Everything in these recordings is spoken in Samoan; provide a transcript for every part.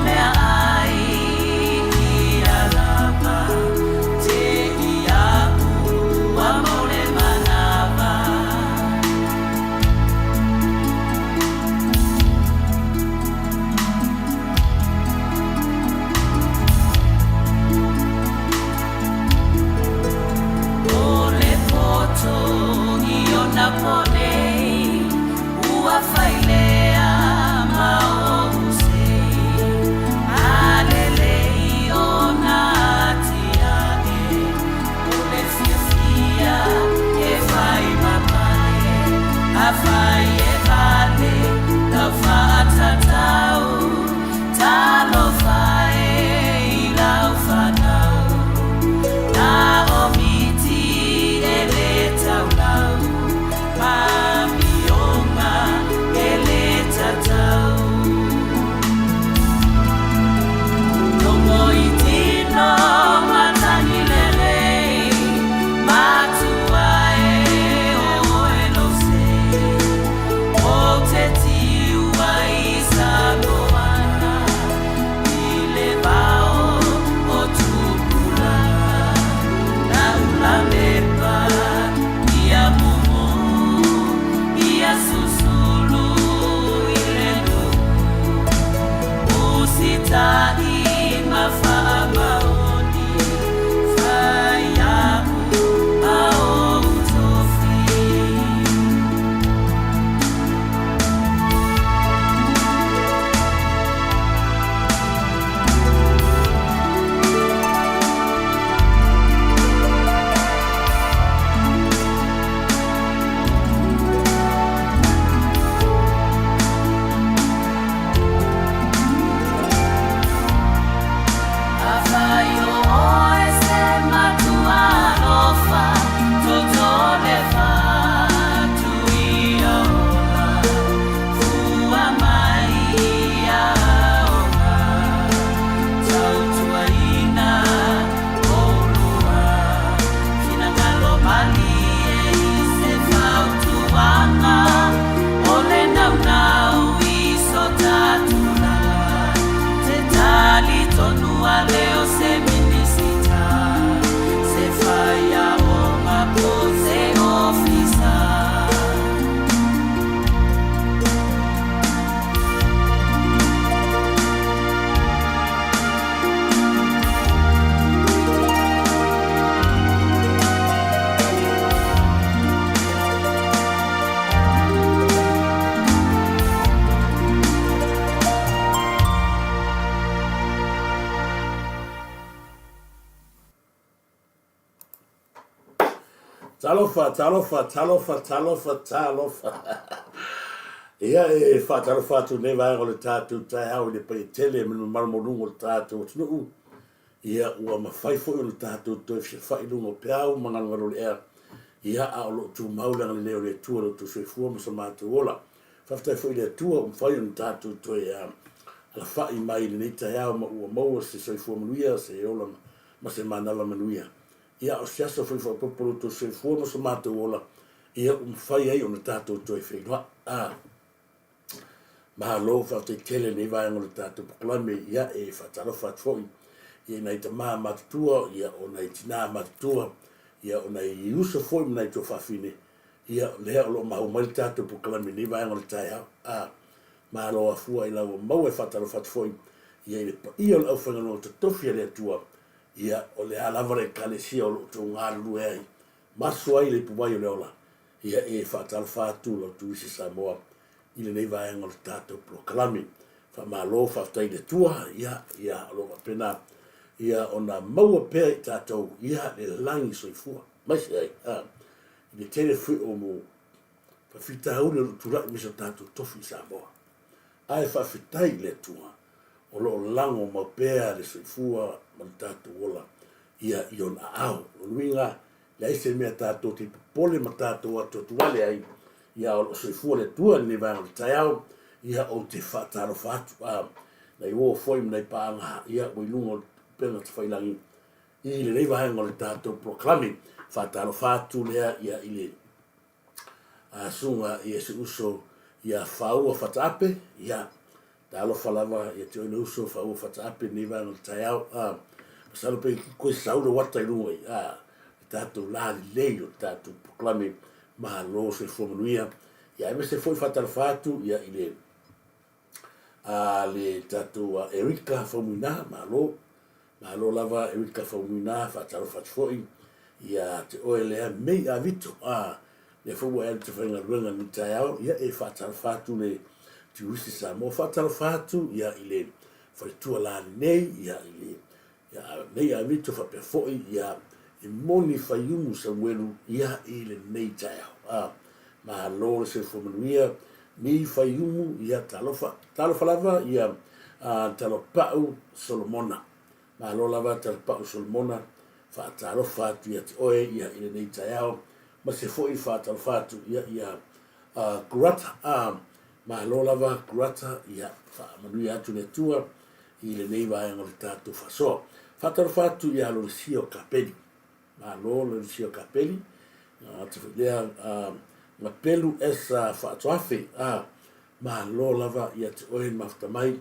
meaai ia lava te iaʻu ua mau le manawa. O le poto i ona po nei, ua whai lea ma ou sei. A lelei ona atiae, o le fiafia e whai ma pale, a whai e vale tau whaatatau, talofa e i lau whanau. Nā o miti e le taulau, ma mionga e le tatau. Rongo i tino matagi lelei, matua e oe lou sei. O te tiua i Samoana, i le vao o Tupulaga, na ula mepa ia mumu, ia susulu i le nuu, usita'i ma faamaoni, fai aku ma ou tofi. Afai o oe se matua alofa, totole fatu ia ola, fua mai ia aoga, tautuaina oulua, finagalo malie i se fautuaga, o le naunau i so tatulaga, te tali tonu a le o se Minisita, se whaiaonga po te ofisa. Talofa, talofa, talofa, talofa, talofa. Ia e whaatalofa atu nei vaega o le tātou taeao i le paia tele me le mamalu maualuga o le tātou atunuu. Ia ua mafai foi ona tātou toe fesilafai i luga o peau ma galugalu o le ea. Ia a o lo o tumau le agalelei o le Atua i lo outou soifua ma so matou ola. Faafetai foi i le Atua ua mafai ona tatou toe alafai mai i lenei taeao ma ua maua se soifua manuia, se ola ma se manava manuia. Ia, o se aso foi faaopoopo lo outou soifua ma so matou ola, ia ua mafai ai ona tatou toe feiloai. A, malo, faafetai tele i lenei vaega o le tatou polokalame. Ia, e faatalofa atu foi i nai tama matutua, ia, o nai tina matutua, ia, o nai uso foi ma nai tuafafine, Ia, o lea o lo o mahu mai le tatou polokalame i lenei vaega o le taeao. A, malo afua i la ua maua e faatalofa atu foi ia i le paia o le aufaigaluega totofi a le Atua, ia, o le a lava le Ekalesia o lo o outou galulue ai, maso ai le ipuvai o le ola, ia, e faatalofa atu la outou isi Samoa i lenei vaega o le tatou polokalame. Faamalo, faafetai i le Atua, ia, ia, o lo o faapena, ia, ona maua pea i tatou, ia, le lagi soifua. Mai se ai, a, i le tele foi o mo faafitauli o lo o tulai mai so tatou tofi i Samoa. Ae faafetai i le Atua o lo o lago mau pea le soifua ma le tatou ola ia i ona aao. O lona uiga, leai se mea tatou te popole ma tatou atuatuale ai, ia o lo o soifua le Atua i lenei vaega o le taeao, ia ou te faatalofa atu. A, nai uo foi ma nai paaga, ia ua i luga o le upega tafailagi, I lenei vaega o le tatou polokalame, faatalofa atu lea ia i le susuga i si uso ia Faua Fataape, ia. Talofa lava ia te oe le uso faaua fataape i lenei vaega o le taeao. A, masalo pe koe sau le uata i luga i, a, le tatou la lelei o le tatou polokalame Malo Soifua Manuia. Ia aemaise foi faatalofa atu ia i le a le tatou Erika Faumuina, malo. Malo lava Erika Faumuina, faatalofa atu foi ia te oe lea Mei Avito, a, lea foi ua e alu te faigaluega i lenei taeao, ia e faatalofa atu le Tiuisi Samoa, faatalofa atu ia i le faletua la lenei, ia i le ia Mei Avito faapea foi ia e Moni Faiumu Samuelu ia i lenei taeao. A, malo le soifua manuia, Mi Faiumu ia talofa, talofa lava ia a, Talopau Solomona. Malo lava Talopau Solomona, faatalofa atu ia te oe ia i lenei taeao, ma se foi faatalofa atu ia ia a, Kurata. A, malo lava Kurata, ia faamanuia atu le Atua i lenei vaega o le tatou faasoa. Faatalofa atu ia Lolesio Kapeli. Malo Lolesio Kapeli. Atu foi lea Gapelu Esa Faatoafe. Malo lava ia te oe mafuta mai.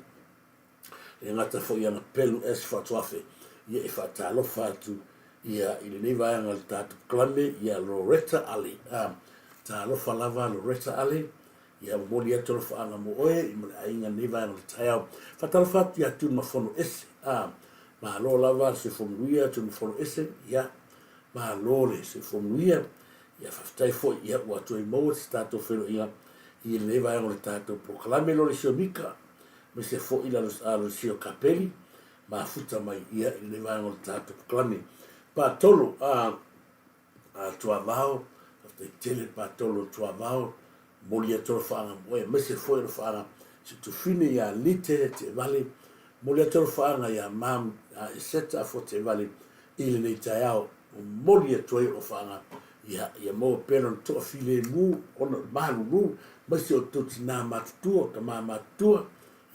E gata foi ia Gapelu S Faatoafe. Ia e faatalofa atu ia i lenei vaega o le tatou kalame ia Loretta Ale. Talofa lava Loretta Ale. Ia momoli atu alofaaga mo oe i ma le aiga i lenei vaega o le taeao. Faatalofa atu ia Tunumafono Ese. A, malo lava le soifua manuia Tunumafono Ese. Ia, malo le soifua manuia. Ia, faafetai foi, ia, ua toe maua se tatou feiloaiga i lenei vaega o le tatou polokalame Lolesio Mika, aemaise foi la Lolesio Kapeli, mafuta mai, ia, i lenei vaega o le tatou polokalame. Patolo, a, a Tuavao, faafetai tele Patolo Tuavao, momoli atu alofaaga mo oe, aemaise foi alofaaga si tufine ia Lite Teevale, momoli atu alofaaga ia Mam a Eseta Afua Teevale i lenei taeao, momoli atu ai alofaaga ia ia maua pea lona toafilemu ona o le malulu, aemaise o tou tinā matutua, tamā matutua,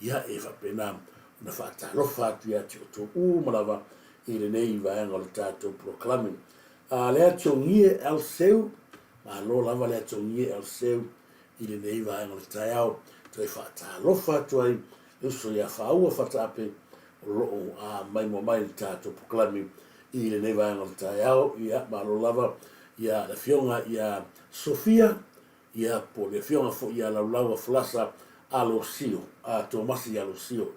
ia e faapena ona faatalofa atu ia te outou uma lava i lenei vaega o le tatou polokalame. A le atogie Elseu, malo lava le atogie Elseu i lenei vaega o le taeao, toe faatalofa atu ai le uso ia Faaua Fataape o lo o maimoa mai i le tatou polokalame i lenei vaega o le taeao. Ia, malo lava ia le afioga ia Sofia Ia, po o le afioga foi ia Laulaua Falasa Alosio, a, Tomasi Alosio.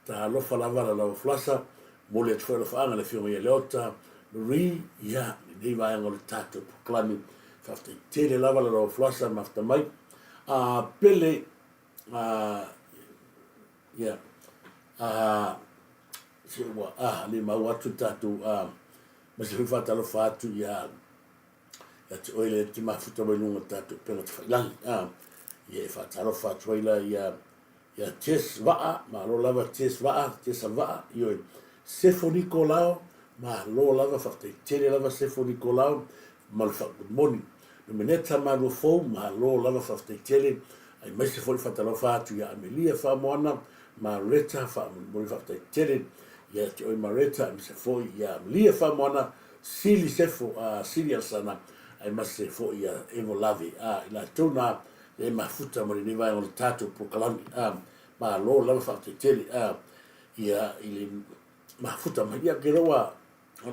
Talofa lava Laulaua Falasa, momoli atu foi alofaaga i le afioga ia Leota Marie, ia, lenei vaega o le tatou polokalame. Faafetai tele lava Laulaua Falasa mafuta mai. A, Pele, a, ia, a, se ua, a, le maua atu le tatou, a, ma se foi faatalofa atu ia Ia te oe le te mafuta mai luga o tatou upega tafailagi. A, ia e faatalofa atu ai la ia, ia Jess Vaa, malo lava Jess Vaa, Jessa Vaa, ioe. Sefo Nikolao, malo lava, faafetai tele lava Sefo Nikolao, ma le faamonimoni. Nomeneta Maluafou, malo lava, faafetai tele, aemaise foi le faatalofa atu ia Amelia Faamoana, Mareta, faamonimoni faafetai tele ia te oe Mareta, aemaise foi ia Amelia Faamoana, Sili Sefo, a Sili Alesana, aemaise foi ia Evo Lave, a i latou na e mafuta ma lenei vaega o le tatou polokalame, a malo lava faafetai tele, a ia i le mafuta mai, ia ke roa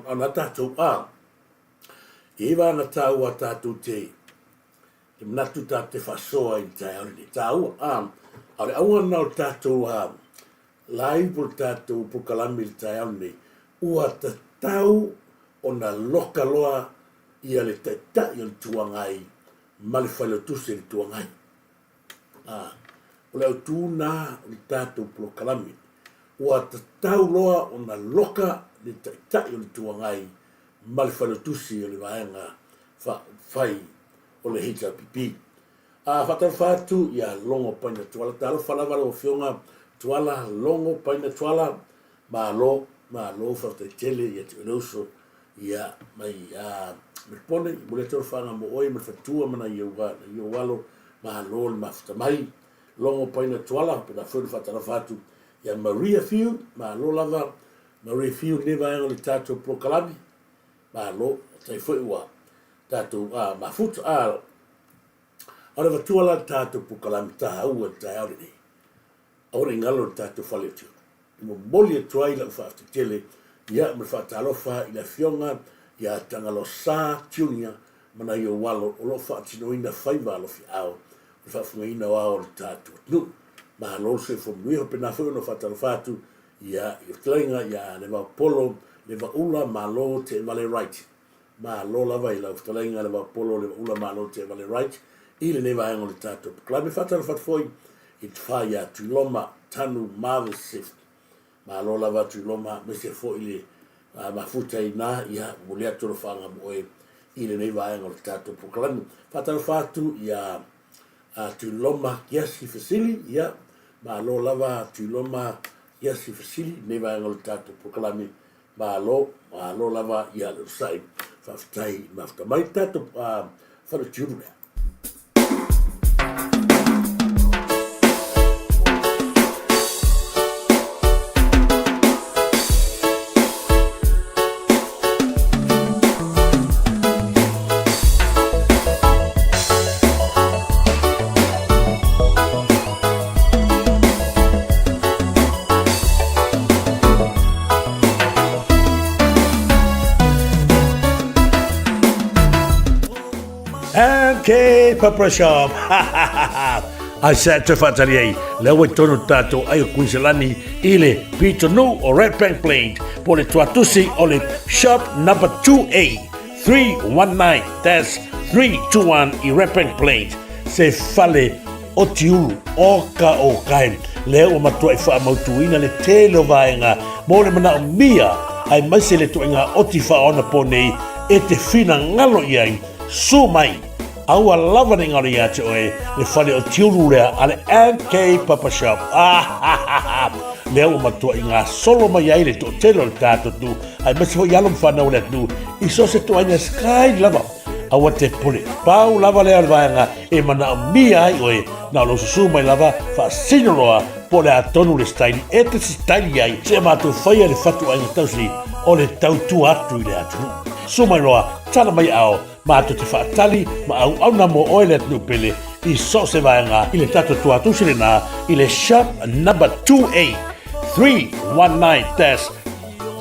ona tatou, a i vaega taua tatou te te manatu tatou te faasoa i le taeao lenei taua, a a o le auga lena o le tatou a Live o le tatou polokalame i le taeao lenei, ua tatau ona loka loa ia le Taitai o le Itu Agai ma le Failautusi o le Itu Agai. A, o le autu lena o le tatou polokalame. Ua tatau loa ona loka le Taitai o le Itu Agai ma le Failautusi o le Vaega Faaupufai o le HRPP. A faatalofa atu ia Logo Paina Tuala. Talofa lava lau Afioga Tuala, Logo Paina Tuala, malo, malo faafetai tele ia te oe le uso, ia mai a Melipone, i momoli atu alofaaga mo oe ma le faletua ma nai ou nai ou alo, malo le mafuta mai. Logo Paina Tuala, faapena foi ona faatalofa atu ia Maria Fiu, malo lava Maria Fiu i lenei vaega o le tatou polokalame, malo, faafetai foi ua tatou a mafuta a O le avatua la le tatou polokalame taua i le taeao lenei. Aua ne i galo le tatou fale o Tiulu. E momoli atu ai lau faafetai tele ia ma le faatalofa i le Afioga ia Tagaloasa Junior ma nai ou alo o lo o faatinoina faiva alofiaao o le faafofogaina o ao o le tatou atunuu. Malo le soifua manuia. Faapena foi ona faatalofa atu ia i le fetalaiga ia Levaopolo Levaula Malo Teevale Wright. Malo lava i lau fetalaiga Levaopolo Levaula Malo Teevale Wright i lenei vaega o le tatou polokalame. Faatalofa atu foi i le tofa ia Tuiloma Tanu Marvis Swift. Malo lava Tuiloma aemaise foi le mafuta i ina, ia momoli atu alofaaga mo oe i lenei vaega o le tatou polokalame. Faatalofa atu ia Tuiloma Kiasi Fesili, ia malo lava Tuiloma Kiasi Fesili i lenei vaega o le tatou polokalame. Malo, malo lava ia le onosai. Faafetai mafuta mai le tatou faletiulu lea. MK Pepper Shop. Ai sa te whaatari ai, lea ua tonu tātou ai o Kuiselani i le pitonu o Red Bank Plains po le tuatusi o le shop number 2A 319-321 i Red Bank Plains se fale o Tiulu o ka o kae lea ua matuai faamautuina le tele o vaega mo le manaomia aemaise le ituaiga oti faaonaponei e te finagalo i ai. Sue mai, aua lava ne i galo ia te oe le fale o Tiulu lea a le MK Papa Shop. Ah, lea ua matuai gasolo mai ai le toatele o le tatou atunuu aemaise foi alo ma fanau o le atunuu i so o se ituaiga sky lava. Aua te pule. Pau lava lea o le vaega e manaomia ai oe, na o lou susu mai lava, faasino loa po o le a tonu le style e te sitaili ai, seia matou faia le fatuaiga tausi o le tautua atu i le atunuu. Susu mai loa, tala mai ao, matou te faatali ma auauna mo oe le atunuu pele i so o se vaega i le tatou tuatusi lena i le shop number 2A 319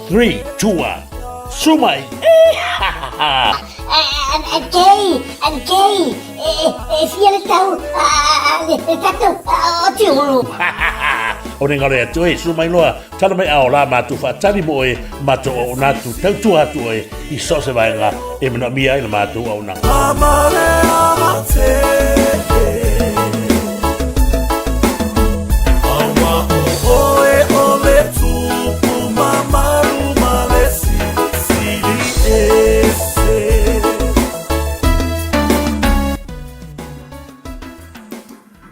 321. Susu mai! Kei, Kei, e fia le tau le tatou o Tiulu. O ne ngaro atu e, susu mai loa, tala mai ao la matou faatali mo oe, matou auauna atu, tautua atu oe i so o se vaega e manaomia ai la matou auaunaga.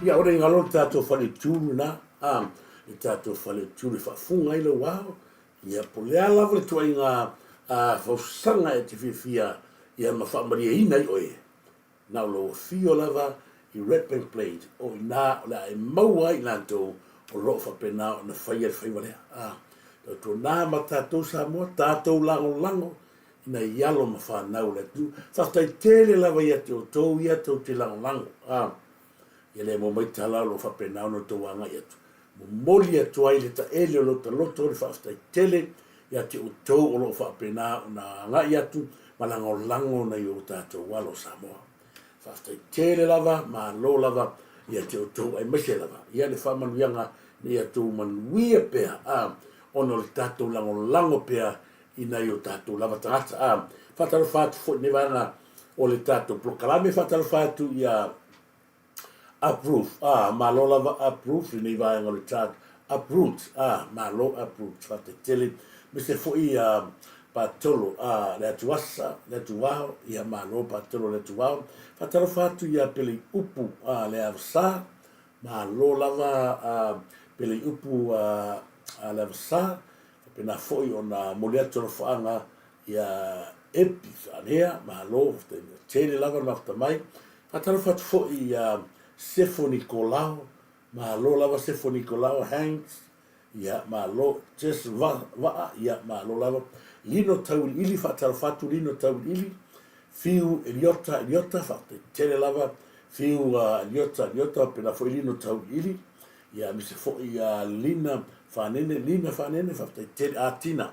Ia, ora i ngalo le tātou whare tūru nā, ā, le tātou whare tūru e whaafunga ai lau ao, ia, po le a lava le tuaiga a fausaga e te fiafia ia ma whaamarieina ai oe, Na o lou afio lava i Redbank Plains, o i nā o le a e maua ai i latou o lo o faapena ona faia le faiva lea. A, tautuanā ma tatou Samoa, tatou lagolago i nai alo ma fanau o le atunuu. Faafetai tele lava ia te outou ia tou te lagolago. A, ia le maua mai tala o lo o faapena ona outou agai atu. Momoli atu ai le taele o lota loto le faafetai tele ia te outou o lo o faapena ona agai atu ma lagolago nai o tatou alo o Samoa. Faafetai tele lava, malo lava ia te outou aemaise lava ia le faamanuiaga ina ia outou manuia pea a ona o le tatou lagolago pea i nai o tatou lava tagata. A faatalofa atu foi i lenei vaega o le tatou polokalame, faatalofa atu ia Uproot, ah, malo lava Uproot lenei vaega o le tag Uproot, ah, malo Uproot, faafetai tele. Aemaise foi ah, Patolo, ah, le atuasa, le atuao, ia malo Patolo le atuao. Faatalofa atu ia Peleiupu, ah, le Avasa, malo lava ah, Peleiupu ah, ah, le Avasa. Faapena foi ona momoli atu alofaaga Ia Epi Faalea, malo, faafetai mea tele lava le mafuta mai. Faatalofa atu foi ia Sefo Nikolao, malo lava Sefo Nikolao Hanks, ia malo Jess Vaa, ia malo lava. Lino Tauiliili, faatalofa atu Lino Tauiliili, Fiu Eliota Eliota, faafetai tele lava Fiu Eliota Eliota, faapena foi Lino Tauiliili. Ia aemaise foi ia Lina Fanene, Lina Fanene faafetai tele, a Tina,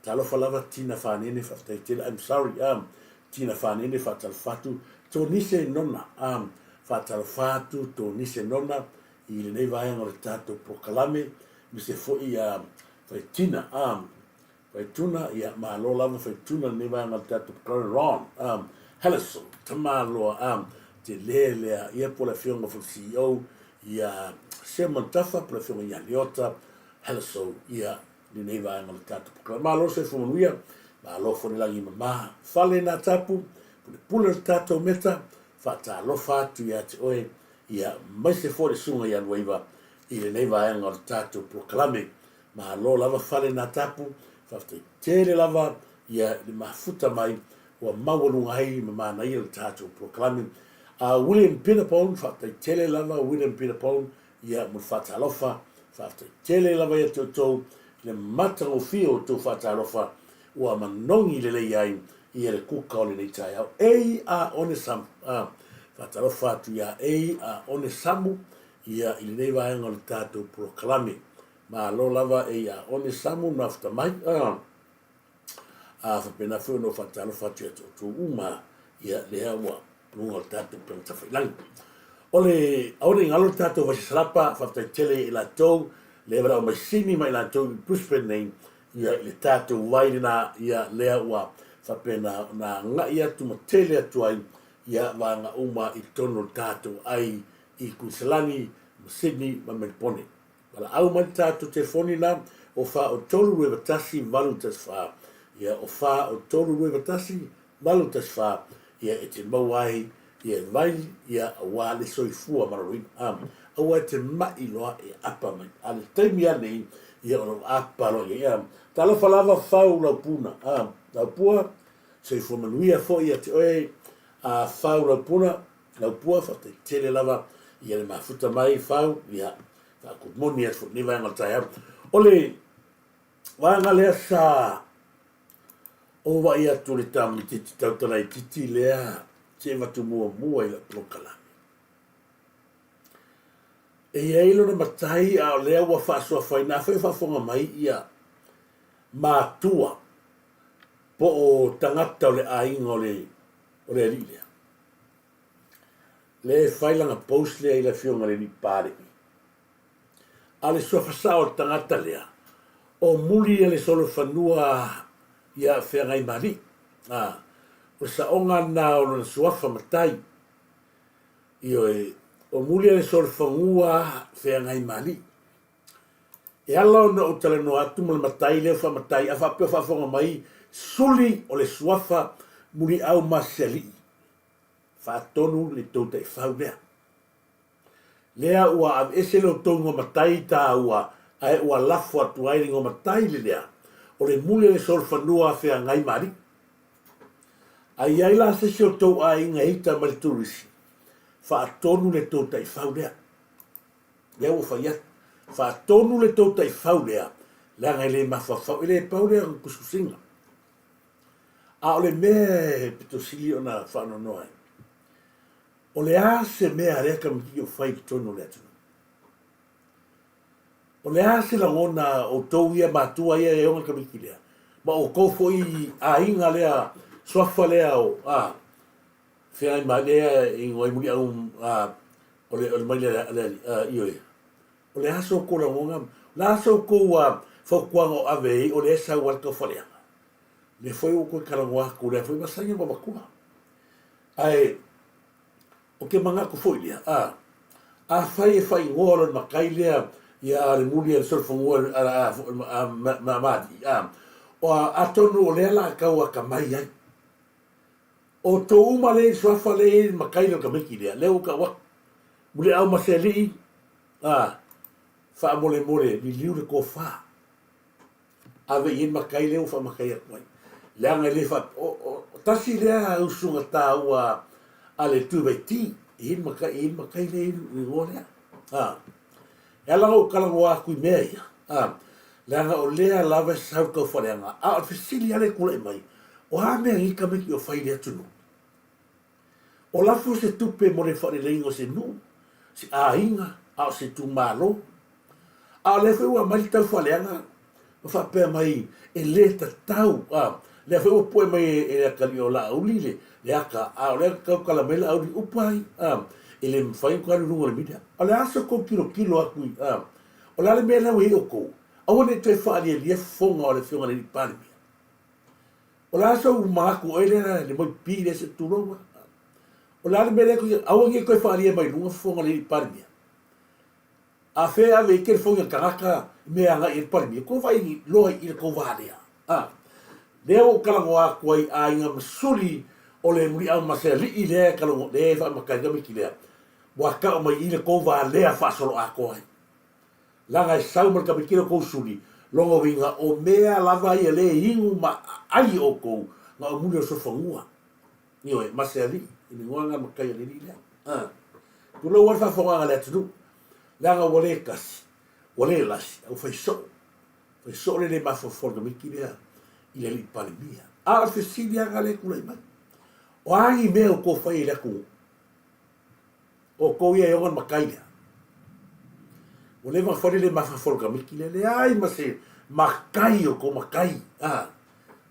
talofa lava Tina Fanene faafetai tele, I'm sorry um, Tina Fanene faatalofa atu, Tonise Nona um, faatalofa atu Tonise Nona i lenei vaega o le tatou polokalame, aemaise foi ia Faitina um, Faituna, ia, malo lava Faituna lenei vaega o le tatou polokalame, Ron um, Helleson, Tamaloa um, tele lea, ia po o le afioga foi le CEO, ia Simon Tafa, po o le afioga ia Leota Helleson, ia lenei vaega o le tatou polokalame. Malo le soifua manuia, malo foi le lagi mama. Fale nā tapu, pulepule le tatou meta, faatalofa atu ia te oe, ia maise foi le susuga ia Luaiva i lenei vaega o le tatou polokalame. Malo lava fale nā tapu, faafetai tele lava ia i le mafuta mai ua maualuga ai ma manaia le tatou polokalame. A William Peter Pone, faafetai tele lava William Peter Pone ia mo le faatalofa, faafetai tele lava ia te outou i le matagofie o outou faatalofa ua manogi lelei ai ia le kuka o lenei taeao. Ei a Onesamu, a faatalofa atu ia Ei a Onesamu ia i lenei vaega o le tatou polokalame. Malo lava e ia Onesamu mafuta mai. A a faapena foi ona ou faatalofa atu ia te outou uma ia lea ua luga o le tatou upega tafailagi. O le aua ne i galo le tatou vai sasalapa, faafetai tele i latou lea valaau mai sini mai latou i Brisbane nei ia i le tatou vai lena ia lea ua faapena ona agai atu ma tele atu ai ia vaega uma i totonu o le tatou ai i Kuiniselani ma Sydney ma Melipone. Valaau mai le tatou telefoni la, o fa o tolu lua iva tasi valu tasi fa. Ia, o fa o tolu lua iva tasi valu tasi fa, ia e te maua ai ia vai, ia aua le soifua maloloina. A, aua e te ma'i loa e apa mai. A le taimi a nei, ia o lau apa loa ia. Ia, talofa lava fau lau puna. A, lau pua, soifua manuia foi ia te oe, a fau lau puna, Lau pua faafetai tele lava ia le mafuta mai fau ia faakumoni atu foi lenei vaega o le taeao. O le vaega lea sa ou vaai atu le tamaitiiti tautala itiiti lea se avatu muamua i lau polokalame. E i ai lona matai a o lea ua faasoafaina, afai o faafofoga mai ia matua po o tagata o le aiga o le o le alii lea. Lea e fai lana post lea i le afioga i le alii Palemi. A le suafa sao o le tagata lea, o muli ia le solofanua ia Feagaimalii. A, o le saoga lena o lona suafa matai. Ioe, o muli ia le solofanua Feagaimalii. E ala ona ou talanoa atu ma le matai lea faamatai a faapea o faafofoga mai suli o le suafa muliau ma se alii faatonu le tou taifau lea. Lea ua aveese le outou igoa matai taua ae ua lafo atu ai le igoa matai le lea o le muli o le solofanua feagai ma alii. A i ai la se isi o tou aiga e ita mai le turisi, faatonu le tou taifau lea. Lea ua fai atu. Faatonu le tou taifau lea, leaga e le mafaufau, e le pau lea o ni tusitusiga. A o le mea e pito sili ona faanoanoa ai, o le a se mea a lea tamaitiiti o fai i totonu o le atunuu? O le a se lagona a outou ia matua ia e ona le tamaitiiti lea, ma outou foi aiga lea, suafa lea o, a, feagai ma lea e igoa ai Muliau, a, o le, o le maile a le alii, a, ioe. O le a so outou lagona, o le a so outou fautuaga o ave ai, o lea e sau ai le taufaleaga. O lea foi ua ou toe talanoa atu, o lea foi masani ona avatua. Ae, ou te manatu foi lea, a, afai e faaigoa lona matai lea ia a le muli a le solofanua a, a, a, a, ma alii, a, o, atonu o lea la a tau atamai ai. O tou uma lea i suafa lea e i ai le matai lea o le tamaiti lea, lea ua tau atu, Muliau ma se alii, a, faamolemole, liliu le tofa, ave i ai le matai lea ua faamatai atu ai. Leaga e le fa, o, o, tasi lea usuga taua a le Tuivaiti, e i ai le matai, e i ai le matai lea e i ai le igoa lea. A, e ala ona ou talanoa atu i mea ia, a, leaga o lea lava e sau le taufaleaga, a o le fesili lava lea e tulai mai, o a mea nei tamaiti o fai i le atunuu? O lafo se tupe mo le faaleleiga o se nuu, se aiga, a o se itumalo. A o lea foi ua aumai le taufaaleaga ma faapea mai e le tatau, a, lea foi ua pue mai e le atalii o Laauli le, le ata, a o lea e tautala mai Laauli i upu ai, a, e le mafai ona alu i luga o le media. O le a se tou tilotilo atu i, a, o le a le mea lea ua i ai outou? Aua ne i toe faalialia fofoga o le Afioga i le Alii Palemia. O le a sou manatu oe lea le moipi lea se i tulou a? O le a le mea lea e aua ne i toe faaalia mai luga fofoga o le Alii Palemia. A fea e ave ai telefoni a le tagata i mea e agai ai le Palemia? Tou vaai loa i le tou va lea. A lea ua ou talanoa atu ai aiga ma suli o le muliau ma se alii lea e talanoa lea e faamata ai tamaiti lea ua tau mai i le tou va lea faasoloatoa ai. Leaga e sau ma le tamaiti lea o tou suli, lona uiga o mea lava ia lea e inu ma aai outou na o muli o le sofanua. Ioe, ma se alii, i le igoa lena matai a le alii lea. A. Tulou lava le faafofogaaga a le atunuu, leaga ua le tasi, ua le lasi, a ua fai soo. Fai soo le le mafaufau o le tamaiti lea i le alii Palemia. A o le fesili lava lena lea e tulai mai, o a ni mea ua tou faia i le atunuu? Outou ia e ona le matai lea. Ua leva ona fai le le mafaufau o le tamaiti lea, leai ma se matai o tou matai. A,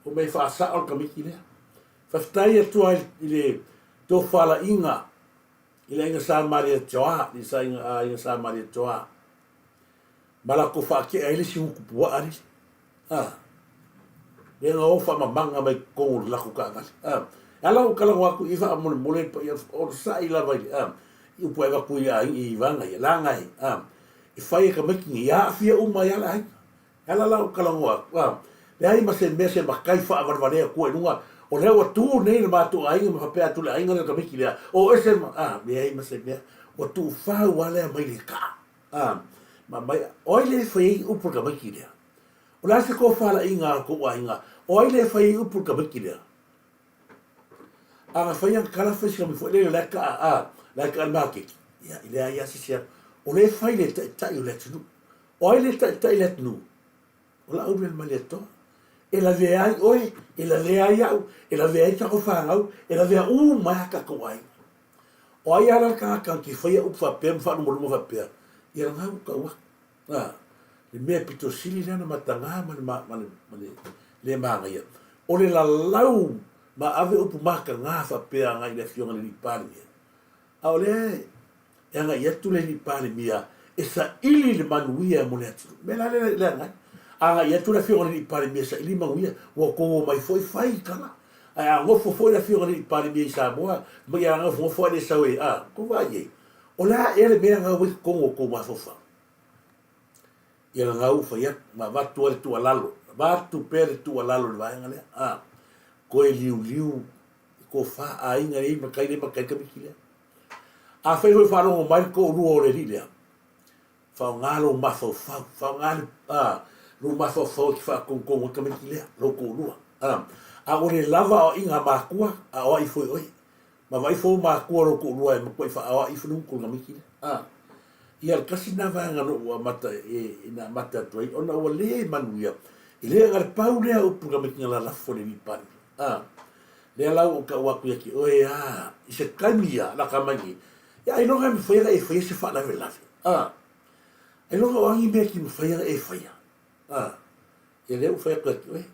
o mea e faasao le tamaiti lea. Faafetai atu ai i le tofalaiga i le Aiga Sa Malietoa, i le Aiga Sa Malietoa, ma latou faatea ai le isi gutu puaa lele. A, lea na o faamamaga mai totonu o le latou taavale. A, e ala ona ou talanoa atu i i faamolemole le paia, onosai lava i le, a, i upu e avatu i aiga i vaega ia, leaga e, a, e fai e tamaiti nei, ia aafia uma ai lava le aiga. E ala la ou talanoa atu, a, leai ma se mea se matai faavalevalea atua i luga, o lea ua tu nei le matou aiga ma faapea atu le aiga lea o tamaiti lea, o ese ma, a, leai ma se mea, ua tuufau lava lea mai le kaa, a, ma aumai, o ai lea e fai ai upu i le tamaiti lea? O le a se tofalaiga a lo tou aiga, o ai lea e fai ai upu i le tamaiti lea? A na fai ana tala fai sina foi lele la e kaa, a, la e kaa i le maketi, ia, e leai lava se isi atu. O lea e fai le taitai o le atunuu. O ai le taitai i le atunuu? O Laaulialemalietoa. E lavea ai oe, e lavea ai au, e lavea ai tatou fanau, e lavea uma ai a tatou aiga. O ai lava la le tagata na te faia upu faapea ma faalumaluma faapea, ia lena ua tau atu. A, le mea pito sili lea ona mataga ma le, ma le, ma le le manaia, o le lalau ma ave upu mataga faapea agai i le Afioga i le Alii Palemia. A o lea e agai atu le Alii Palemia e saili le manuia mo le atunuu. O le mea la lea le agai. A agai atu le Afioga i le Alii Palemia e saili manuia, ua outou omai foi fai tala. Ae a nofo foi le Afioga i le Alii Palemia i Samoa, ma ia nofonofo ae le sau e, a, tou vaai i ai. O le a ea le mea lena ua i totonu o outou mafaufau? Ia lena ua fai atu, ma avatu ai le tuualalo, avatu pea le tuualalo i le vaega lea, a, toe liuliu i tofa aiga nei matai le matai tamaiti lea. Afai foi faalogo mai le toalua o le alii lea, faaaoga lou mafaufau, faaaoga le, a, lou mafaufau e te faatonutonu ai tamaiti lea, lou toalua. A, a ua le lava aoaiga a matua, aoai foi oe. Ma vaai fou matua lou toalua e matuai faaoai ifo le gutu o le tamaiti lea. A, ia le tasi lena vaega na ou amata e, na amata atu ai, ona ua le manuia, e le na o le pau lea o upu tamaiti na lalafo i le alii Palemia. A, lea la ua ou tau atu ia te oe a, i se taimi ia, laka mai nei, ia ailoga e mafai ona e faia se faalavelave. A, ailoga o a ni mea e te mafai ona e faia. A, ia lea ua fai atu ia te oe.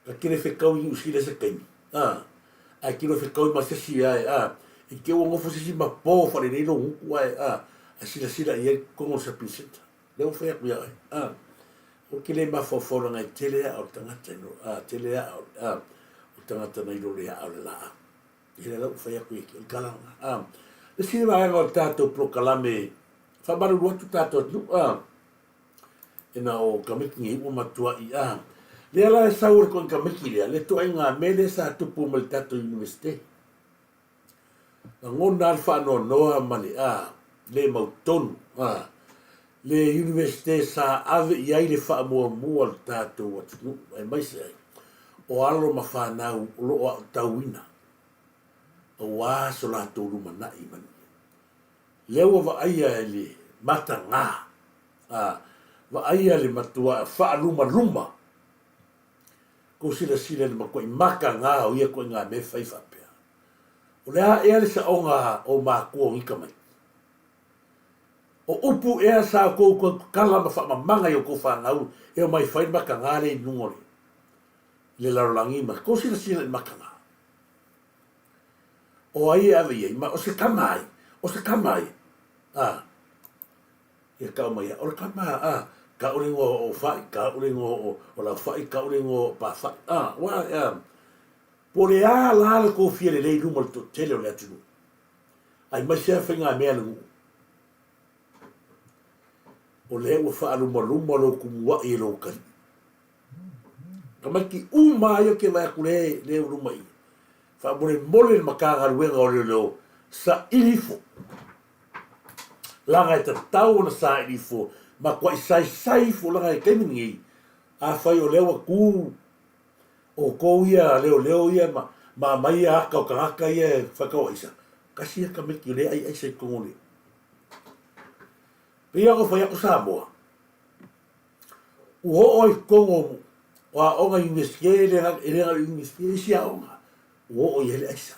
Ka tele fetau i Niu Sila i se taimi, a, ae tino fetau ma se isi ae, a, i te ua nofo se isi ma po faalelei lou gutu ae, a, ae silasila i ai totonu o le shopping centre. Lea ua fai atu ia oe, a, ou te le mafaufau leaga e tele aa o le tagata i lo, a, tele aa o, a, o tagata nai lo le aa o le laau. Ia lea la ua fai atu ia te oe, o le tala lena, a. Le isi vaega o le tatou polokalame, faamalulu atu tatou atunuu, a, e na o tamaiti nei ua matuai, a. Lea la e sau ai le tamaiti lea, le ituaiga mea lea sa tupu mai i le tatou Iunivesite. Lagona lava le faanoanoa ma le a, le mautonu, a, le Iunivesite sa ave i ai le faamuamua a le tatou atunuu, aemaise ai o alo ma fanau o lo o aotauina aua so latou lumanai manuia. Lea ua vaaia e le mataga, a, vaaia le matua faalumaluma kou silasila i le matuai mataga o ia ituaiga mea fai faapea. O le a ea le saoga o matua o nei tamaiti? O upu ea sa outou kala ma faamamaga i outou fanau e omai fai le makaga lea i luga o le lalolagi ma tou silasila i le makaga. O ai e ave i ai? Ma o se tama ai? O se tama ai? A. Ia tau mai ia, o le tama a, tau le igoa o Fa'i, tau le igoa o Laufai, tau le igoa o Pafa'i, a, ua, a, po o le a la le tou fia lelei i luma o le toatele o le atunuu, aemaise lava faigamea a le nuu. O lea ua faalumaluma lou tumua'i e lou utalii. Tamaiti uma lava ia ou te vaai atu lea lea ua luma i i. Faamolemole le Matagaluega o Leoleo, saili ifo. Leaga e tatau ona saili ifo, matuai saisai ifo leaga i le taimi lenei, afai o lea ua tu outou ia leoleo ia ma ma aumai ata o tagata ia e faitau aisa, tasi ia tamaiti o lea e ai aisa i totonu o le Pei lava ona fai atu Samoa, ua oo ai i totonu o aoga Iunivesite, e le na o le Iunivesite, isi aoga, ua oo i ai le aisa.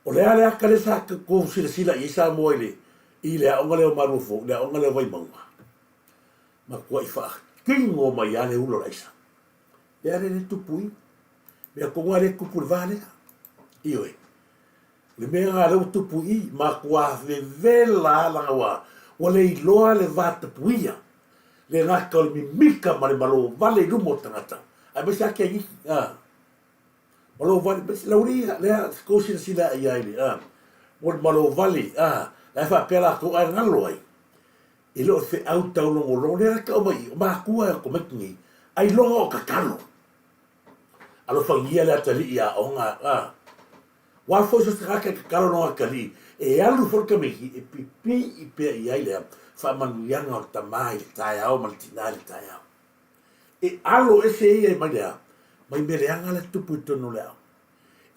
O le a le ata lea sa tou silasila i ai Samoa i le i le aoga lea o Maluafou, le aoga lea o Vaimauga? Matuai faatino mai lava le ula o le aisa. Mea lea e tupu i, mea tonu lava lea e tupu i le va lea. Ioe. O le mea lena lea ua tupu i i, matua vevela lava leaga ua ua le iloa le va tapuia, le gata o le mimika ma le malo vale i luma o tagata, aemaise lava Keniti, a. Malo vale, laulii lea tou silasila i ai le, a, mo le malo vale, a, la e faapea latou ae galo ai. E le o feau taulogologo, lea la tau mai i, o matua e o tamaiti nei, ailoga o tatalo. Alofagia le atalii aoga, a. Ua foi so se tagata e tatalo lona atalii, e alu foi le tamaiti e pipii pea i ai le faamanuiaga o le tama i le taeao ma le tina i le taeao. E alo ese ia mai le a? Mai mea leaga la e tupu i totonu o le aoga.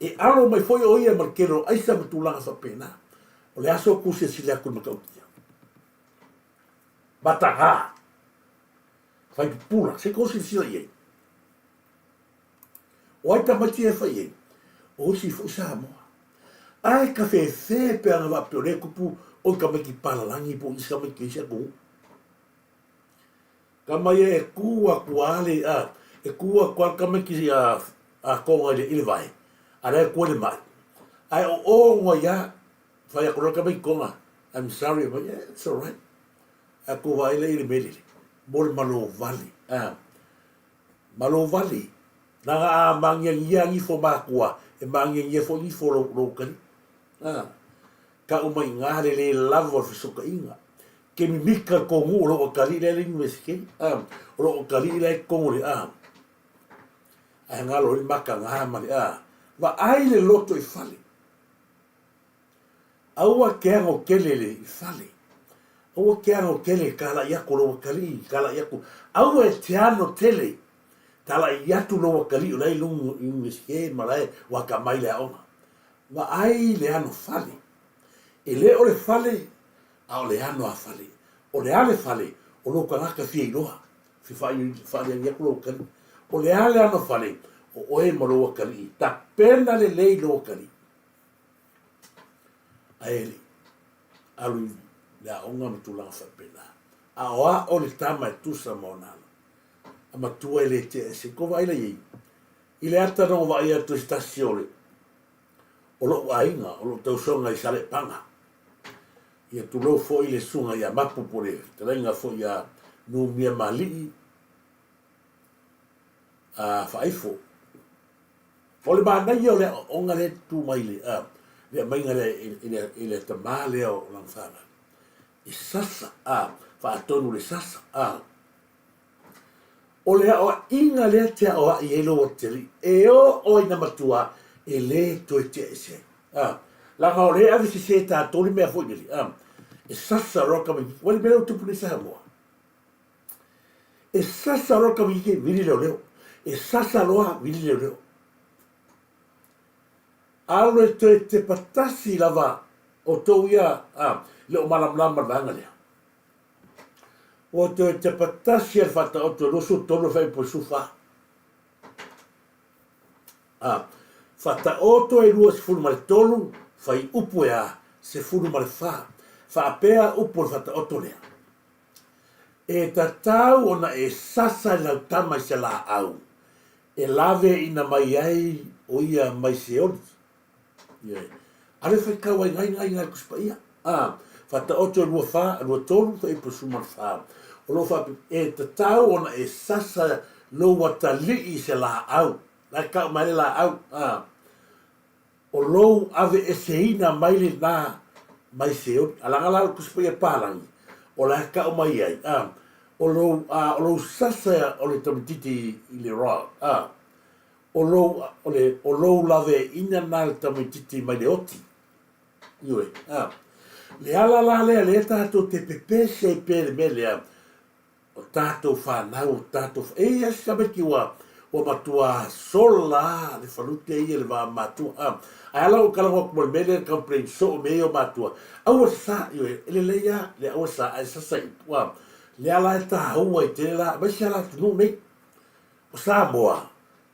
E alo mai foi o ia ma le tele o aisa ma tulaga faapena. O le aso ku silasila atu i le matautia. Mataga. Fai pupula. Se kou silasila i ai. O ai tamaiti e fai ai? O isi foi Samoa. Ae ka fefe pe ana faapea o lea e tupu o i tamaiti palalagi po o isi tamaiti o isi atunuu. Tama ia e kū atu a le, a, e kū atu a le tamaiti a, a Tonga i le, i le vae, a la e kua i le mai. Ae o o ai a, fai atu loa le tamaiti Tonga, I'm sorry, but yeah, it's alright. Ae kou vaai lea i le mea lele, mo le malo vale, a, malo vale. Leaga a magiagia nifo makua, e magiagia foi nifo lou, lou utalii. A, tau mai i ina le le lava o le fesootaiga. Ke mimika le tonu o lou atalii la e le Iunivesite, a, o lou atalii la e i totonu o le, a, ae galo ai le mataga ma le, a, vaai le loto i fale. Aua ke ano tele le i fale. Aua ke ano tele talai atu lou atalii, talai atu. Aua e te ano tele talai atu lou atalii o la e i luga i Iunivesite ma la e ua atamai i le aoga. Vaai le ano fale. E le o le fale A o le ano a fale. O le a le fale o lou tagata fia iloa, fia faaliali atu lou atalii. O le a le ano fale o oe ma lou atalii, tapena lelei lou atalii. Ae le alu i le aoga ma tulaga faapena. A o ao le tama e tusa ma ona alo. A matua e le tea ese. Ko vaai la i ai. I le ata na o vaai atu i se tasi o le o lou aiga, o lou tausoga i Salepaga. Ia tulou foi le susuga ia Mapu po o le fetalaiga foi ia Numia Malii a Faaifo. O le manaia o le aoaoga lea e tutu mai le, a, le aumaiga lea i le, i le tamā lea o lana fanau. E sasa, a, faatonu le sasa, a. O le aoaiga lea te aoai ai lou atalii, e oo ina matua e le toe tea ese ai. A, leaga o lea e ave sese tatou le mea foi lele, a, e sasa loa tamaitiiti. Ua le mea lea ua tupu nei Samoa. E sasa loa tamaitiiti e vili leoleo. E sasa loa vili leoleo. Alu e toe tepa tasi lava outou ia, a, le o malamalama ma le vaega lea. Ua toe tepa tasi a le Faataoto e 23 le faaiupu e 14. A, Faataoto e 23 faiupu e a 14. Faapea upu o le Faataoto lea, E tatau ona e sasa i lau tama i se laau e laveaiina mai ai o ia mai Seoli. Ioe. Alo e faitau ai ngai ngai ngai le Tusi Paia. A, Faataoto e 24, 23, Fuaiupu 14. O lo o faapea, e tatau ona e sasa lou atalii i se laau. La e tau mai le laau. A, o lou aveeseina mai lena mai Seoli. A laga la o le Tusi Paia Palagi, o la e tau mai ai, a, o lou, a, o lou sasa o le tamaititi i le rod, a, o lou, o le, o lou laveaiina lena le tamaititi mai le oti. Ioe, a. Le ala la lea lea tatou te pepese ai pea i le mea lea, o tatou fanau, o tatou, e i ai si tamaiti ua, ua matua sola le falute ia le va matua. A, ae ala ou talanoa atu ma le mea lea, le complain soo mea ia o matua. Aua le sa, ioe, e lelei lava le aua sa, ae sasa i upu. A, le ala e taua ai tele la, aemaise lava la atunuu nei. O Samoa,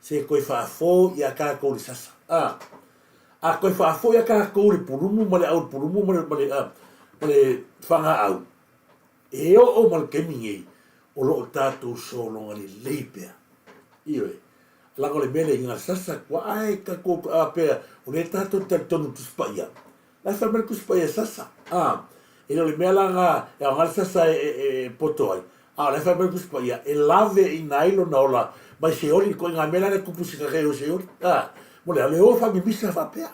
se toe faafoi ia tatou le sasa. A, a toe faafoi ia tatou le pulumu ma le au pulumu ma le, ma le, a, ma le fagaau, e oo ma le taimi nei, o lo o tatou sologa lelei pea. Ioe. Leaga o le mea lea, i sasa atu ae tatou, a pea, o lea tatou te talitonu i le Tusi Paia, La e fai mai le Tusi Paia e sasa. A, e le o le mea la na e aoga le sasa e, e, e poto ai, a o la e fai mai le Tusi Paia e laveaiina ai lona ola mai Seoli, le ituaiga mea la lea e tupu i se tagata e o i Seoli. A, mo le a, le o faamimisa faapea.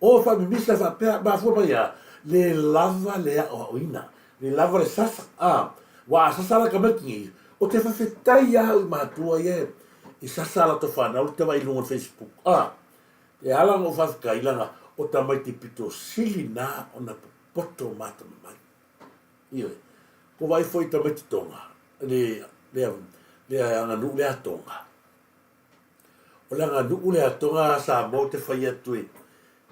O faamimisa faapea, mafua mai a, le lava le aoaoina, le lava le sasa. A, ua a sasa la tamaiti nei, ou te faafetai lava au i matua ia i sasa a latou fanau le tama i luga o le Facebook. A, E ala ona ou faafetai leaga o tamaiti pito sili na ona popoto ma atamamai. Ioe. Ko vaai foi i tamaiti Tonga, le, lea, lea aganuu lea Tonga. O le aganuu lea Tonga a Samoa ou te fai atu e,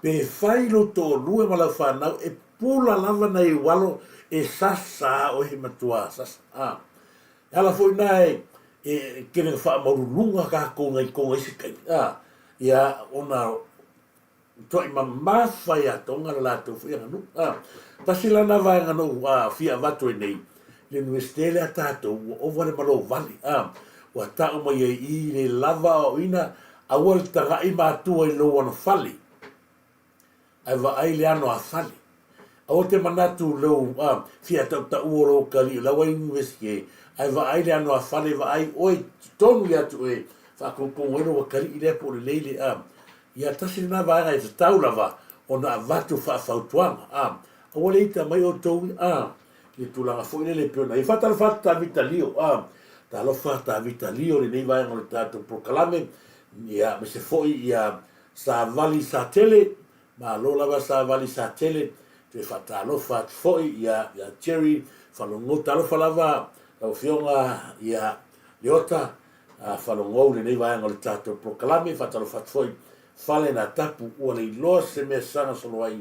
pe fai lou toalua ma lau fanau e pula lava nai ou alo e sasa a oe he matua sasa. A. E ala foi na e, e tele na faamaululuga tatou nai Tonga i se taimi. A. Ia, ona matuai mamafa ia Tonga le latou foi aganuu. A, tasi la na vaega na ou fia avatu ai nei, le Iunivesite lea a tatou ua ova le malovale. A, ua tau mai ai i le lava aoaoina, aua le taga'i matua i lou anofale. Ae vaai le ano a fale. Aua te manatu lou fia tautaua o lou atalii o la ua i University ae vaai le ano a fale vaai oe i totonu ia te oe faatoutou ai lou atalii lea po o lelei le a ia tasi lena vaega e tatau lava ona avatu faafautuaga a aua le ita mai outou a le tulaga foi lele e pei ona i ai. Faatalofa atu Tavita Lio a talofa Tavita Lio lenei vaega o le tatou polokalame ia aemaise foi ia Savali Satele, malo lava Savali Satele, toe faatalofa atu foi ia ia Jerry Falogou, talofa lava lau afioga ia Leota Falogou lenei vaega o le tatou polokalame, faatalofa atu foi Fale na tapu ua le iloa se mea saga solo ai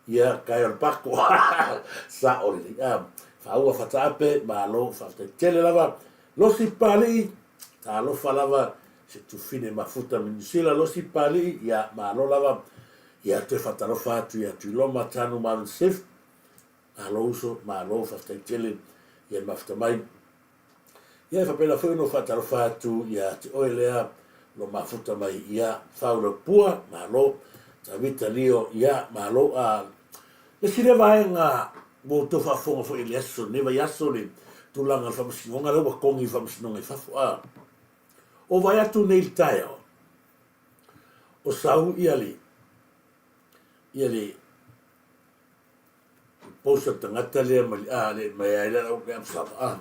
ia kae o le pako sao lelei a faaua fataape malo faafetai tele lava Losi Papalii talofa lava se tufine mafuta ma Niu Sila Losi Papalii ia malo lava ia toe faatalofa atu ia Tuiloma Tanu Marvin Sif malo uso malo faafetai tele ia le mafuta mai ia e faapena foi ona ou faatalofa atu ia te oe lea lo mafuta mai ia Fau Laupua malo Tavita Lio ia malo a le isi lea vaega ua outou faafofoga foi i le aso lenei vaiaso le tulaga o le faamasinoga lea ua togi i faamasinoga i fafo a O vaai atu nei i le taeao, o sau ia le, ia le post a le tagata lea mai, a, le, mai ai le, le Absalom, a.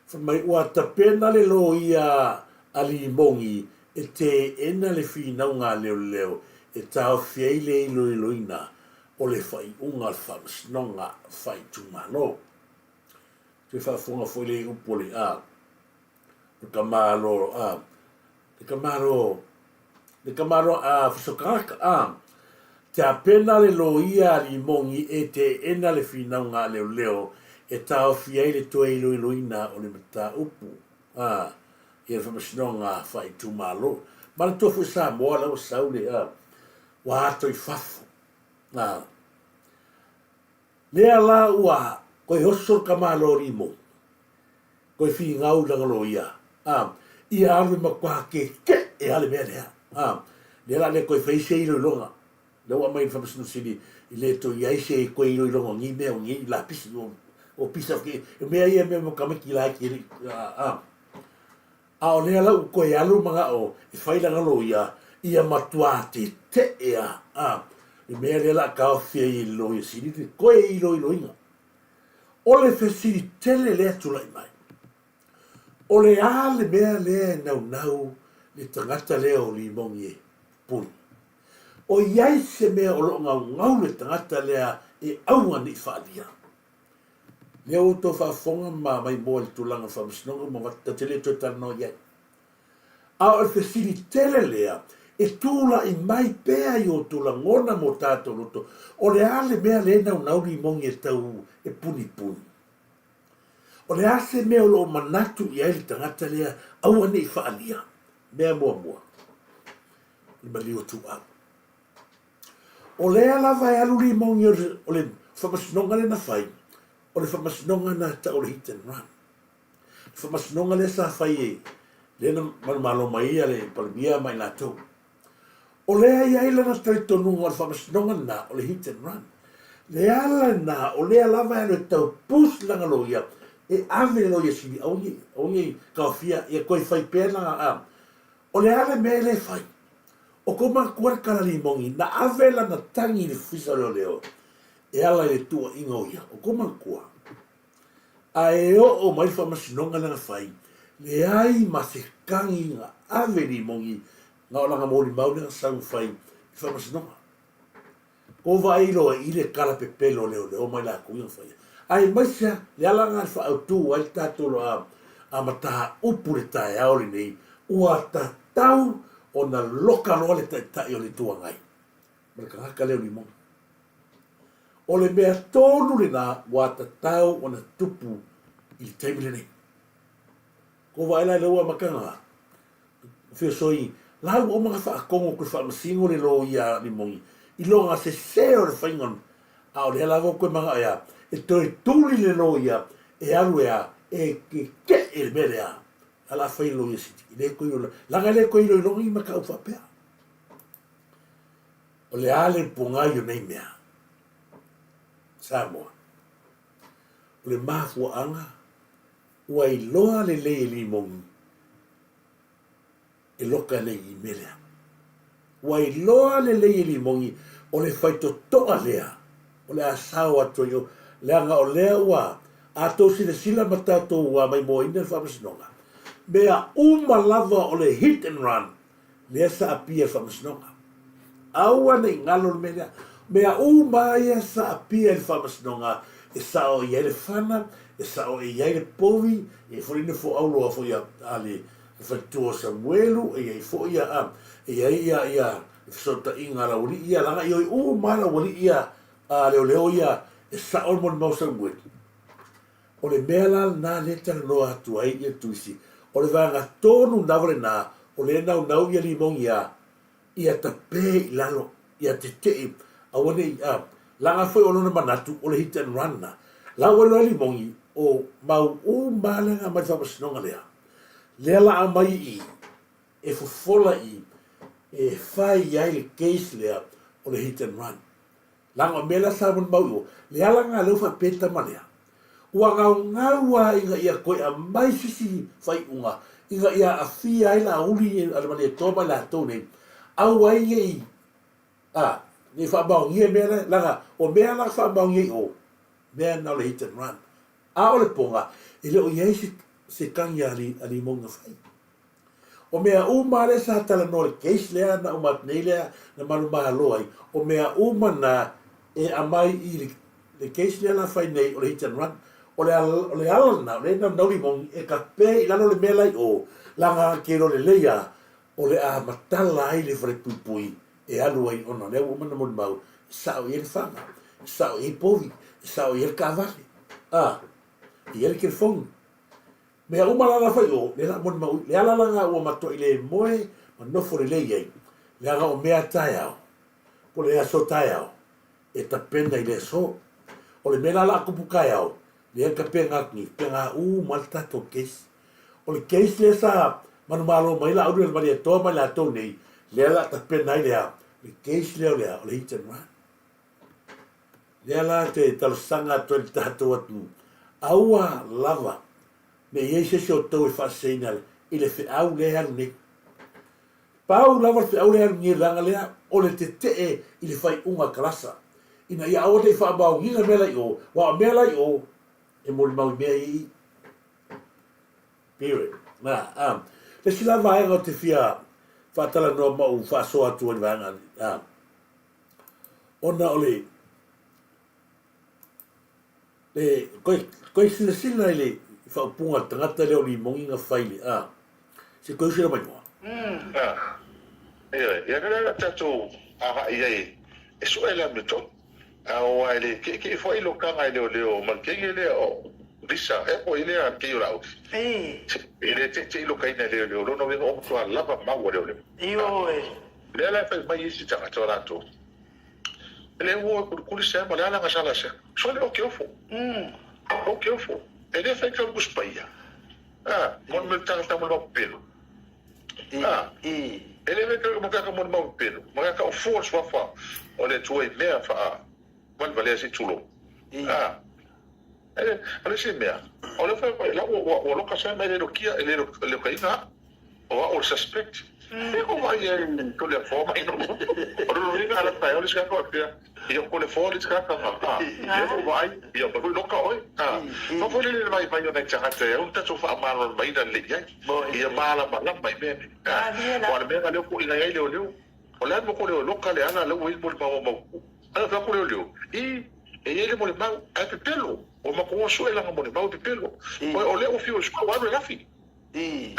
Fai mai, ua tapena le loia a Limogi e teena le finauga a leoleo e taofi ai le iloiloina o le faaiuga o le Faamasinoga Faaitumalo. Toe faafofoga foi le upu o le, a, le tamaloa a, le tamaloa, le tamaloa a Fisokaraka a, tapena le loia a Limogi e teena le finauga a leoleo e taofi ai le toe iloiloina o le mataupu a ia le faamasinoga faaitumalo. Manatua foi Samoa la ua sau le a, ua ato i fafo a. Lea la ua koe oso le tamālo o Limo, koe figau i lana loia, a, ia alu e matua kekeʻe a le mea lea, a, lea la le koe fai se iloiloga, lea ua aumai e le Faamasino Sili, e le toe i ai se koe iloiloga o nei mea o nei lapisi, o pisa o ke, o mea ia mea mo tamaiti laiti e le i, a, a o lea la ua toe alu manaʻo e fai lana loia, ia matua teteʻe a, a, le mea lea la a taofi ai e le Loia Sili le toe iloiloina. O le fesili tele lea tulai mai, o le a le mea lea e naunau le tagata lea o Limogi e pupuni? O i ai se mea o lo o naunau le tagata lea e aua ne i faaalia? Lea ua outou faafofoga ma maimoa i le tulaga o le faamasinoga ma ta te le toe talanoa i ai. A o le fesili tele lea e tulai mai pea i outou lagona ma o tatou loto, o le a le mea lea e naunau limogi e tau e punipuni? O le a se mea o lo o manatu i ai le tagata lea aua ne i faaalia? Mea muamua, o le maliu o Tuuau. O lea lava e alu limogi o le faamasinoga lea na fai, o le faamasinoga na tau o le hit and run. Le faamasinoga lea sa fai e lea na manumalo mai ai le Palemia ma i latou. O lea e i ai lana talitonuga o le faamasinoga lena o le hit and run. Le ala lena o lea lava e alu e tau push lana loia e ave le loia sili aua nei aua nei taofia ia toe fai pea lana a. O le a le mea e le fai? O kou matua le kala limogi na ave lana tagi i le Ofisa o Leoleo e ala i le tuuaiga o ia. O kou matua. A e oo mai le faamasinoga lea na fai, leai ma se kagi na ave i limogi na o lana molimau lea na sau na fai i le faamasinoga. Ko vaai loa i le kala pepelo o leoleo mai latou ia na faia. Aemaise a le ala na faaautu ai le tatou a mataupu le taeao lenei, ua tatau ona loka loa le Taitai o le Itu Agai ma le tagata lea o limogi. O le mea tonu lena ua tatau ona tupu i le taimi lenei. Ko vaai la i lau amataga, feosoi, la ua uma ona faatogo atu e faamasino le loia a Limogi i lona sese o le faiga, a o lea lava ua toe manao e a? E toe tuli le loia e alu e a? E kekeʻe le mea lea a la fai e le loia sili. E le toe iloilo, leaga e le toe iloiloga ni mataupu faapea. O le a le pogai o nei mea? Samoa. O le mafuaaga ua iloa lelei e Limogi e loka nei i mea lea. Ua iloa lelei e Limogi o le faitotoa lea o le a sao atu ai o, leaga o lea ua a tou silasila ma tatou maimoaina le faamasinoga, mea uma lava o le hit and run lea sa apia i le faamasinoga. Aua ne i galo le mea lea. Mea uma ia sa apia i le faamasinoga e sao i ai le fana, e sao i ai le povi, e i ai foi le nofoau loa foi a le faletua o Samuelu, e i ai foi ia, e i ai ia, ia le fesootaiga a laualii ia, leaga e ioe uma lava laualii ia a leoleo ia e sao le molimau Samuelu. O le mea la lena lea e talanoa atu ai ia Tuisi, o le vaega tonu lava lena o lea e naunau ia limogi a ia tape i lalo, ia tetee, aua ne i, a, laga foi o lona manatu o le hit and run na. La ua iloa e limogi, o mau uma lea na aumai i le faamasinoga lea, lea la aumai i i, e fofola i, e fai ai le case lea o le hit and run. Leaga o mea la sa molimau i o, le ala lena lea ua faapea tama lea, ua gaugau lava ina ia toe aumai se isi faaiuga ina ia aafia ai Laauli a le Malietoa ma i latou nei, aua ai ne i, a, ne i faamaonia mea la, leaga o mea la faamaonia i o, mea na o le hit and run. A o le poga, e le o i ai se, se tagi a Limoni na fai. O mea uma lea sa talanoa i le case lea na uma atu nei lea na manumalo ai, o mea uma na e aumai i le case lea la fai nei o le hit and run, o le o le ala lena o lea e naunau limogi e kape i lalo le mea la i o, leaga ke iloa lelei a o le a matala ai le falepuipui e alu ai ona o lea ua uma ona molimau e sao i ai le faga, e sao i ai povi, e sao i ai le taavale, a, e i ai le telefoni. Mea uma la la fai o, le la molimau, le ala la ua matuai le moe ma nofo lelei ai, leaga o mea taeao, po o le aso taeao, e tapena i le aso. O le mea la la tupu taeao, lea ka pega atu nei, pega uma le tatou case. O le case lea sa manumalo mai la aulu le Malietoa ma i latou nei, lea la tapena ai le a? Le case lea o le a? O le hit and run. Lea la te talosaga atu ai le tatou atunuu, aua lava ne i ai se isi o outou e faaseseina i le feau lea e alu nei. Pau lava le feau lea e alu nei leaga lea o le tetee i le faaiuga a Kalasa ina ia aua ne i faamaoniga mea la i o, aua o mea la i o e molimau i mea ia i i. Period. Na, a, le isi la vaega ou te fia faatalanoa ma ou faasoa atu ai i le vaega, a, ona o le, le, koe, koe silasila i le faaupuga a le tagata lea o Limogi na fai le, a, se koe usi lava igoa. A, ioe, ia lea la tatou agai i ai e sue le amiotonu. Aua e le keʻekeʻe foi lokaga e leoleo ma le kege lea o Visa ea po i lea kei o Laauli. E le teʻeteʻi lokaina e leoleo, lona uiga ua matua lava mau a leoleo. Lea la e fai mai isi tagata o latou, E le ua kulikuli sea ma le ala gasala sea. Sole o ke ofo. O ke ofo. E le fai ka Tusi Paia. A, mo le tagata mo le mau pepelo. A, e le fai ka mo ka mo le mau pepelo. Ma ka o fua le suafa o le Atua i mea faa valevalea se i tulou. A, e, o le isi mea, o le fai mai, la ua, ua loka sea ma e le lokia, e le lokaina au. O au o le suspect. E ko vaai ai ko le foa mai no. O lo ringa ala tai o le ska ko pia. Ia ko le foa le ska ka ha. Ia ko vaai ia ko loka oi. Ha. Fa fo le le vai vai o nei tangata e un tatou fa malo mai na le iai. Ia mala mala mai me ni. Ha. O le mea le ko ina ai le o leo. O le mo ko le loka le ala le ui mo le mau mau. Ala fa ko le leo. I e i le mo le mau ai pepelo. O ma ko su e langa mo le mau pepelo. O le o fi o sku wa le lafi.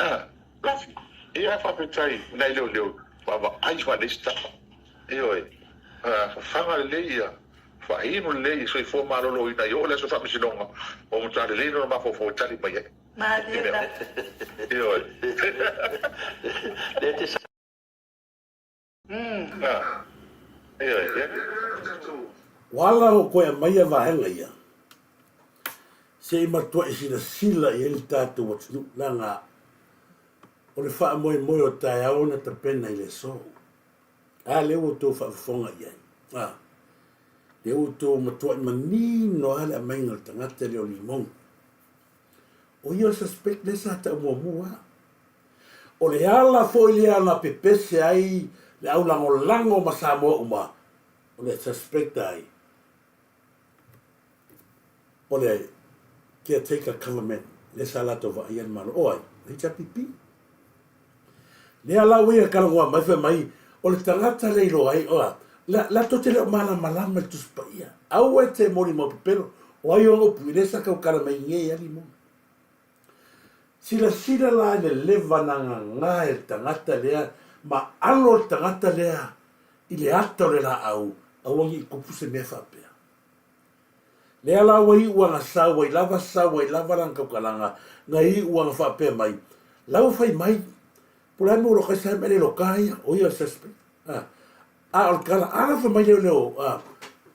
Ā, lafi, ia faafetai nai leoleo vaavaai faalesi tapa. Ioe, ā, fafaga lelei ia, faainu lelei ia soifua maloloina i oo le aso faamasinoga ua matua lelei lona mafaufau e tali mai ai i mea uma. Ioe. Ua ala o koe aumaia vaega ia, se i matuai silasila i ai le tatou atunuu, leaga o le faamoemoe o taeao na tapena i le aso. A lea ua outou faafofoga i ai, a, lea ua outou matuai manino lava le aumaiga o le tagata lea o Limoni. O ia o le suspect lea sa tau muamua lava. O le ala foi lea na pepese ai le aulagolago ma Samoa uma, o le suspect ai o le caretaker government lea sa latou vaaia le Malo. O ai? O le HRPP. Lea la ua ia talanoa mai fai mai o le tagata le iloa ai, oa, la, latou te le o malamalama i le Tusi Paia. Aua e te molimau pepelo, o ai ona upu, lea sa tautala mai nei alii moni. Silasila la i le leva na gagā e le tagata lea ma alo le tagata lea i le ata o le laau, aua ne i tupu se mea faapea. Lea la ua iu ana sau ai lava, sau ai lava lana tautalaga, na iu ana faapea mai, la ua fai mai, po o le a le mea ua loka ai Sam e le loka ia, o ia o le suspect. A, a o le tala, a la fai mai leoleo, a,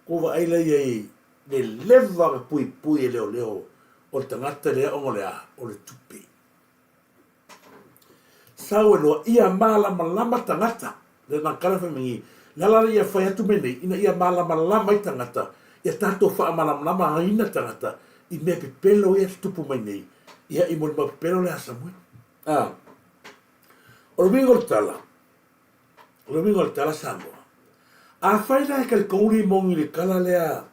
kou vaai la ia i le leva na puipui e leoleo o le tagata lea ona o le a? O le tupe. Sau e loa, ia malamalama tagata. Le na kala fai mai, le ala ia fai atu me nei, ina ia malamalama ai tagata, ia tatou faamalamalama aina tagata i mea pepelo ia tutupu mai nei, ia i molimau pepelo le a Samuel. A, o le uiga o le tala, o le uiga o le tala Samoa, afai la e talitonu Limoni i le tala lea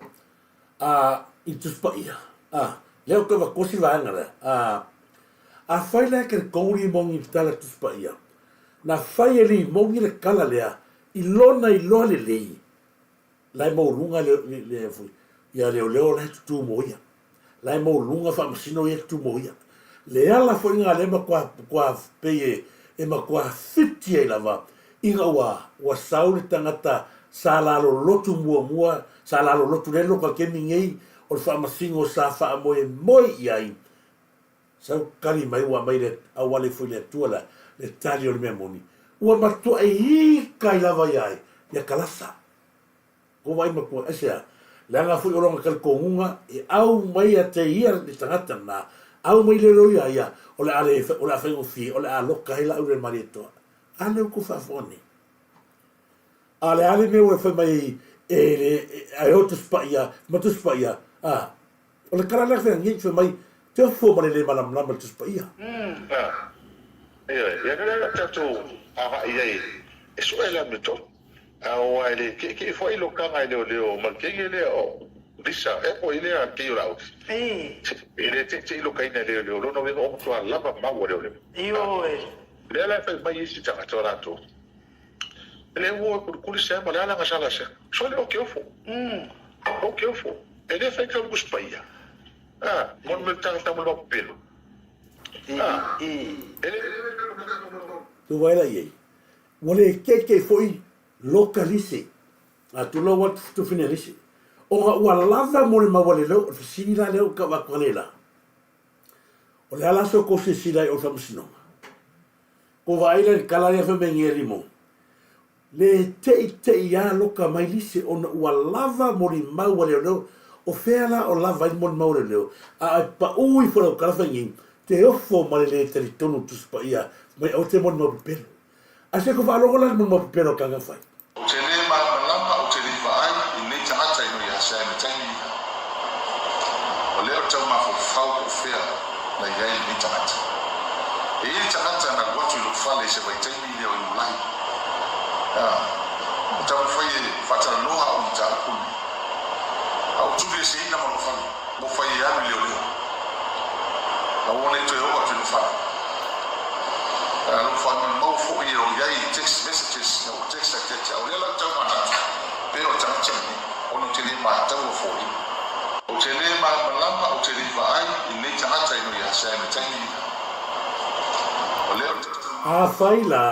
a, i le Tusi Paia, a, lea ou te avatua si vaega lea, a, afai la e talitonu Limoni i le tala Tusi Paia, na fai e Limoni le tala lea i lona iloa lelei, la e maualuga le, le, le, ia leoleo la e tutū mo ia. La e maualuga faamasino ia e tutū mo ia. Le ala foi lena lea e matua, matua pei e, e matua fiti ai lava ina ua, ua sau le tagata sa lalolotu muamua, sa lalolotu lea loka kemi nei o le faamasino sa faamoemoe i ai, sau kali mai ua aumai le auala ifo i le Atua la, le tali o le mea moni. Ua matuai ika ai lava ia ai, ia kalasa. Ko vaai matua, aisea? Leaga foi o lona talitonuga e au mai ia te ia le tagata lena, au mai le loia ia, o le a le, o le a faigofie, o le a loka ai lau le Malietoa. A lea ua tou faafofoga nei. A o le a le mea ua e fai mai ai e le, e o Tusi Paia, ma Tusi Paia, a, o le tala lea fai nei, fai mai, te ofo ma le le malamalama i le Tusi Paia. A, ioe, ia lea la tatou agai i ai e sue le amiotonu. Aua e le ke'eke'e foi lokaga e leoleo ma le kege lea o visa ea po i lea kei o Lauli. E le te'ete'i lokaina e leoleo, lona uiga ua matua lava mau a leoleo. Lea la e fai mai isi tagata o latou, e le ua o e kulikuli sea ma le ala gasala sea. Sole o ke ofo. O ke ofo. E le fai tau Tusi Paia. A, mo le mea tagata mo le mau pepelo. A, e le. Tu vaai la i ai. Ua le ke'eke'e foi loka lise, a tulou atu tufine lise, ona ua lava mo le mau a le leo, o le fesili la lea ua tau atu anei la. O le a la se tou silasila i o le faamasinoga? Kou vaai la i le tala lea fai mai nei a Limon, le te'ite'i a loka mai lise ona ua lava mo le mau a leoleo, o fea la o lava ai le molimau a leoleo, a e pa'u ifo lau tala fai nei, te ofo ma le lē talitonu Tusi Paia mai aua te molimau pepelo. A se ko faalogo la le molimau pepelo a tagata fai. Ou te le malamalama, ou te le i vaai i lenei tagata i noi ia Sam i taimi ia. O lea ou te tau mafaufau po o fea na i ai lenei tagata. E i ai le tagata na alu atu i lou fale i se vaitaimi lea o Iulai. A, ua taumafai e faatalanoa au i mataupu lenei. A ua tuliaseina ma lou fale, ua fai e alu i leoleo. A ua le toe oo atu i lou fale. A lou faamaumau foi e o i ai i text messages na ua text atu ia te au. O lea la ou tau manatu, pe o le tagata lenei, ona ou te le matau a foliga. Ou te le malamalama, ou te le i vaai i lenei tagata i noi ia Sam i taimi ia. O lea ou te. Afai la,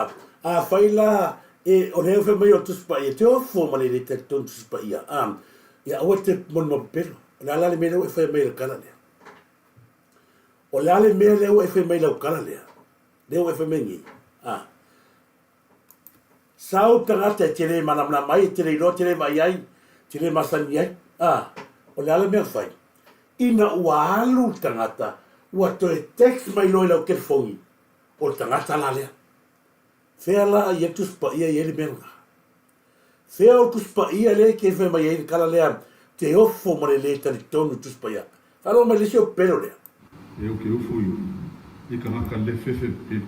afai la, e, o lea fai mai o le Tusi Paia, te ofo ma le le talitonu Tusi Paia, a, ia aua e te molimau pepelo. O le a la le mea lea ua e faia mai i le tala lea? O le a le mea lea ua e fai mai i lau tala lea? Lea ua e fai mai nei, a. Sau tagata e te le malamalama ai, e te le iloa, e te le vaai ai, e te le masani ai, a. O le a le mea fai? Ina ua alu le tagata, ua toe text mai loa i lau telefoni, o le tagata la lea. Fea la ia Tusi Paia i ai le mea lena? Fea o le Tusi Paia lea e te fai mai ai le tala lea, te ofo ma le lē talitonu i Tusi Paia? Faalogo mai le isi o pepelo lea. E o ke ofo i i kanaka le fefe pepelo.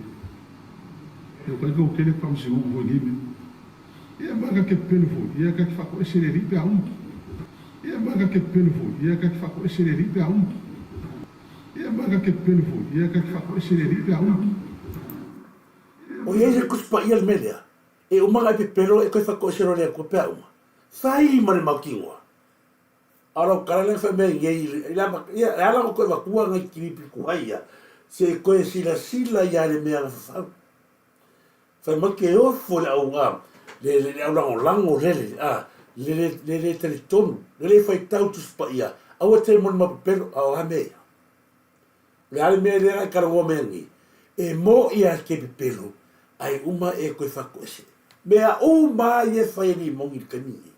E o ka ika o kele ka msi u foi nei mea. Ia ma ka ke pepelo foi, ia ka ke whakoese le ri pe a uma. Ia ma ka ke pepelo foi, ia ka ke whakoese le ri pe a uma. Ia ma ka ke pepelo foi, ia ka ke whakoese le ri pe a uma. O i ai se Tusi Paia le mea lea, e uma ona e pepelo e toe whakoese loa le Atua pe a uma. Whai ma le mautinoa. A o lau tala lea na fai mai ai nei i le amata, ia, e ala ona toe avatua nai kilipi tuai ia, se i toe silasila ia i le mea na fafau. Fai mai ke ofo le au, a, le, le, le au lagolago lele, a, le, le, le, le talitonu, le le faitau Tusi Paia, aua te molimau pepelo, a o a mea ia? O le a le mea lea e talanoa mai nei? E moʻi a ke pepelo, ae uma e koe whakoese. Mea uma a ia e whai e Limongi i le taimi nei.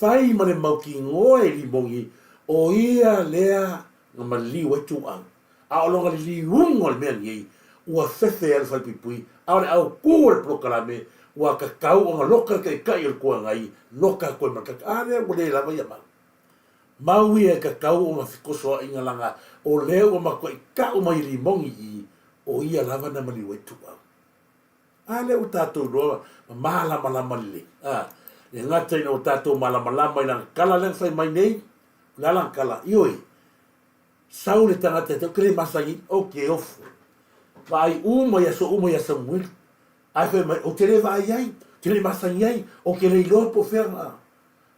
Whai ma le mautinoa e Limongi, o ia lea na maliu ai Tuuau. A o lona liliuga o le mea nei, ua fefe ai le falepuipui, a o le autū o le polokalame, ua tatau ona loka le taitai o le Itu Agai, loka atu ai ma le tagata. A lea ua le lava ia mau. Mau ia e tatau ona fekosoaʻiga laga o lea ua matuai taʻu mai i Limongi i, o ia lava na maliu ai Tuuau. A lea ua tatou iloa ma malamalama lelei. A, le gata ina ua tatou malamalama i lana tala lea na fai mai nei, o le a lana tala? Ioe, sau le tagata e te, ou te le masani, ou te ofo. Vaai uma i aso uma ia Samueli. Ae fai mai, ou te le vaai ai, ou te le masani ai, ou te le iloa po o fea na.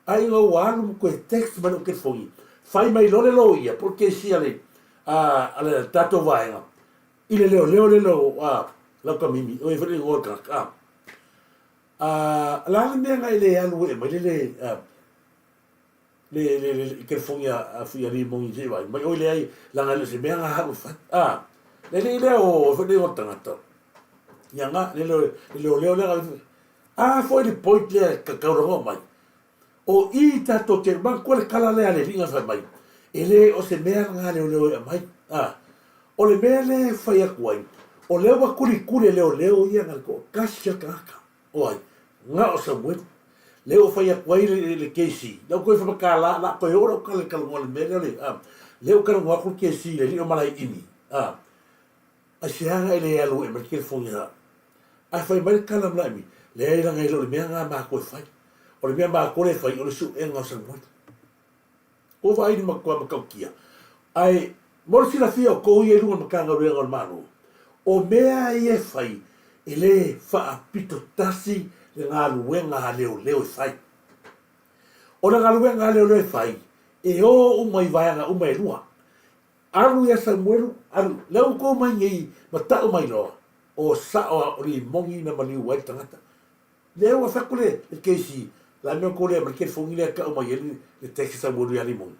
Ai ina ua alu ma toe text mai lou telefoni, fai mai loa le loia po o le kesi a le, a le tatou vaega i le leoleo lea lau, a, lau kamimi, oi foi le igoa o le tagata, a. A, o le a le mea na e le alu e aumai le, le, a, le, le, le, le telefoni a, a Fuialii Mongi se i vaai mai, oi leai, leaga e le o se mea na au e fai, a. Le alii lea o, foi le igoa o le tagata, ia na, le, le leoleo lea na, a foi le point lea e tatau lava ona aumai. O i tatou te manatua le tala lea a le alii na fai mai, e le o se mea lena a leoleo e aumai. A, o le mea lea e fai atu ai, o lea ua tulituli e leoleo ia na le toatasi a le tagata. O ai? Na o Samuelu. Lea ua fai atu ai le, le KC. Lea ua toe faamatala, la toe oo lau tala i le talanoa i le mea lea o le, a, lea ua talanoa atu le KC i le alii o Malaeimi. A, aisea na e le alu e aumai le telefoni a Ae fai mai le tala a Malaeimi, leai leaga e le o le mea lena a matou e fai. O le mea a matou lea e fai, o le suega o Samuelu. Ua vaai i le matua matautia. Ae mo le silafia o tou ia i luga o le Matagaluega o le Malo, o mea ia e fai, e le faapito tasi le galuega a leoleo e fai. O le galuega a leoleo e fai, e o uma i vaega uma e lua. Alu ia Samuelu, alu, lea ua tou mai nei ma tau mai loa, o sao a o limoni na maliu ai le tagata. Lea ua fai atu le KC, la mea tou lea aumai le telefoni lea e tau mai ai le text a Samuelu ia Limoni.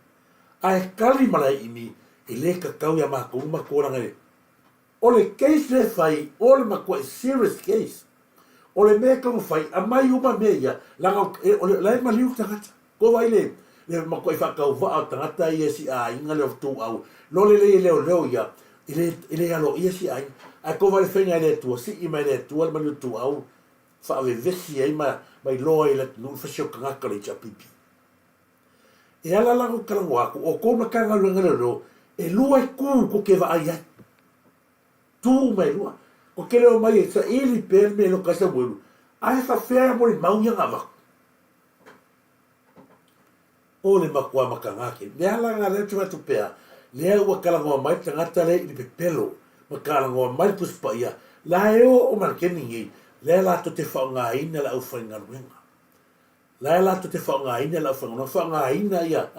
Ae tali Malaeimi, e le tatau ia matou ni matua leaga e O le case lea e fai o le matuai serious case. O le mea e tatau ona fai, aumai uma mea ia, leaga o la e maliu le tagata. Tou vaai le le matuai faatauvaa o tagata ia si aiga lea o Tuuau, lole lea e leoleo ia, e le e le aloaia si aiga. Ae tou vaai le faiga e le Atua, sii mai e le Atua le maliu o Tuuau, faavevesi ai ma ma iloa ai e le atunuu le fasi o tagata o le HRPP. E ala la ona talanoa atu, o tou Matagaluega leoleo, e lua itu tou te vaai ai. Tu uma e lua. Ko te leo mai e saili pea le mea e loka ai Samuelu, ae faafefea molimau ia na avatu. O le matua mataga tele. Le ala lena lea ou te fai atu pea, lea ua talanoa mai le tagata lea i le pepelo, ma talanoa mai le Tusi Paia, la e oo mai le taimi nei, lea latou te faaaogaina le aufaigaluega. La e latou te faaaogaina le aufaigaluega, faaaogaina ia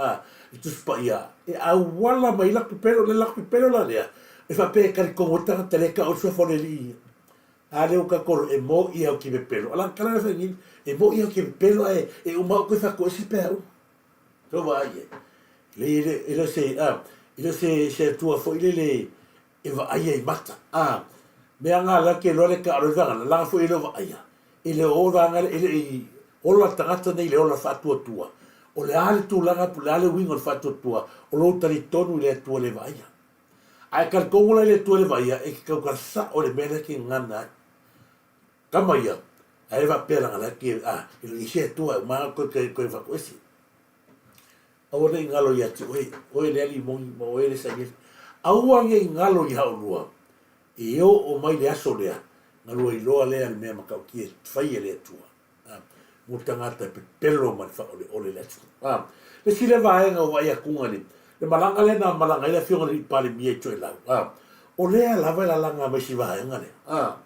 le Tusi Paia e auala mai ai latou pepelo. O le latou pepelo la lea, e faapea e talitonu ai le tagata lea e tau ai le suafa o le Alii ia. A lea ua tatou e mo'i au ki pepelo. A la tala lea fai nei, e mo'i au ki pepelo ae e uma au koe fatoese pe a uma. Tou vaai i ai. Le e le o se a e le o se se Atua foi lele e vaaia i mata. A mea nga la ke loa le taalo i vagana, laga foi e le o vaaia. E le o vaega e le i ola le tagata nei i le ola faatuatua. O le a le tulaga po o le a le uiga o le faatuatua, o lou talitonu i le Atua le vaaia. Ae talitonu la i le Atua le vaaia, e te tautala sao i le mea lea e te gagana ai. Tama ia, ae le faapea leaga la e te, a, e le o i ai se Atua e uma lava koe koe koe fatoese. Aua ne i galo ia te oe, oe le alii moni ma oe le sailiili. Aua ne i galo ia oulua, e oo mai le aso lea, na lua iloa lea le mea matautia e fai e le Atua. mo tagata e pepelo ma le faaoleole le atunuu. A, le isi lea vaega ua vaai atuga i le, le malaga lea na malaga ai le afioga i le alii Palemia i Toelau, a, o lea lava e lalaga mai si vaega lea. A,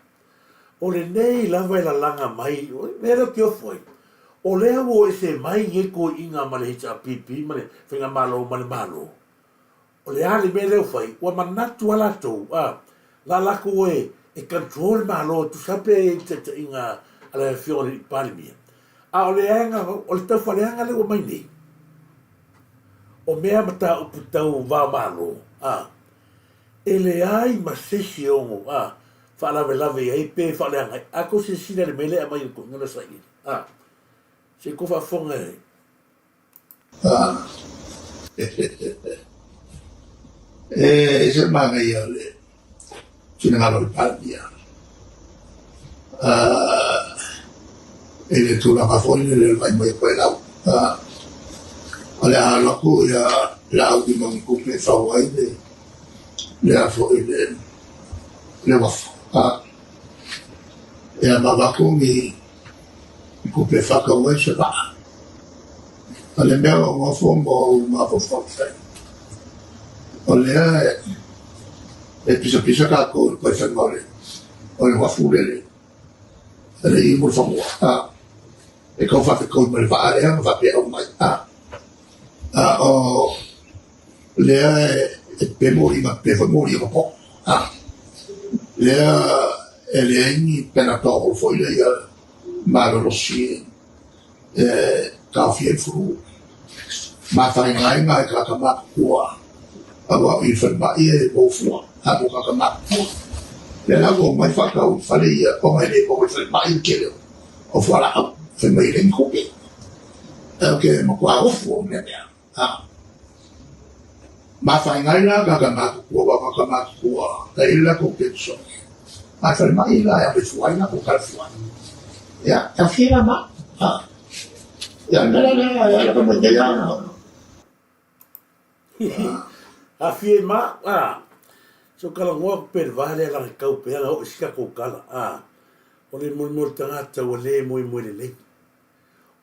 o lenei lava e lalaga mai, o le mea lea ou te ofo ai, o lea ua o ese mai nei toeaiina ma le HRPP ma le Faigamalo ma le Malo, O le a le mea lea ua fai? Ua manatu lava latou, a, la latou e, e control le Malo e tusa pe i le taitaiga a le Afioga i le Palemia. A o le aga, o le taufaleaga lea ua mai nei, o mea mataupu tau va o Malo, a, e leai ma se isi e ono, a, faalavelave i ai pe faaleaga ai. A tou silasila i le mea lea e aumai e le toeaina lea o Saili, a, se i tou faafofoga i ai. E ese le manaia o le finagalo o le Palemia i le tulaga foi lele o le vaai mai o Toelau. O le a alu atu le aulima o ni tupe e fau ai le a foi le uafu. Ia ma avatu ni tupe e faatau ai se vaa. O le mea o nofo ma ou mafaufau fai, o lea e pisapisa tatou i le toe faiga o le uafu lele i Mulifanua, e tau faafetaui ma le vaa lea ma faapea e aumai, a o lea e pe moli ma pe foi moli o ka poʻo, lea e leai ni penatol foi lea malolosi e taofia ai le flu. Matainaina e tagata matutua aua o i le falemai e maua fua a mo tagata matutua. Lea la ua omai faatau i fale ia ona e le maua i le falemai le tele o fualaau fai mai e leai ni tupe. Ae ou te matua ofu o mea mea. Ha. Mafaigai la tagata matutua, aua o tagata matutua e i ai le latou penisione. A e falemai la e ave fua ai latou tala fua. Ia, e aofia la ma. Ha. Ia, le mea la lea, e ala ka mai nei lava. Afia i ma, a. So kala ngoa ku pe le va lea langa kau pe anga o isi ka kou kala, a. O le moemoe le tagata ua le moemoe lelei.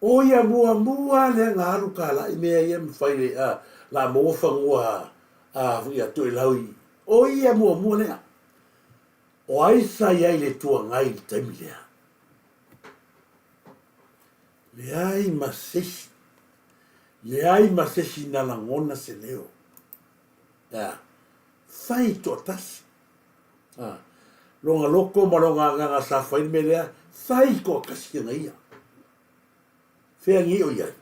O ia muamua lea na alu kalaʻi mea ia ma fai le a la maua fanua a ia Toelau i o ia muamua lea. O ai sa iai le Itu Agai i le taimi lea? Leai ma sesi. Leai ma sesi na lagona se leo. Ea, fai toatasi. A, longa loko ma longa agaga sa fai le mea lea, fai toatasi ana ia. Fea nei o iai?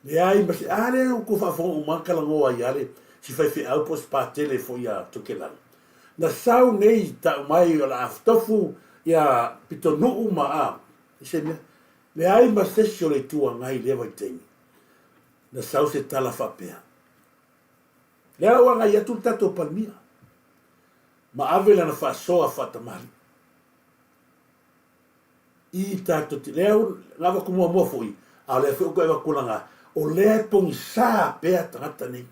Leai ma se, a lea ua tou faafofoga uma lava talanoa ai a le si faifeau po o si patele foi ia Tokelau. Na sau nei tau mai o le a tofu ia Pitonuu ma a, i se mea. Leai ma se isi o le Itu Agai i lea vaitaimi na sau se tala faapea. Lea ua agai atu le tatou Palemia ma ave lana faasoa faatamalii i tatou te, lea na avatu muamua foi, a o lea foi ua toe avatu lana, o lea e pogisa pea tagata nei.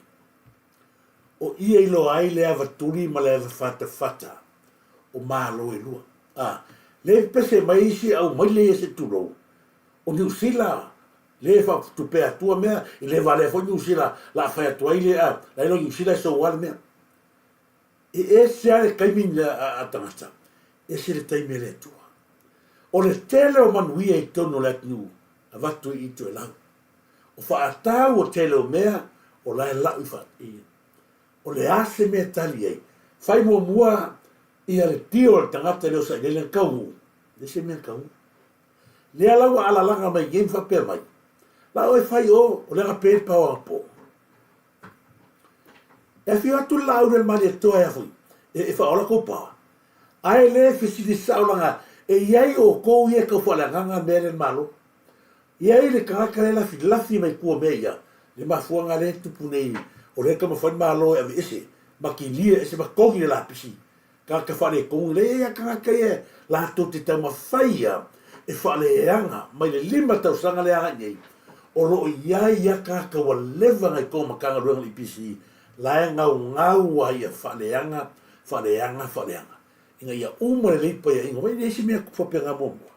O ia iloa ai le ava tuli ma le ava fatafata o Malo e lua. A, lea e pepese mai isi au maile ia se tulou, o Niu Sila le faatupea atua mea, i le valea foi Niu Sila la fai atu ai le, a, la iloa Niu Sila e soua le mea. E ese a le taimi a tagata, ese le taimi a le Atua. O le tele o manuia i totonu o le atunuu, avatu i Toelau. O faatau o tele o mea, o la e lau i fa, i, o le a se mea e tali ai? Fai muamua ia le tio o le tagata e le o sailele na taunuu, leai se mea na taunuu. Lea la ua alalaga mai nei ma faapea mai, la oe fai o, o lea na pe le pao anapo. E afio atu le laau lea le Malietoa ea foi, e, e faaola kou paoa. Ae le fesili sao laga e i ai outou ia e tau faaleagaga mea lea le Malo. I ai le tagata lea e lafilafi mai tua mea ia, le mafuaaga lea e tupu nei, o lea e taumafai le Malo e aveese, ma kilia ese ma togi le lapisi Tagata faaletonu lea ia tagata ia latou te taumafai ia e faaleaga mai le 5 tausaga lea agai nei, o lo o i ai ia tagata ua leva na i totonu o Matagaluega o le EPC la e gaugau ai ia faaleaga, faaleaga, faaleaga ina ia uma lelei paiaiga. Vai leai se mea faapena muamua.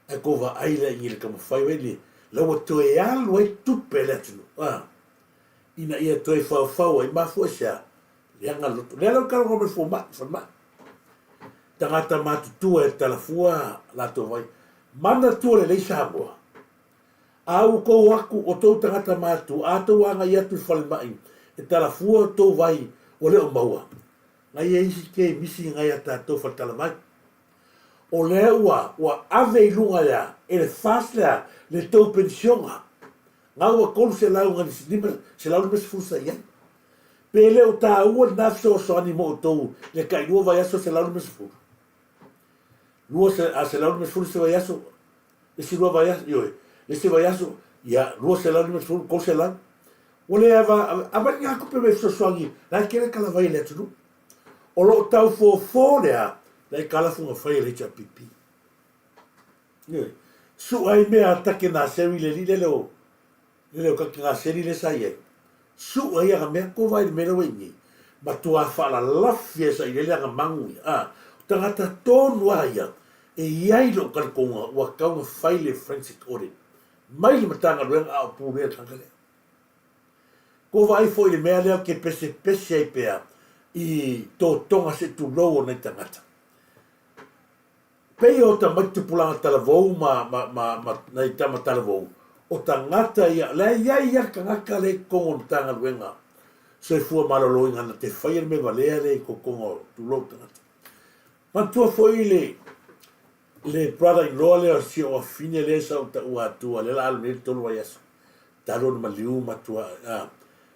Ae tou vaai la i le taumafai vai le la ua toe alu ai tupe a le atunuu a ina ia toe faufau ai mafua i se a? Leaga loto. Lea la ua talanoa mai fomai, falemai. Tagata matutua e talafua latou vai. Manatua lelei Samoa. A ua tou atu, o tou tagata matutua, a tou agai atu i le falemai e talafua tou vai ua le o maua. Nai e isi kemisi ngai a tatou faletalavai. O lea ua, ua ave i luga lea e le FAST lea le tou penisiona. Nga ua 350 sa i ai. Pe le o taua lena fesoasoani mo outou le tailua vaiaso 150? 250 se vaiaso, le isi lua vaiaso, ioe, le isi vaiaso, ia, 250, 300. Ua le ava, aumai ni tupe mai fesoasoani, la e tele talavai a le atunuu. O lo o tau fofo lea, la e kalafuga fai a le HRPP. Ioe, sua ai mea a take nā seri le li lele o, Lele o kake gaseni lea sa i ai. Sua ia ka mea ko vai le mea lea ua i nei. Matua faalalafi ai sailele ana magu ia. A, o tagata tonu a ia e i ai lou talitonga ua tatau ona fai le forensic audit mai le Matagaluega a o pulea le tagata lea. Ko vaai foi i le mea lea ou te pesepese ai pea i totoga se tulou o nai tagata. Pei o tamaiti tupulaga talavou ma, ma, ma, ma nai tama talavou, o tagata ia, la e i ai ia le tagata lea i totonu o le Matagaluega Soifua Maloloina na te faia le mea valea lea i totoga o tulou tagata. Manatua foi le, le brother in law lea o si ou afine lea sa ou taua atua, lea la alu nei le tolu vaiaso, talu ona maliu matua, a,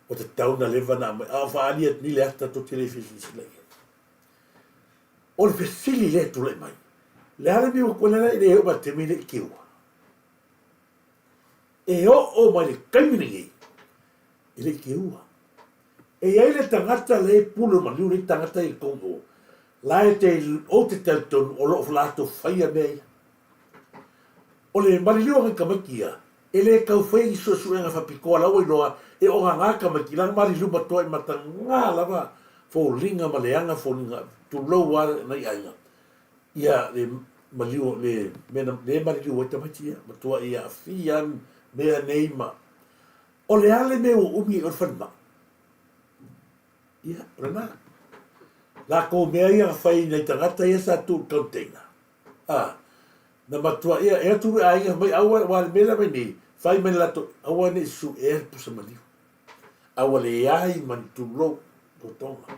ua tatau ona leva ona aumai, a o faaali atu nei le ata tou te le fia silasila i ai. O le fesili lea e tulai mai, le a le mea ua tuai, le le oo mai le taimi lea i Kiwa. E oo mai le taimi lenei, e le i teua. E i ai le tagata lea e pule o maliu le tagata i totonu o, la e te, ou te talitonu o lo o latou faia mea ia. O le maliliu o nai tamaiti ia, e le tau faia ni suesuega faapitoa la ua iloa e ogaga tamaiti la na maliliu matoa i mataga lava foliga ma leaga foliga tulou lava nai aiga ia le maliu le mea na le maliliu ai tamaiti ia matuai aafia mea nei ma O le a le mea ua umi ai oe le falemai? Ia, o lena. Lakou mea ia na fai i nai tagata ia sa tuu i le container. A, na matua ia, e atu le aiga fai mai, aua, aua le mea lea mai nei, fai mai le latou, aua ne i suea le pusa maliu. A ua leai ma ni tulou totoga.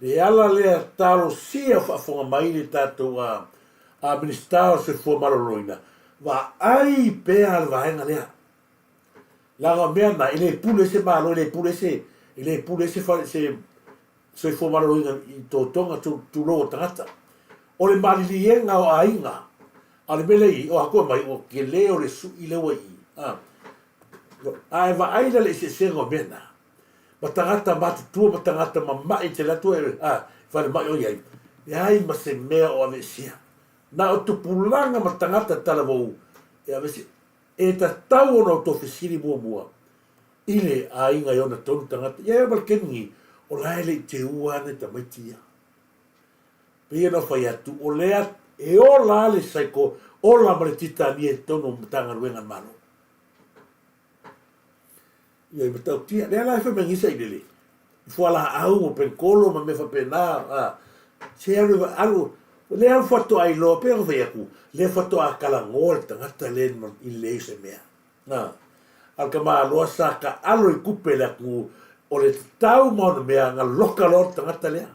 Le ala lea talosia o faafofoga mai le tatou a, a Minisita o le Soifua Maloloina, vaai pea le vaega lea. Leaga o mea na, e le pule ai se Malo, e le pule ai se, e le pule ai se fale, se soifua maloloina i totoga, tulou o tagata. O le maliliega o aiga, a o le mea lea i i, o atu e mai, ua tele o le sui lea ua i i. A, a e vaai la le eseesega o mea na, ma tagata matutua ma tagata mama'i tele atu e, a, falemai o i ai, leai ma se mea o aveesea. Na o tupulaga ma tagata talavou e aveese. E tatau ona outou fesili muamua i le aiga i ona tonu tagata, ia e Malkeni, o la e le i teua ana i tamaiti ia. Pei ona fai atu, o lea e ola le saiko, ola ma le titania i totonu o Matagaluega a le Malo. Ia i matautia, lea la e fai mai nei sailele, i fualaau ma penkolo ma mea faapena, a, se alu, alu, lea faatoa iloa, pei ona fai atu, lea faatoa talanoa le tagata lea i le leai o se mea. A, a o le tamaloa sa taalo i tupe i le atunuu, o le tatau ma ona mea, na loka loa le tagata lea.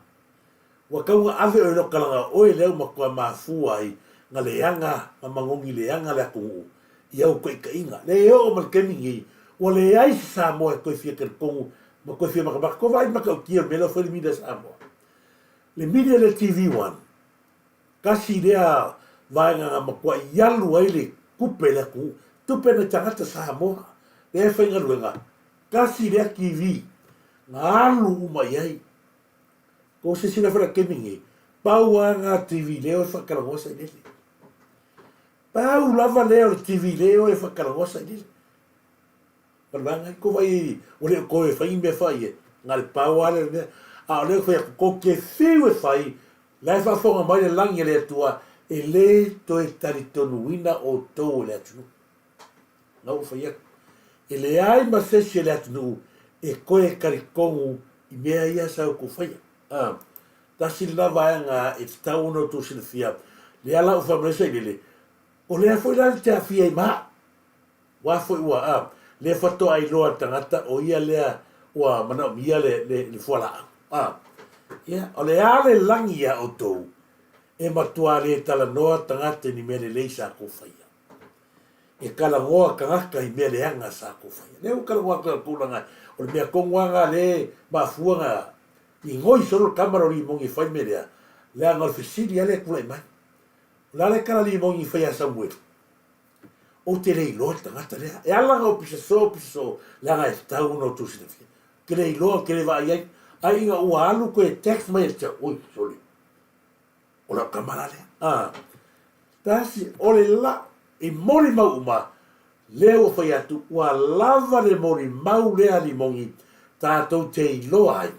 Ua tau na ave oe loka laga oe lea ua matua mafua ai na leaga ma manogi leaga le atunuu i au taitaiga. Lea e oo mai le taimi nei, ua leai se Samoa e toe fia talitonu ma toe fia matamata. Tou vaai i le matautia o le mea lea ua fai le media a Samoa. Le media lea TV One, tasi lea vaega na matuai alu ai le tupe i le atunuu, tupe nai tagata Samoa lea e faigaluega, tasi lea TV na alu uma i ai. Kou silasila foi la i le taimi lenei, pau lava lena TV leo e faatalanoa sailele. Pau lava lea o le TV leo e faatalanoa sailele. Ma le vaega ai, kou vaai ua le o toe fai ni mea fai e, na o le pau lava lea o le mea. A o lea ou te fai atu, tou te fiu e fai, la e faafofoga mai le lagi a le Atua, e le toe talitonuina outou e le atunuu. Na ou fai atu, e leai ma se isi o le atunuu e toe talitonu i mea ia sa outou faia. A, tasi lena vaega e tatau ona outou silafia, lea la ua fai mai Sailele, o lea foi la te aafia ai ma au. Aua foi ua, a, lea faatoa iloa e le tagata o ia lea ua manaomia le, le, le fualaau. A, ia, o le a le lagi iā outou, e matua le talanoa tagata i ni mea lelei sa tou faia. E talanoa tagata i mea leaga sa tou faia. Lea ua talanoa atu i le tulaga o le mea tonu lava lena lea e mafua ona inoi solo le tama lea o Limoni e fai le mea lea, leaga o le fesili lava lea e tulai mai. O le a le tala Limoni i fai ia Samuelu? Ou te le iloa le tagata lea. E ala ona ou pisa soo, pisa soo, leaga e tatau ona outou silafia. Ou te le iloa, ou te le vaai ai. Ae ina ua alu toe text mai ia te au, oi, sole. O lau tama la lea. A, tasi, o le la, i molimau uma, lea ua fai atu, ua lava le molimau lea a Limogi tatou te iloa ai,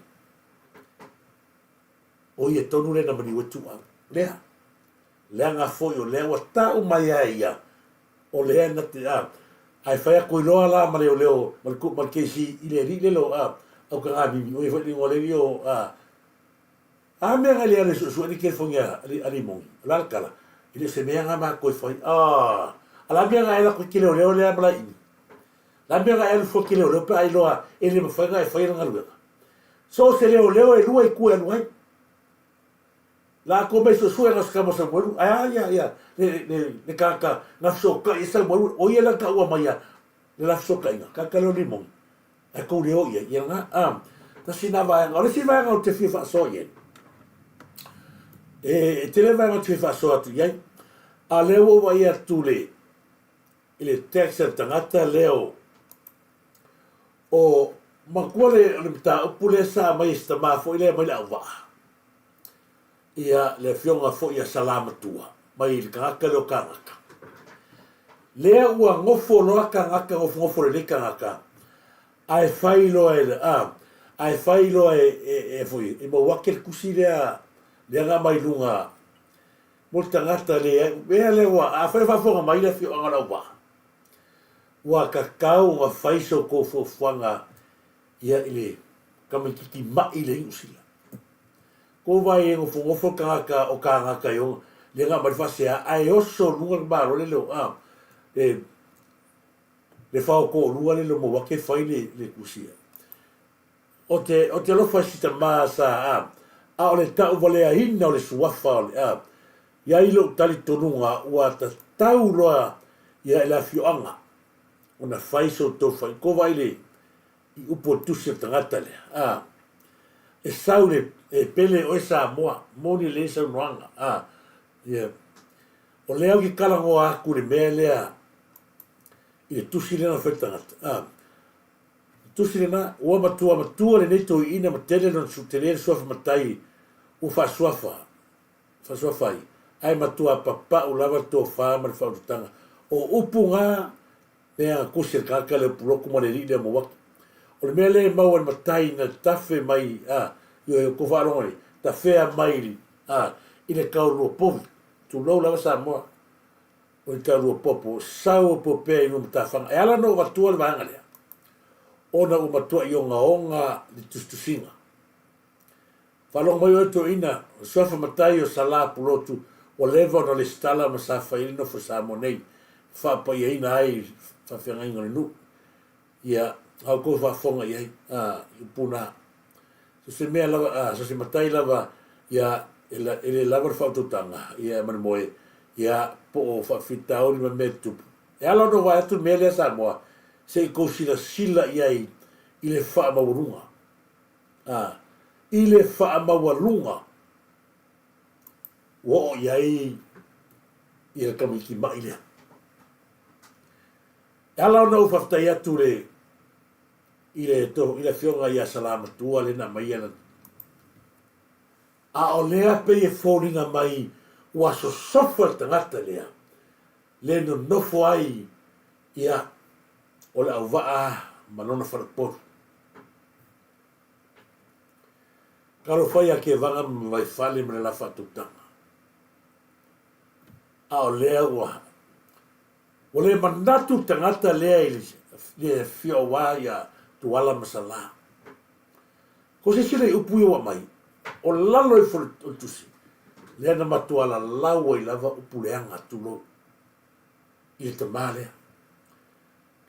o ia tonu lea na maliu ai Tuuau. Lea, leaga foi o lea ua tau mai a e ia, o lea na te, a, ae fai atu iloa la ma leoleo ma le, ma le KC i le alii lea o, a, Autagamimi, o ia foi le igoa o le alii o, a, A mea nga le alu e suesue ni telefoni a Limoni? O le a le tala? E le o se mea nga matou e fai. A, a le a mea nga e alu atu i te leoleo lea ma Laini? O le a mea nga e alu fua i te leoleo pe a iloa e le mafai ona e faia le galuega? So o se leoleo e lua itu e alu ai. Latou mai suesue na se tama Samuelu, ae a ia, ia, le, le, le tagata na fesootai ai Samuelu, o ia lea na taua mai ia le la fesootaiga, tagata lea o Limoni. Ae kou le o i ai, ia lena, a, tasi lena vaega. O le isi vaega ou te fia faasoa i ai, e, e tele vaega ou te fia faasoa atu i ai, a lea ua ou vaai atu le, i le text a le tagata lea o o matua le o le mataupu lea sa aumai e si tama foi lea mai le auvaa ia le afioga foi ia Salamatua mai le tagata lea o Kagaka. Lea ua nofo loa Kagaka nofonofo lelei Kagaka ae fai loa e a ae fai loa e e e foi e maua ake le tusi lea lea na aumai luga mo le tagata leai mea lea ua afai o faafofoga mai le afioaga o Leauvaa ua tatau ona fai so outou fuafuaga ia i le tamaititi ma'i lea i Niu Sila. Kou vaai e nofonofo le tagata o kānaka i ona lea na aumai le faasea ae oso luga le malo le leo a le le faotoolua le leo maua ake fai le le tusi. Ou te, ou te alofa i si tama sa a, a o le tauvaleaina o le suafa o le a, i ai lou talitonuga ua tatau loa ia i le afioaga ona fai so outou faikova i le i upu o le tusi a le tagata lea, a, e sau le, e pele oe Samoa, moni lelei saunoaga, a, ia, o lea ou te talanoa atu i le mea lea i le tusi lea na fai le tagata, a. Tusi lena, ua matua matua lenei toeaina ma tele lona tele le suafa matai ua faasuafa, faasuafa ai, ae matua papau lava le tofa ma le faaututaga. O upu na, mea na tusi e le tagata lea o Pulotu ma le alii lea o Mauaki. O le mea lea e maua e le matai na tafe mai, a, ioe, ua tou faalogo nei, tafea mai, a, i le taulua povi. Tulou lava Samoa. O le taulua popo, sau e popea i Lumatafaga. E ala ona ou avatua le vaega lea, ona ua matuai ogaoga le tusitusiga. Faalogo mai oe toeaina, o le suafa matai o Salā Pulotu ua leva ona lesitala ma sa fai ai le nofo i Samoa nei, ma faapaiaina ai le faafeagaiga o le nuu. Ia, a outou faafofoga i ai, a, i upu na. So se mea lava, a, so se matai lava, ia, e, la, e le lava le faautautaga, ia, ma le moe, ia, po o faafitauli ma mea tutupu. E ala ona ou vaai atu le mea lea Samoa, se i tou silasila i ai i le faamaualuga. A, i le faamaualuga ua oo i ai ia le tamaiti ma'i lea. E ala ona ou faafetai atu le i le i le afioga ia Salamatua lea na aumaia lana a o lea pei e foliga mai ua sosofa le tagata lea le nonofo ai ia o le auvaa ma lona faleupolu. Talofa ia Kevaga ma Vaifale ma le la faatautaga. A o lea ua Ua le manatu le tagata lea i le afio aua ia Tuala ma Salā. Ko se isi lea i upu ia ua aumai, o lalo ifo o le tusi, lea na matua lalau ai lava upu leaga, tulou, i le tama lea.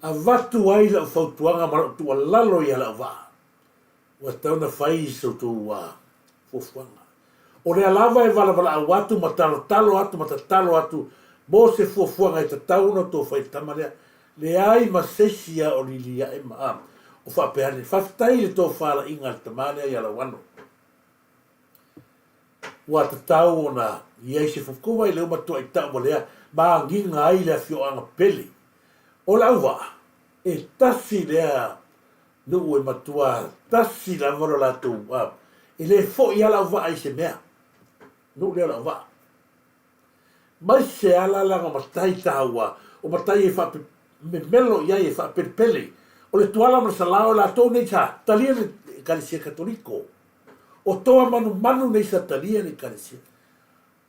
Avatu ai lau fautuaga ma lau tuualalo ia Lauvaa, Ua tatau ona fai so outou fuafuaga. O lea lava e valavalaau atu ma talotalo atu ma tatalo atu mo se fuafuaga e tatau ona outou fai i le tama lea. Leai ma se isi a o liliae ma a o faapea ane, Faafetai i le tofalaiga a le tama lea ia Lauano. Ua tatau ona i ai se fuafuaga i le uma tuai tauvalea ma agiga ai le afioaga pele o Leauvaa e tasi lea Nuu e matua tasi lava lo latou a e le foi a Leauvaa i se mea. Nuu lea o Leauvaa. Mai se ala laga o matai taua, o matai e faapemelo i ai e faapelepele. O le Tuala ma le Salao e latou nei sa talia le Ekalesia Katoliko. O toa manumanu nei sa talia le Ekalesia.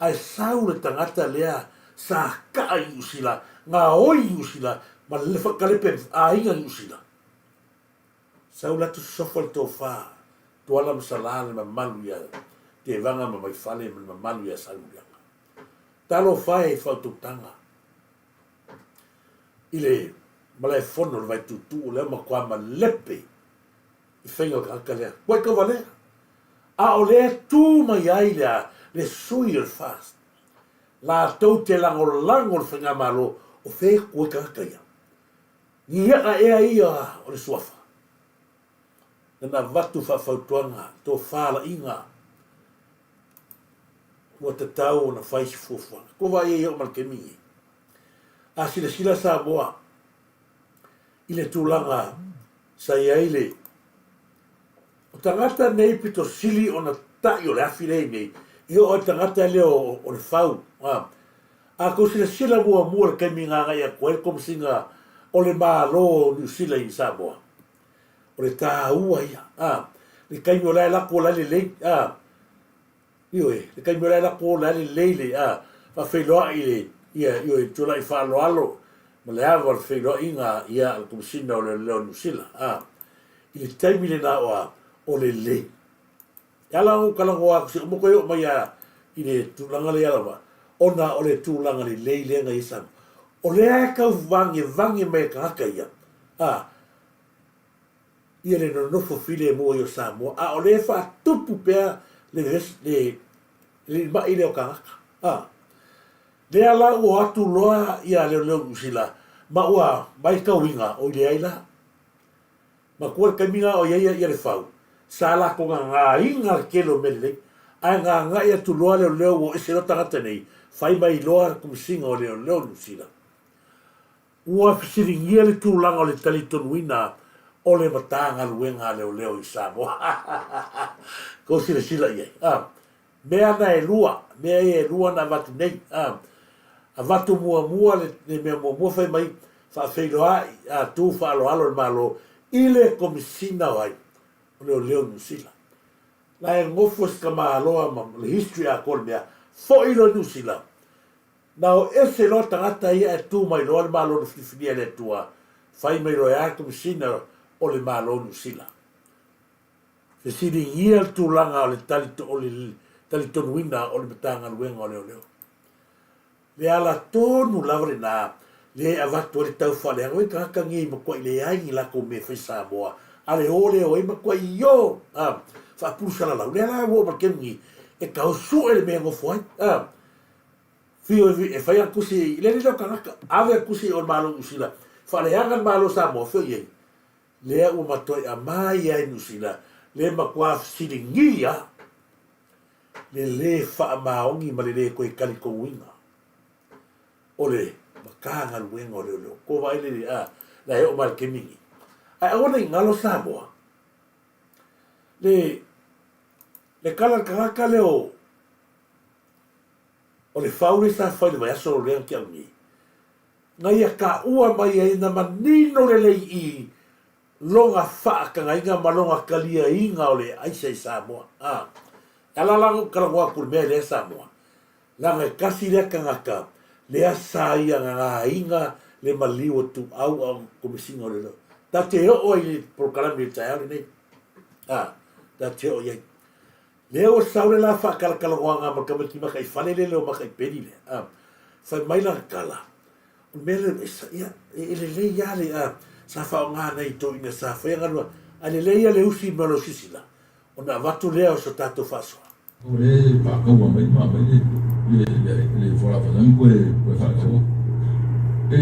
Ae sau le tagata lea sa kaa i Niu Sila, gaoi i Niu Sila ma le kalepe aiga i Niu Sila. Sau la atu sosofa le tofa, Tuala ma Salā le mamalu ia Tevaga ma Vaifale ma le mamalu ia Salemuliaga. Talofa e i faautautaga i le malaefono o le Vaituutuu lea matua malepe i faiga o le tagata lea. Ua i tauvalea. A o lea e tu mai ai le, le sui o le FAST, latou te lagolago le Faigamalo o fea e tu ai tagata ia. Ni aʻa ea ia o le suafa? Na avatu faafautuaga, tofalaiga, ua tatau ona fai se fuafuaga. Ua vaai ai oo ma le taimi lenei. A silasila Samoa i le tulaga sa i ai le O tagata nei pito sili ona ta'i o le afi lea i nei, i oo ai le tagata lea o le fau. A a tou silasila muamua i le taimi na agai atu ai le Komesina o le Malo o Niu Sila i Samoa, o le taua ia. A le taimi o la e alu atu o la e lelei. A Ioe, le taimi o la e lako o la e lelei le a faafeiloai le ia ioe tulai faaaloalo ma le ava o le feiloaiga ia a le Komesina o Leoleo o Niu Sila a i le taimi lena o a o lelei. E ala ona ou talanoa atu se uma toe oo mai a i le tulaga lea lava ona o le tulaga lelei lea na i ai Samoa. O lea e tau vagevage mai e tagata ia a ia le nonofo filemu ai o Samoa, a o lea e faatupu pea le le le ma'i lea o tagata. A lea la ua o atu loa ia leoleo Niu Sila ma ua maitauina oi leai la. Matua le taimi na o i ai ia le fau, sa latou gagāina le tele o mea lelei, ae gaga'i atu loa leoleo ua o ese loa tagata nei, fai mai loa le Komesina o Leoleo Niu Sila. Ua fesiligia le tulaga o le talitonuina o le Matagaluega a Leoleo i Samoa. Tou silasila i ai. A, mea na e lua, mea ia e lua na avatu nei. A, avatu muamua le, le mea muamua fai mai, faafeiloai, a, tu faaaloalo le Malo i le Komesina o ai? O Leoleo i Niu Sila. La e nofo si tamaloa ma le history atoa o le mea, foi loa i Niu Sila, Na o ese loa tagata ia ae tu mai loa le Malo na filifilia e le Atua, fai mai loa e a Komesina o le Malo o Niu Sila. Fesiligia le tulaga o le o le talitonuina o le Matagaluega o Leoleo. Le ala tonu lava lena lea e avatu ai le tau faaleaga, oi tagata nei matuai leai ni latou mea e fai Samoa, a le o lea o ai matuai io, a, faapulusalalau. Lea la ua oo mai le taimi nei, e tau sue le mea e nofo ai, a. Fiu e fai ana tusi i le alii o tagata, ave ana tusi o le Malo o Niu Sila, faaleaga le Malo o Samoa, fea o i ai? Lea ua matuai amai ai Niu Sila, le matua fesiligia le lē faamaoni ma le lē toe talitonuina o le Matagaluega o Leoleo. Tou vaai lelei, a, la e oo mai lava i le taimi lenei. Ae aua ne i galo Samoa, le, le tala a le tagata lea o, O le fau lea sa fai i le vaiaso lea na tea nei, na ia taua mai ai na manino lelei i lona faatagaina ma lona taliaina o le aisa i Samoa. A, e ala la ona ou talanoa atu i le mea lea Samoa, leaga e tasi lea tagata lea sa ia gagaina le maliu o Tuau a o Komesina o Leoleo. Ta te oo ai i le polokalame i le taeao lenei. A, ta te oo i ai. Lea ua sau le la faakalakalanoaga ma le tamaiti makaifale lea le o makaipeli lea, a, fai mai lana tala, o le mea lea o le aisa, ia, e lelei lava le, a, sa faaaoga nai toeaiina sa faia galuega, ae lelei lava le usi mai o lau sisila, ona avatu lea o se tatou faasoa. O lea e faataua mai ma aumai le le fualaau faasaina toe toe faataua. E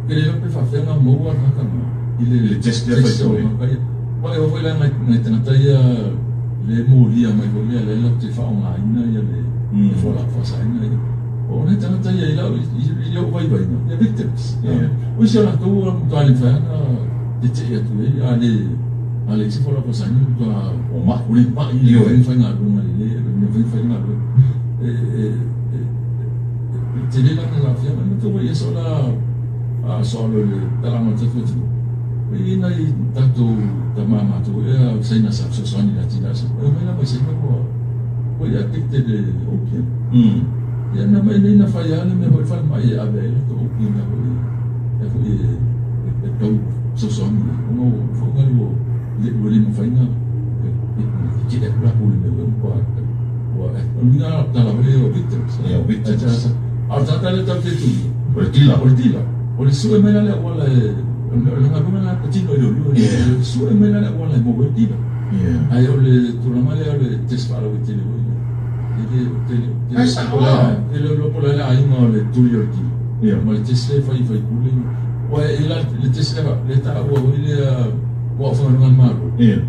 e le iloa pe faafefea ona maua le tagata lena i le test lea fai o tagata ia. Aua e oo foi la i nai tagata ia le molia mai foi lea lea latou te faaaogaina ia le fualaau faasaina ia. O nai tagata ia i lau i lou vaivaiga, they are victims. O isi o latou ua matua le mafai lava ona tetee atu i ai a le a leai se fualaau faasaina ua matua ua mai ua le mai le mafai ona faigaluega lelei le mafai ona faigaluega. E e e tele la na aafiaga. E manatua foi ia soo la soalo i le talaga o le tatou atunuu. E i ai nai tatou tama matou ea Saina sa fesoasoani i le atinae o Samoa. E omai la mai Saina ua ua i addicted i le opium. Ia na mai nei na fai lava le mea foi falemai e ave ai latou opium mea foi mea foi e tau fesoasoani ai ona ua foi na ua le ua le mafai ona tetee atu latou i le mea ua ua o le uiga o le tala foi lea o victims. Ia o victims. A o le tagata lea tatou te tuia o le dealer. O le dealer. O le sue mai la le auala e o le galuega lena e patino i leoleo e sue mai la le auala e maua ai le dealer. Ae o le tulaga lea o le test faalauaitele foi lea e le o te le o le le iloa po o le a le aiga o le tuli o le dealer ma le test lea e fai i faipule aua e la le test lea lea e taua foi lea ua aufaigaluega a le Malo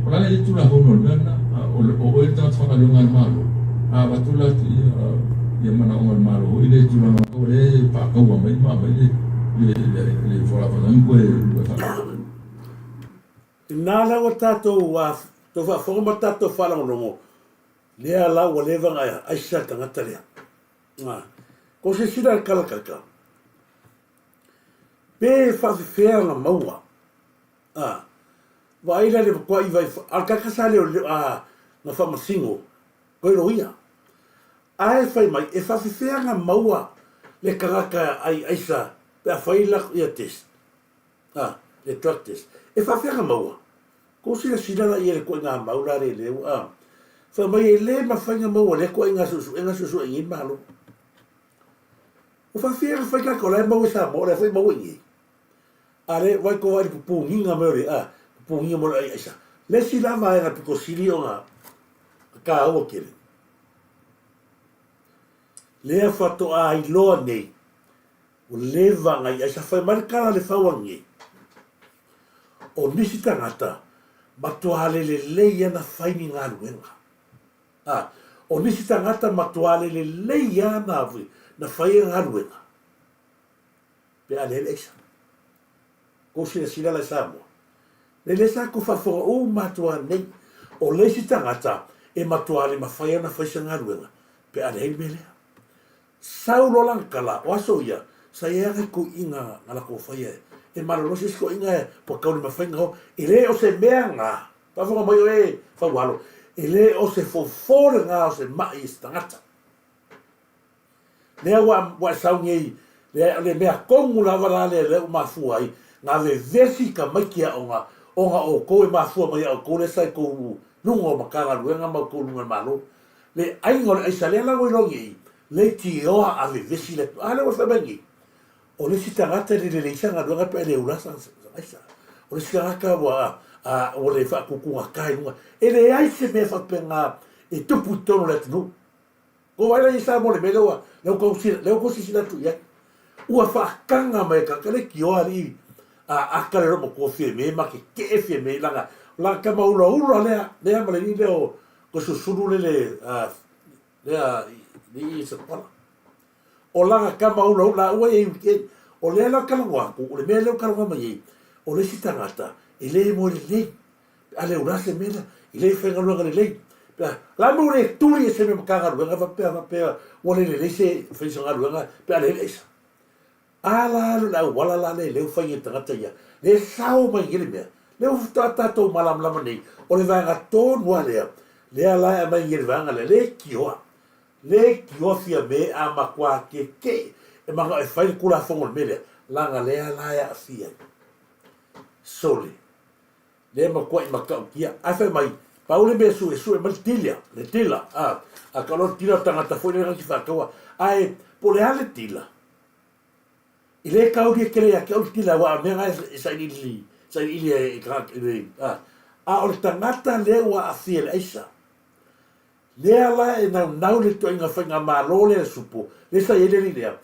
o la e i ai Tulafono o le mea lena o oe le tagata faigaluega a le Malo a avatu la ia manaoga o le Malo foi lea i tulaga. O lea e faataua mai ma aumai le le le folafolaga toe toe Ina la ua tatou tou faafofoga ma tatou faalogologo, lea la ua leva ona aisa le tagata lea. Ko silasila le kalakaka, pe faafefea ona maua. Vaai la le matuai vai, a o le tagata sa leoleo, na faamasino, koe loia. Ae fai mai, e faafefea ona maua le tagata ai aisa pe a fai ia test. A, le drug test. E faafefea ona maua? Kou silasila la i ai i le ituaiga mau la leleu, a. Fai mai e le mafai ona maua lea ituaiga suesuega suesue i nei Malo. Ua faafefea ona fai tagata o la e maua i Samoa o la e foi e maua i inei? A le, wai ko wai le pupuniga mai o le, a, pupuniga mai o le ai aisa. Le isi la vaega pito sili ona taua tele, lea faatoa iloa nei Ua leva ona i ai sa fai mai le tala a le fau nei. O nisi tagata, matua le lelei a na fai ni galuega. A, o nisi tagata matua le lelei a na, na fai a galuega. Pe a leai le aisa. Kou silasila la i Samoa. Le le sa kou faafofoga uma atu a nei. O le isi tagata e matua le mafai a na fai se galuega. Pe a leai le mea lea. Sau loa lana tala, o aso ia, sa i ai lava nai toeaiina na latou faia e malolo se isi toeaiina ua tau le mafai ona o. E le o se mea lena, faafofoga mai oe e Faualo, e le o se fofo lena o se mai i se tagata. Lea ua ua e sau nei, lea, o le mea tonu lava la lea lea ua mafua ai na vevesi tamaiti aoga ona o outou e mafua mai ia outou lea sa i tou luga o Matagaluega ma outou luga o le Malo. Le aiga o le aisa lea la ua iloa nei, leitioa a vevesi le atu. A lea ua fai mai nei, o le isi tagata e le lelei sa galuega pe a le ula sa aisa. O le isi tagata ua, a, ua le faatutugata i luga. E leai se mea faapena e tupu i totonu o le atunuu. Ua vaai la i Samoa le mea lea ua, lea ua tou, lea ua tou silasila atu i ai. Ua faataga mai e tagata leitioa alii a aka le loomatua Fiame ma tetee Fiame laga, laga tama ulaula lea, lea ma le alii lea o Ko susulu le le lea i i Sapola. O lana tama ulaula ua i weekend. O lea la talanoa atu, o le mea lea ua talanoa mai ai, o le isi tagata e le moe lelei. Pe a le ula se mea lea, e le faigaluega lelei. Pe a, la me ua le tuli e se mea Matagaluega faapea faapea ua le lelei se fai se galuega pe a leai le aisa. A la le auala la lea lea ua fai e le tagata ia, lea e sao mai nei le mea, lea ua faatoa tatou malamalama nei, o le vaega tonu lava lea, lea la e aumai nei e le vaega lea, leitioa, leitioa Fiame a matua tietie e manao e fai le Tulafono o le mea lea, leaga lea la e aafia ai. Sole, lea e matuai matautia. Ae fai mai, pau le mea e suesue mai le tila, le tila, a, a tau loa le tila o le tagata foi lea na te faataua. Ae po o le a le tila, E le kaulia tele ia te au le tila aua o le mea lena e sailiili, sailiili e tagata i le, a, a o le tagata lea ua aafia i le aisa, lea la e naunau le ituaiga faigamalo lea e supo, lea sa i ai le alii lea,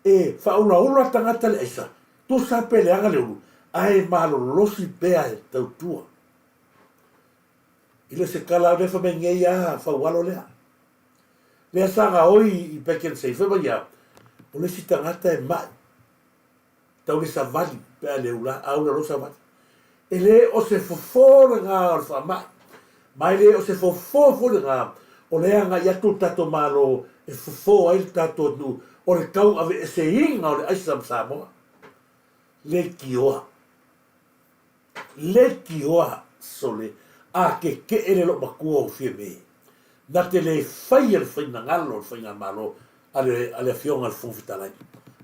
e faaulaula tagata i le aisa, tusa pe leaga le ulu, ae malolosi pea e tautua. E le o se tala lea fai mai nei a Faualo lea. Lea sa gaoi i Beckenseid, fai mai ia, o le isi tagata e mai, tau le savali pe a le ula, a ula loa savali. E le o se fofo lena o le faamai, ma e le o se fofo foi lena o le agai atu o le tatou Malo e fofo ai le tatou atunuu o le tauaveeseina o le aisa ma Samoa. Leitioa. Leitioa sole a kekeʻe le loomatua o Fiame na te le faia le fainagalo o le faigamalo a le a le afioga i le Fofoga Fetalai.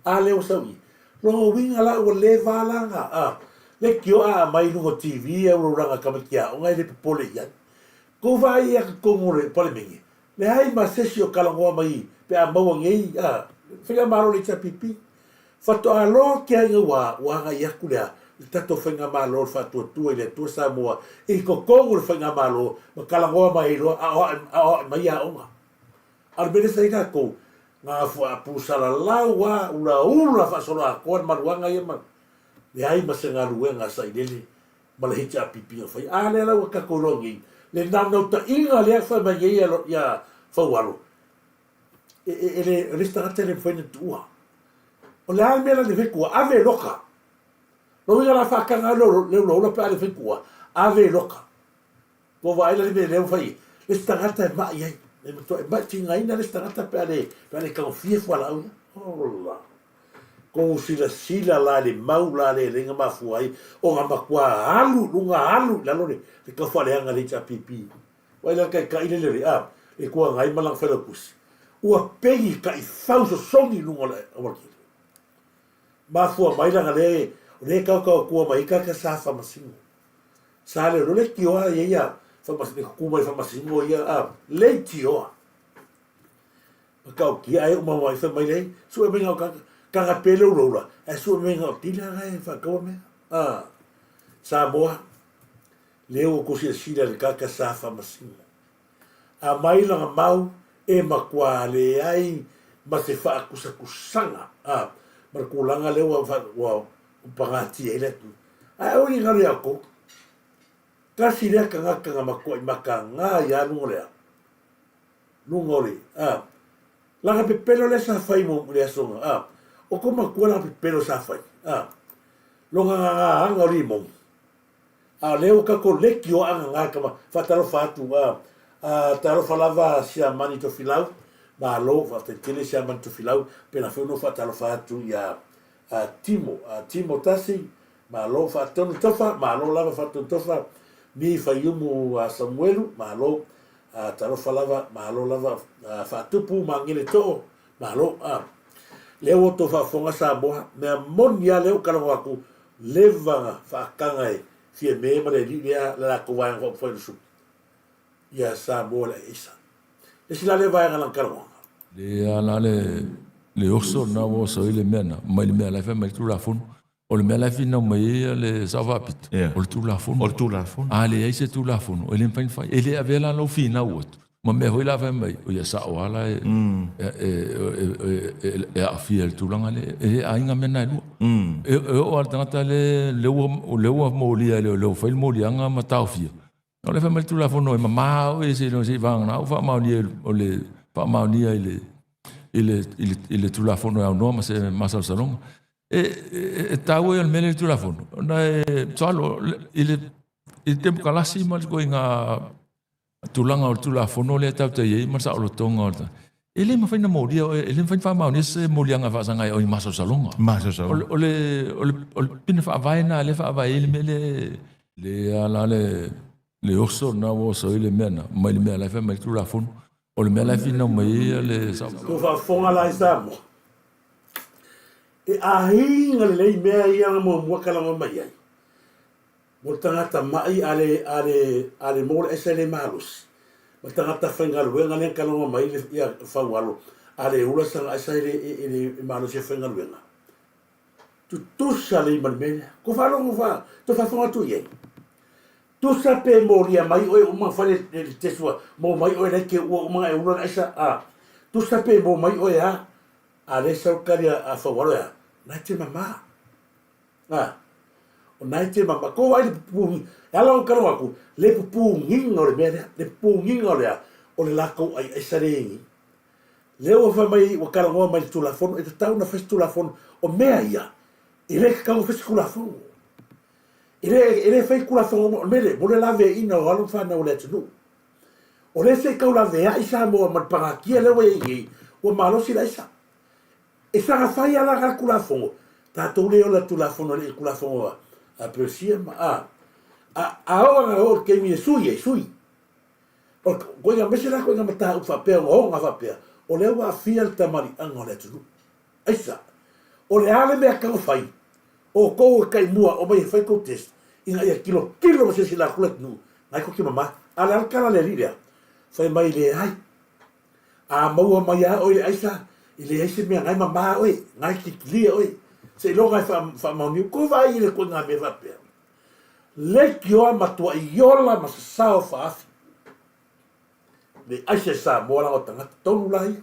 A lea ua sau i. Lona uiga la ua le va la na a leitioa a aumai i luga o TV e ulaulaga tamaiti aoga e le popole i ai. Kou vaai ia totonu o le Palemene, leai ma se isi o talanoa mai pe a maua nei a faigamalo a le HRPP. Faatoa loa ke aiga ua ua agai atu lea i le tatou faigamalo o le Faatuatua i le Atua Samoa i totonu o le faigamalo ma talanoa mai ai loa a o a o ae mai aoga. A o le mea lea sa i ai tatou, na pusalalau a ulaula faasoloatoa le maluaga ia ma leai ma se galuega sailele ma le HRPP na faia. A lea la ua tatou iloa nei le naunautaiga lea e fai mai nei ia Faualo, e, e, e le, o le isi tagata e le mafai ona tuua. O le a le mea la le faitua? Ave e loka. Lona uiga o le a faataga le ulaula pe a le faitua, ave e loka. Ua vaai la le mea lea ua fai ai, le isi tagata e mai ai, e matuai mai tigaina le isi tagata pe a le, pe a le tagofia fualaau ia. Ola! Kou silasila la i le mau la le lea na mafua ai ona matua alu i luga alu i lalo le, le tau faaleaga a le HRPP. Vaai la le taitai lele o le, a, le Itu Agai ma lana failautusi, ua pegi taifau sosogi i luga o le aualatele. Mafua mai leaga lea, o lea e tautau mai ai tagata sa faamasino. Sa le le tioa ia ia le tutu mai faamasino ia a le tioa. Ma tautia ai uma mai fai mai le sue mai ngau kaka kaka pe le ulaula ai sue mai ngau tila ga e whakaua mea. A Samoa le ua kusilasila le kaka sa faamasino. A mai lana mau e matua leai ma se faakusakusaga a ma le tulaga lea ua ua pagatia ai le atunuu. Ae aua ne i galo ia outou, tasi lea tagata na matuai mataga ia luga o le a? Luga o le a? Lana pepelo lea sa fai mo le aso na a? O kou matua lana pepelo sa fai a? Lona gagaaga o limoni. A o lea ua tatou leitioa agagā tama faatalofa atu a a talofa lava Siamani Tofilau malo faafetai tele Siamani Tofilau pena foi ona ou faatalofa atu ia a Timo a Timo Tasi malo Faatonu Tofa malo lava Faatonu Tofa Mi Faiumu a Samuelu malo a talofa lava malo lava a Faatupu Magele Too malo a lea ua outou faafofoga Samoa mea moni a lea ua talanoa atu Leva na faataga e Fiame ma le alii lea le latou vaega faaupufai o le suki ia Samoa le aisa. Le isi la lea vaega lana talanoaga. Le a la le le oso lena ua oso ai le mea na mai le mea la e fai mai le Tulafono. O le mea la e finau mai ai le Sao Faapito, o le Tulafono. O le Tulafono. A leai se Tulafono, e le mafai ona fai. E le avea la lau finau atu ma mea foi la fai mai, o ia sao lava la e aafia i le tulaga lea. E le aiga mea na e lua. E oo lava i le tagata lea ua molia e leoleo fai le moliaga ma taofia, o lea fai mai le Tulafono e mama oe se i vagana au faamaonia o le faamaonia i le Tulafono e aunoa ma se masalosaloga. E taua ia o le mea lea i le Tulafono, ona e masalo i le temokalasi ma le ituaiga tulaga o le Tulafono lea tatou te i ai ma le saolotoga o le e le mafai ona molia oe, e le mafai ona faamaonia se moliaga e faasaga ai o i masalosaloga. Masalosaloga. O le pine faavae lena lea e faavae ai le mea lea. Le a la le oso lena ua oso ai le mea lena, mai le mea la e fai mai le Tulafono. O le mea la e finau mai ai le sao. Ua faafofoga la i Samoa, e aiga lelei mea ia na muamua talanoa mai ai. Mo le tagata ma'i a le, a le, a le maua le aisa e le malosi, ma le tagata faigaluega lea na talanoa mai ai le, ia Faualo, a le ula sana aisa e le, e, e le malosi e faigaluega. Tutusa lelei ma le mea lea. Kou faalogo fa, toe faafofoga atu i ai. Tusa pe molia mai oe uma fai le, le, le test ua mo mai oe la e te ua uma na e ula le aisa, a. Tusa pe mo mai oe a, a le sau tali a, a Faualo e a, na e te mama. A, o na e te mama. Ko vaai le pupugi, e ala ona talanoa atu, le pupugiga o le mea lea, le pupugiga o le a, o le latou ai aisa le egi. Lea ua fai mai, ua talanoa mai le Tulafono, e tatau ona fai se Tulafono. O mea ia, e le tatau ona fai se Tulafono. E le, e le fai Tulafono uma, o le mea lea, mo le laveaiina o alo ma fanau a le atunuu. O lea se i tau laveai Samoa ma le pagatia lea ua i ai nei, ua malosi le aisa. E saga fai a la Tulafono, tatou le ola Tulafono le Tulafono a Peresia ma a a a oo ana oo i le taimi e sui ai, sui. O koiga aemaise la koiga mataupu faapea ogaoga faapea, o lea ua aafia le tamaliiaga o le atunuu. Aisa, o le a le mea tatau ona fai? Outou e taimua omai e fai tou test ina ia tilotilo ma silasila atu le atunuu, na e tou te mama. A o le a le tala a le alii lea? Fai mai, leai. A maua mai lava oe i le aisa, e leai se mea, na e mama oe, na e kilikilia oe, seiloga e faamaonia. Ua tou vaai i le ituaiga mea faapea? Leitioa matuai ola ma sasao faafi le aisa i Samoa leaga o tagata tonu la ia.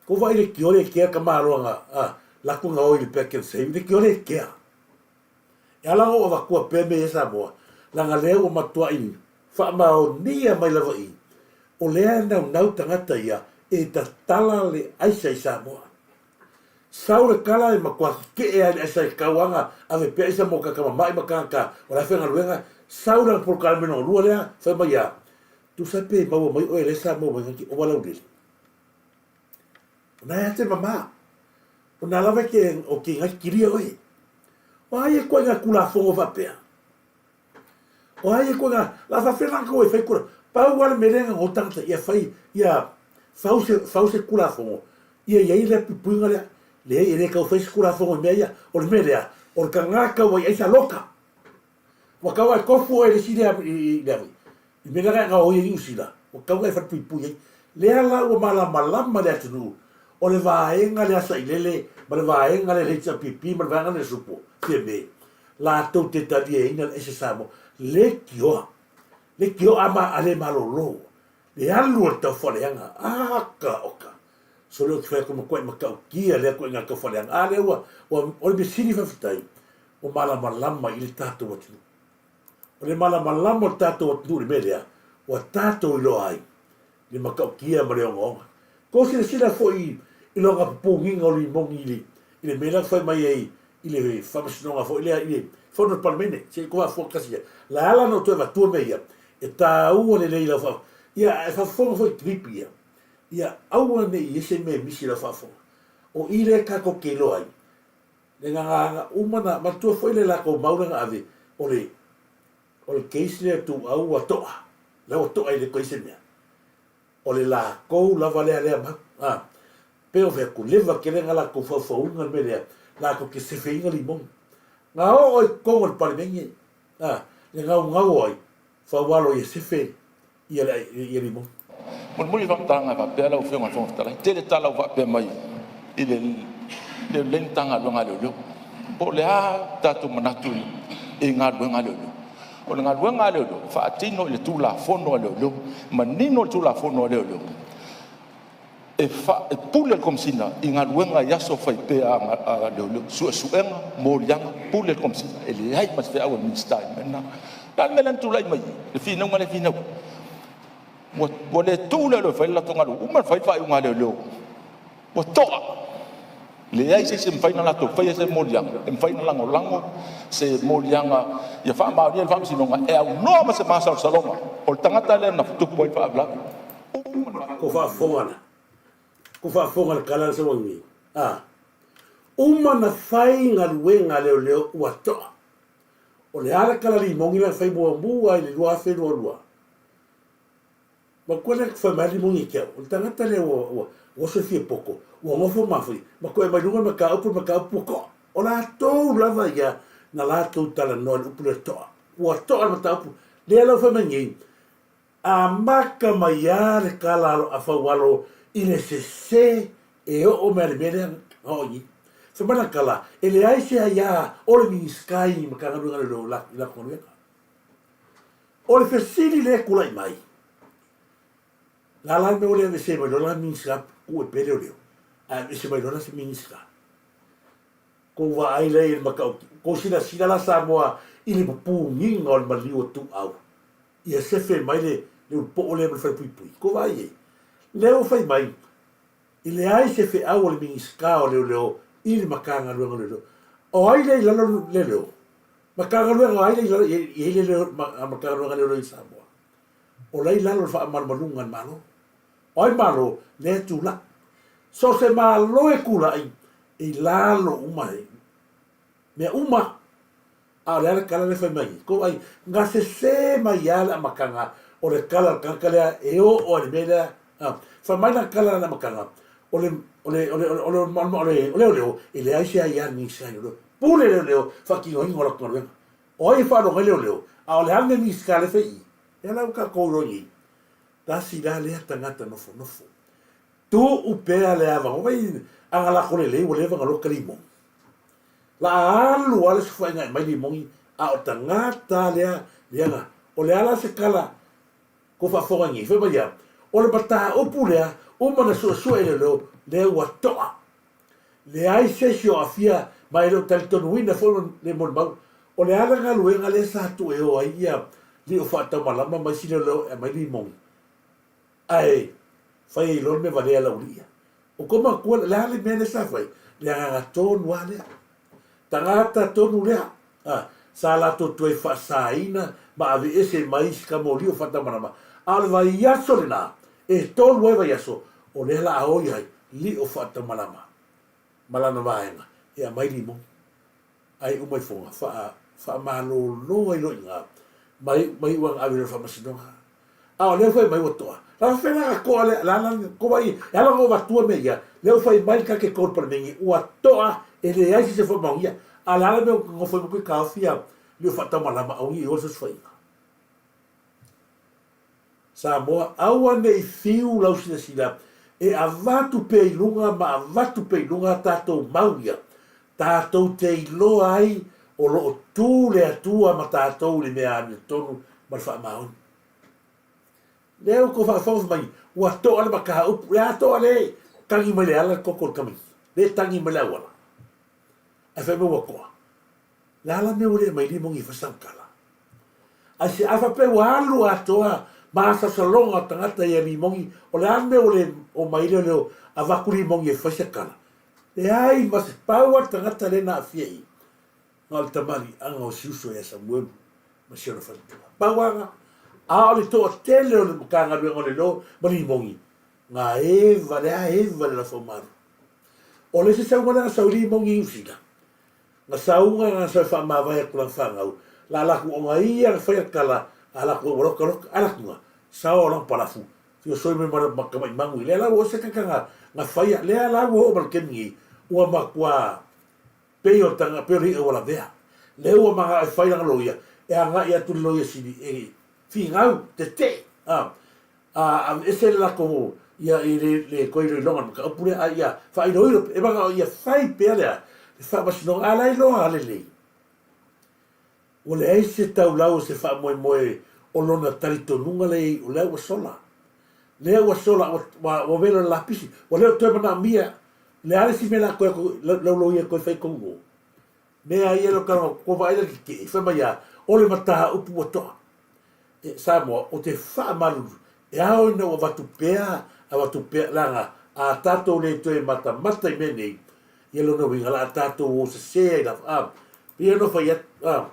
Tou vaai i le tio le kea tamaloa na latou na o i le Pak'nSave, le tio le kea. E ala ona ou avatua pea mea ia Samoa, leaga lea ua matuai faamaonia mai lava i i, o lea e naunau tagata ia e tatala le aisa i Samoa. Sau le tala e matua ke'e a i le aisa i tauaga ave pea aisa mo tagata mama'i ma tagata o la e faigaluega, sau lana polokalame lona lua lea, fai mai a, tusa pe maua mai oe lea sa maua mai nai ova laulele. O na e ate mama, o na lava e ke, o ke ngai kilia oe. O ai e koe ngā kulafono faapea? O ai e koe ngā, la faapea la koe fai kula, pau a le mea lea ngā tangata ia fai, ia fau se, fau se kulafono, ia iai lea puipuiga lea, leai e le tau fai se kulafono i mea ia, o le mea lea, o le tagata ua iai sa loka. Ua tau ae tofu oe i le isi lea, i le i mea lea na e gaoi ai i Niu Sila, ua tatau ona e falepuipui ai. Lea la ua malamalama le atunuu, o le vaega lea sailele ma le vaega lea le HRPP ma le vaega lea le SUPO, Fiame, latou te taliaina le aisa Samoa. Leitioa, leitioa a ma a le malolo, le alu o le taufaaleaga, aka oka. Sole ou te fai atu matuai matautia lea ituaiga taufaaleaga. A lea ua, ua, o le mea sili faafetai, ua malamalama i le tatou atunuu. O le malamalama o le tatou atunuu i le mea lea, ua tatou iloa ai le matautia ma le ogaoga. Tou silasila foi i lona pupugiga o limoni i le, i le mea lea na fai mai ai i le faamasinoga foi lea i le fono a le Palemene, se i tou faafofoga tasi ia. Le ala ona ou toe avatua mea ia, e taua lelei i lau faa, ia ae faafofoga foi i clip ia, ia aua ne i i ai se mea e misi i lau faafofoga. O i lea tatou te iloa ai, le gagaaga uma na, manatua foi le latou mau lea na ave, o le, o le case lea ituau ua to'a, la ua to'a e le toe i ai se mea. O le latou lava lea lea mau. A, pei ona fai atu, leva tele na latou faufauina le mea lea, latou te sefeina limoni. Na oo i totonu o le Palemene, a, le naunau o ai, faualo ia sefe ia le ia limoni. Mulimuli le faamatalaga e faapea lau Afioga i le Fofoga Fetalai, tele tala ua faapea mai i le le lelei Matagaluega a Leoleo. Po o le a tatou manatu i galuega a leoleo? O le galuega a leoleo e faatino i le Tulafono a Leoleo, manino le Tulafono a Leoleo e, fa, e pule le Komesina i galuega i aso fai pea a leoleo, suesuega, moliaga, pule le Komesina, e leai ma se feau a le Minisita i le mea lena. O le a le mea lea na tulai mai i le finauga lea e finau? Ua, ua le tuu leoleo e fai le latou galuega, uma ona fai le faaiuga a leoleo, ua to'a. Leai se isi e mafai ona latou faia se moliaga, e mafai ona lagolago se moliaga ia faamaonia e le Faamasinoga e aunoa ma se masalosaloga o le tagata lea na tupu ai le faalavelave. Ko faafofoga la. Ko faafofoga le tala le sauaga nei. A. Uma na fai galuega a leoleo ua to'a. O le a le tala limoni lea na fai muamua i le 2022? Matua lea fai mai limoni e te au. O le tagata lea ua, ua, ua oso e fia poto, ua nofo mafai, ma toe mai luga le mataupu, le mataupu ua to'a. O latou lava ia na latou talanoa i le upu lea to'a. Ua to'a le mataupu. Lea la ua fai mai nei, Amata mai lava le tala a Faualo i le sese e oo mai le mea lea na oo i ai. Fai mai lana tala, e leai se aia o le Minisita i Matagaluega Leoleo i latou galuega. O le fesili lea e tulai mai, la la le mea ua le aveese mai loa la Minisita tuu e pea leoleo, ae aveese mai loa la se Minisita. Kou vaai lea i le mataupu, kou silasila la Samoa i le pupugiga o le maliu o Tuuau. Ia sefe mai le le ulupoo lea ma le falepuipui. Kou vaai i ai. Lea ua fai mai, e leai se feau a le Minisita o Leoleo i le Matagaluega o Leoleo. O ai lea i lalo o Leoleo? Matagaluega o ai lea i lalo, i ai Leoleo, Matagaluega a Leoleo i Samoa? O la i lalo o le faamalumaluga a le Malo. O ai Malo? Lea e tulai. So o se Malo e tulai, e i lalo uma e mea uma. A o le a le tala lea e fai mai ai? Kou ai, na sesē mai lava le amataga o le tala a le tagata lea e oo ai i le mea lea. A, fai mai lana tala i le amataga, o le, o le, o le, o le, o le, o le, o leoleo, e leai se aia a le Minisita i leoleo. Pule leoleo faatinoina o latou galuega. O ai e faalogo ai leoleo? A o le a le mea Minisita lea e fai i i? Lea la ua tatou iloa nei, tasi la lea tagata nofonofo. Tuu pea le avanoa, vai ana lako lelei ua leva ona loka limoni. La a alu lava le sefa'aiga e aumai limoni a o tagata lea leaga o le a la se tala kou faafofoga nei fai mai a o le mataupu lea uma na suesue e leoleo lea ua to'a leai se isi o aafia ma e le o talitonuina foi le molimau o le a le galuega lea sa tuu e o ai ia lio faataumalama ma isi leoleo e aumai limoni ae fai ai loa le mea valea a le aualii ia. O kou matua, le a le mea lea sa fai? Le agaga tonu lava lea. Tagata tonu lea, a, sa latou toe faasaina ma aveese mai isi kamoli o faatamalama, a o le vaiaso lena, e tolu ai vaiaso, o lea la a oi ai lio faatamalama ma lana vaega e aumai limoni. Ai uma ifoga, faa, faamalolo ai loa i ina, ma ma iu aga ave i lona faamasinoga. A o lea ua fai mai ua toa. La fai la toa le la la ko vai e ala ngo vatua me ia. Le ua fai mai ka ke kol palemenge ua toa e le ai se fo maungia. A la la me ngo fai mo ka ofia le fa malama au i o se fai. Samoa aua ne i fiu lau silasila e avatu pea i luga ma avatu pea i luga tatou mau ia, tatou te iloa ai o lo o tu le Atua ma tatou i le mea amiotonu ma le faamaoni. Lea ua tou faafofoga fai mai, ua toa le mataupu, le a toa le tagi mai le ala le koko o le tamaiti, le tagi mai le auala. Ae fai mai ua toa. Le a la mea ua le aumai limogi e fai sana tala? Ai se a faapea ua alu atoa masalosaloga o tagata ia limogi, o le a le mea ua le omai lea avatu limogi e fai se tala? Leai ma se pau a le tagata lea na aafia i i, na o le tamaliiaga o si uso ia Samuelu ma si ona faletua. Pau aga, a o le toatele o le Matagaluega o le Lo ma limogi, na eva le a eva le lafaumalu. O le isi sauga lea na sau i limogi i Niu Sila, Na sauga na sau e faamavae atu lana fanau, la laku ona ia na fai tala a laku ua loka loka a laku na sao lana palafu fio soi mai ma tamai manu i lea la ua o se kaka na faia lea la ua oo ma le taimi nei ua matua pei o tanga pei o le i'a ua lavea lea ua mana'o e fai lana loia e agai atu le loia sili e finau tete'e a A aveese le latou ia i le le toe iloiloga o le mataupu lea, a ia faailoilo e manao ia fai pea le a? Le faamasinoga, a la e iloa lelei, ua leai se taulau o se faamoemoe o lona talitonuga lea i ai, o lea ua sola. Lea ua sola, ua, ua, ua welo le lapisi, ua le o toe manaomia, le a le isi mea la toe atu, lau loia e toe fai tonu o. Mea ia lo kanga ko vaai le keke, fai mai a, o le mataupu ua toa. E Samoa, ou te faamalulu, e ao ina ua avatu pea, avatu pea, leaga a tatou le toe matamata i mea nei, ia lona uiga la a tatou o sese ai lava. A, pei ona fai atu, a,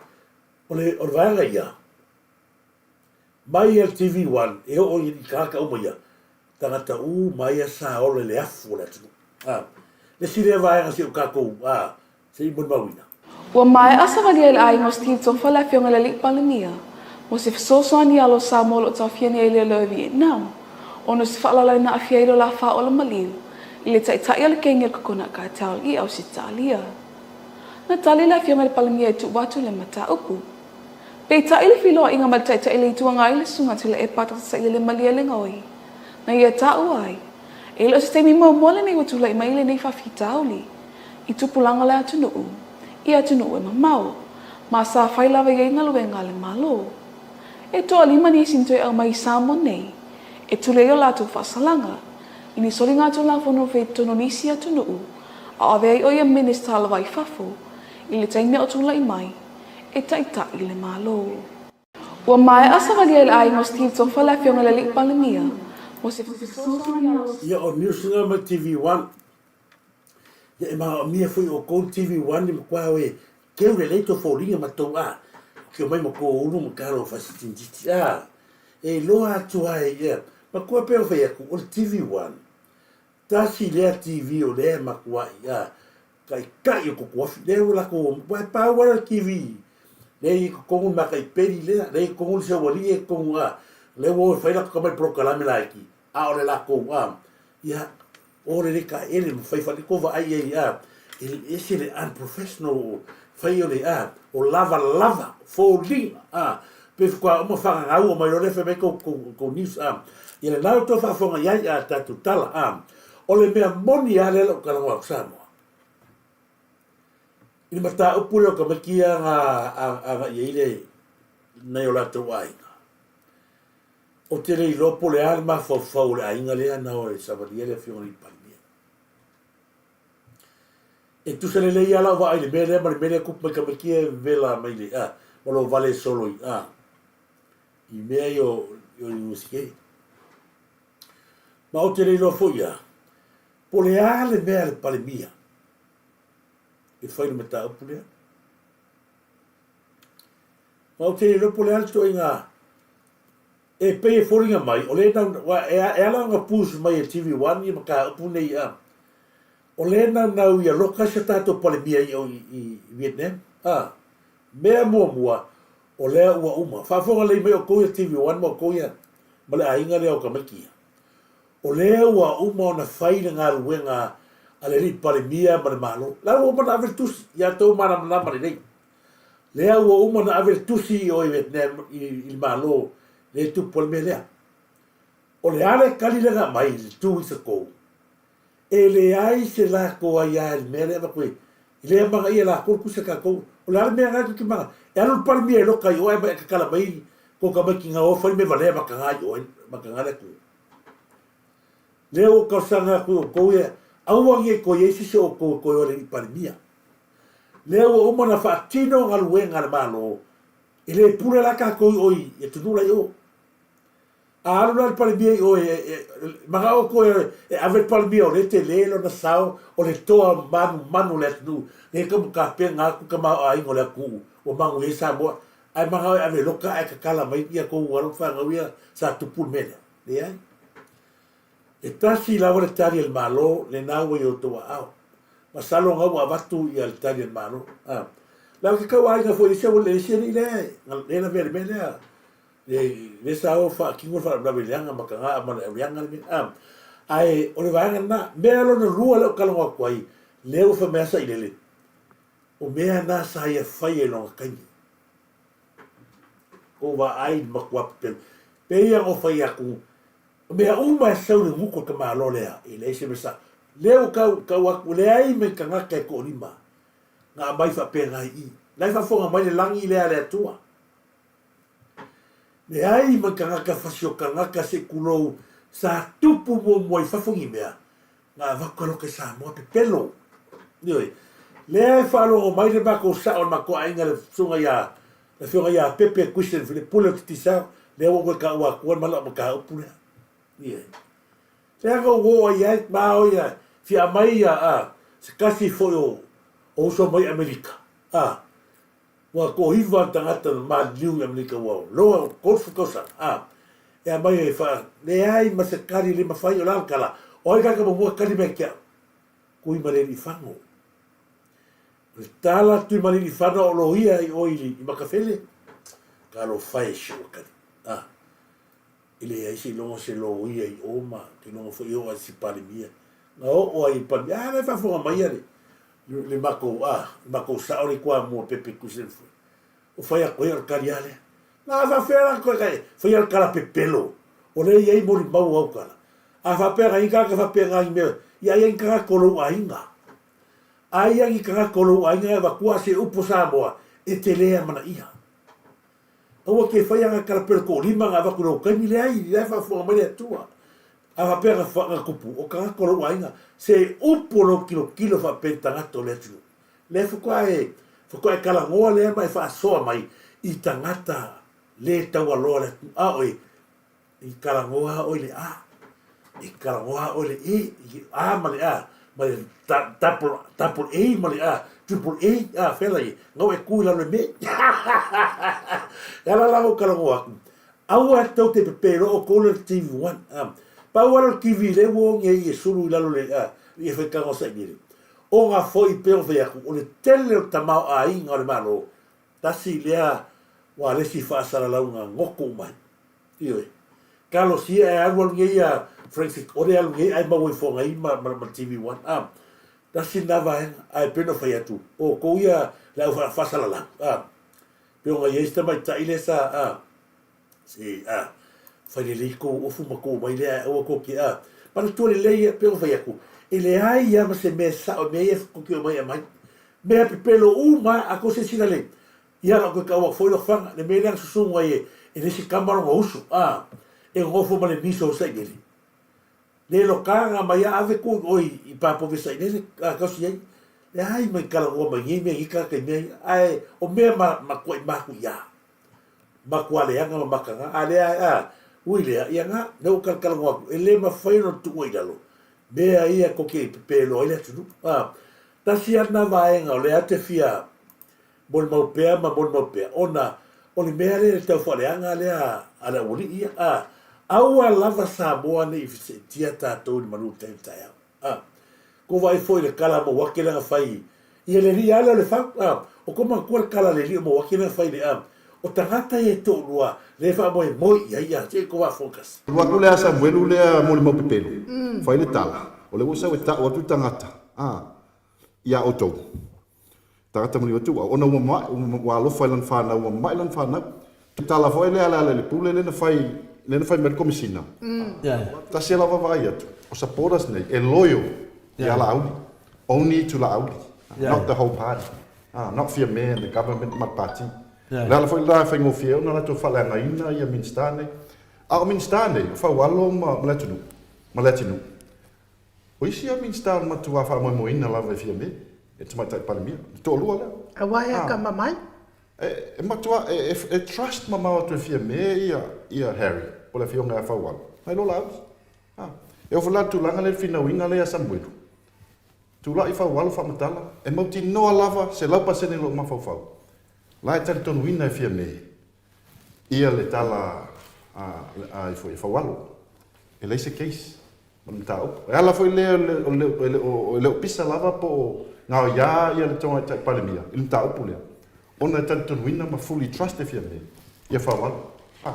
o le, o le vaega ia, mai le TV One e oo i tagata uma ia, tagata uma ia sa ola i le afu o le atunuu. A, le isi lea vaega si o tatou, a, Se i molimauina. Ua maea savalia i le aiga o Steve Tofa le afioga i le Alii Palemia mo se fesoasoani alo Samoa o lo o taofia nei e leoleo i Vietnam ona o se faalalai na aafia ai lo la faaola maliu i le taitai o le kenge o le Coconut Cartel i Ausetalia. Na tali le afioga i le Palemia e tuu atu le mataupu. Peitai le feiloaiga ma le taitai o le Itu Agai le Susuga Tuilaepa Dr. Sailele Malielegaoi na ia taua ai e le o se taimi muamua lenei ua tulai mai lenei faafitauli i tupulaga o le atunuu i atunuu e mamao, ma sa fai lava i ai galuega a le Malo. E toalima nisi na toe aumai i Samoa nei e tuli ai o latou faasalaga i ni soligatulafono fai totonu o nisi atunuu a o avea ai o ia Minista lava i fafo i le taimi a o tulai mai e taitai le Malo. Ua maea savalia i le aiga o Steve Tofa le afioga i le Alii Palemia mo se fesoasoani alo. Ia o news na mai TV One. Ia e manaomia foi outou le TV One e matua o e keu lelei tou foliga ma tou a ke omai ma tou ulu ma talo fasitinititi a e iloa atu ai ia matua pei ona fai atu o le TV One tasi lea TV o lea e matuai a taitai o Tutuafi lea ua latou aua e pau lava le TV lea i totonu le mataipeli lea lea i totonu le seualii e totonu a lea ua o e fai latou tamai polokalame laiti a o le latou a ia o lelei taele ma fai fale tou vaai i ai a e ese le unprofessional fai o le a o lavalava foliga a pe faatoa uma fagagau mai loa lea fai mai tou tou tou news a ia lena ua toe faafofoga i ai a tatou tala a o le mea moni lava lea lau talanoa atu Samoa i le mataupu lea o tamaiti ia na agai ai le nai o latou aiga Ou te le iloa po o le a le mafaufau o le aiga lea na o e savalia le afioga i le Palemia. E tusa lelei lava lau vaai i le mea lea ma le mea lea e tupu mai tamaiti e vela mai le a ma lou vale solo i a i mea ia o Iunivesite. Ma ou te le iloa foi a po o le a le mea a le Palemia. E fai le mataupu lea. Ma ou te le iloa po o le a le ituaiga e pei e foliga mai, o lea e nau, e, e ala ona push mai e TV1 ia mataupu nei a, o lea e naunau ia loka si a tatou Palemia i o i, i Vietnam. A, mea muamua, o lea ua uma. Faafofoga lelei mai outou ia TV1 ma outou ia ma le aiga lea o tamaiti ia. O lea ua uma ona fai le galuega a le alii Palemia ma le Malo. La ua uma ona ave le tusi ia outou malamalama lelei. Lea ua uma ona ave le tusi i o i Vietnam i, i le Malo lea e tupu ai le mea lea. O le a le tali lea na aumai i le 2 weeks ago, e leai se latou aia i le mea lea e avatu i le amanaia e latou le tusi a tatou. O le a le mea na tou te mana? E alu le Palemia e loka i o ae ae tatala mai kou tamaiti na o fai le mea valea mataga i o ai mataga le atunuu. Lea ua ou talosaga atu i outou ia, aua nei toe i ai se isi o outou e toe o i le alii Palemia. Lea ua uma ona faatino galuega a le Malo, e le pule la tatou i o i atunuu la i o. A alu la le Palemia i o e, e, e manao outou e, e ave le Palemia o lea e tele lona sao, o le toa manumanu o le atunuu, lea e taumatapega atu tamaoaiga o le atunuu ua manuia ai Samoa, ae manao e ave loka ae tatala mai ia tou alo ma fanau ia sa tupu le mea lea. Leai. E tasi lava le tali a le Malo, lena ua i outou aao. Masalo na ua avatu ia le tali a le Malo. A. La o ke tauaiga foi isi le isi alii lea, lea lavea i le mea lea. Le, le sa o faatino le faalavelave leaga ma taga ma le auleaga le mea. A. Ae o le vaega lena, mea lona lua lea ou talanoa atu ai, lea ua fai mai a Sailele, o mea na sa ia faia i lona taimi. Kou vaai i le matua pepelo. Pei ona ou fai atu, o mea uma e sau i le gutu o le tamaloa lea, e leai se mea sa. Lea ua tau, tau atu, leai ma ni tagata e toalima na aumai faapena i i. La e faafofoga mai le lagi lea a le Atua. Leai ma ni tagata fasi o tagata se i tulou sa tupu muamua i fafo ni mea, na avatu aloka i Samoa pepelo. Ioe. Lea e faalogo mai le matou sao le matou aiga le susuga ia le afioga ia Pepe Christian le pule o Titisao, lea ua ou toe taua atua le mala o mataupu lea. Ioe. Lea na ou oo ai ai, ma o ia fia aumai ia a se tasi foi o o uso mai Amerika. A Ua toiva le tagata na maliliu i Amerika ua loa 30 tausaga, a, e aumai e faa, leai ma se tali le mafai, o le a le tala? O ai tagata muamua e tali mai ia te au? Tuimalealiifano. O le tala a Tuimalealiifano a o loia i o i Makafele, talofa e si ou tali, a, e leai seiloga se loia i o ma seiloga foi e oo ai i se Palemia. Na oo ai i le Palemia, a, la e faafofoga mai le, Le matou, a, le matou sao le Toamua Pepe Kuisenfue. O fai atu ai o le tali a lea. Na faapea la koe kai, faia le tala pepelo. O lea e i ai molimau o au tala. A faapea na i tagata faapea na i mea, ia ai ni tagata o lou aiga. Aia ni tagata o lou aiga e avatua se upu o Samoa e te le amanaia. Aua ke faia nga tala pelo toolima nga avatu i lou taimi, leai, la e faafofoga mai le Atua. A faapea na na tupu, o tagata o lou aiga, se upu o lou tilotilo faapea i tagata o le atunuu. Lea faatoa e, faatoa e talanoa lea ma e faasoa mai i tagata le taualoa le atunuu. A oe, I talanoa oe i le A, i talanoa oe i le E, i le A ma le A, ma le double, double A ma le A, triple A, a, fela ia, na e tu i lalo i me. E ala la ou talanoa atu, aua e tou te pepelo outou le TV1. A, pau lava le TV lea ua oge ai e sulu i lalo le, a, i e faitaga o sailele. Ona foi pei ona fai atu, o le tele o tamaoaiga o le Malo, tasi lea ua le isi faasalalauga goto uma ai. Ioe. Talosia e alu alu nei a Frank Sicone alu nei ae maua ifo ai ma, ma, ma TV One. Ah, tasi lena vaega, ae pei ona fai atu, o outou ia le au faasalalau. Ah, pei ona i ai se tamaitai lea sa, ah, se, ah, fai lelei tou ofu ma tou omai lea ae aua tou te, ah, manatua lelei ia, pei ona fai atu, e leai lava ma se mea e sao i mea ia tou te omai e aumai. Mea pepelo uma lava, a tou silasila lelei, Ia lau toe tau atu foi Lofaga, le mea lea na susugu ai e le isi tama lona uso, a, e nonofo ma le miso o Sailele. Le lokaga mai a ave ku oi i Papovi Sailele, a tausi ai. Leai mai talanoa mai nei mea i tagata i mea ia, ae o mea ma matuai matuia. Matua leaga ma mataga, a lea a, ui lea, ia na, lea ua talatalanoa atu, e le mafai ona tuua i lalo, mea ia tou te pepeloa ai le atunuu, a. Tasi a lena vaega o lea te fia molimau pea ma molimau pea, ona o le mea lea i le tau faaleaga lea a le aualii ia, a, aua lava Samoa ne i feseetia tatou i le malu o le taimi taeao. A, kou vaai foi i le kala a Mauake lea na fai ia le alii lava lea o Lefau, a, o kou manatua le kala a le alii o Mauake lea na fai i le, a, o tagata ia e toalua lea e faamoemoe i ai, a, se i kou faafofoga tasi. Alu atu lea a Samuelu lea molimau pepelo, fai le tala, o lea ua sau e tau atu le tagata, a, iā outou. Tagata maliu atu au, ona ua ma'i, ua alofa i lana fanau, ua ma'i lana fanau. Tala foi lea a Lealailepule lea na fai, lea na fai mai le Komesina. Tasi lava vaai atu, o supporters nei e loyal ia Laauli, only to Laauli, not the whole party, not Fiame and the government ma le party. O le ala foi lena e faigofie ai ona latou faaleagaina ia Minisita nei. A o Minisita nei, o Faualo ma le atunuu, ma Leatinuu, O isi a Minisita o le matua faamoemoeina lava e Fiame, e Tamaitai Palemia, le toalua lea. Aua e akamamai. E matua, e trust mamao atu e Fiame ia, ia Harry, po o le afioga ia Faualo, nai lo Laauli. E oo foi la i le tulaga lea i le finauina lea ia Samuelu, tulai Faualo faamatala, e mautinoa lava 100% lou mafaufau, la e talitonuina e Fiame ia le tala a ifo ia Faualo. E leai se case. ma le mataupu. E ala foi lea e le o pisa lava po o gaoiā ia le Tamaitai Palemia i le mataupu lea, ona e talitonuina ma fully trust e Fiame ia Faualo. A,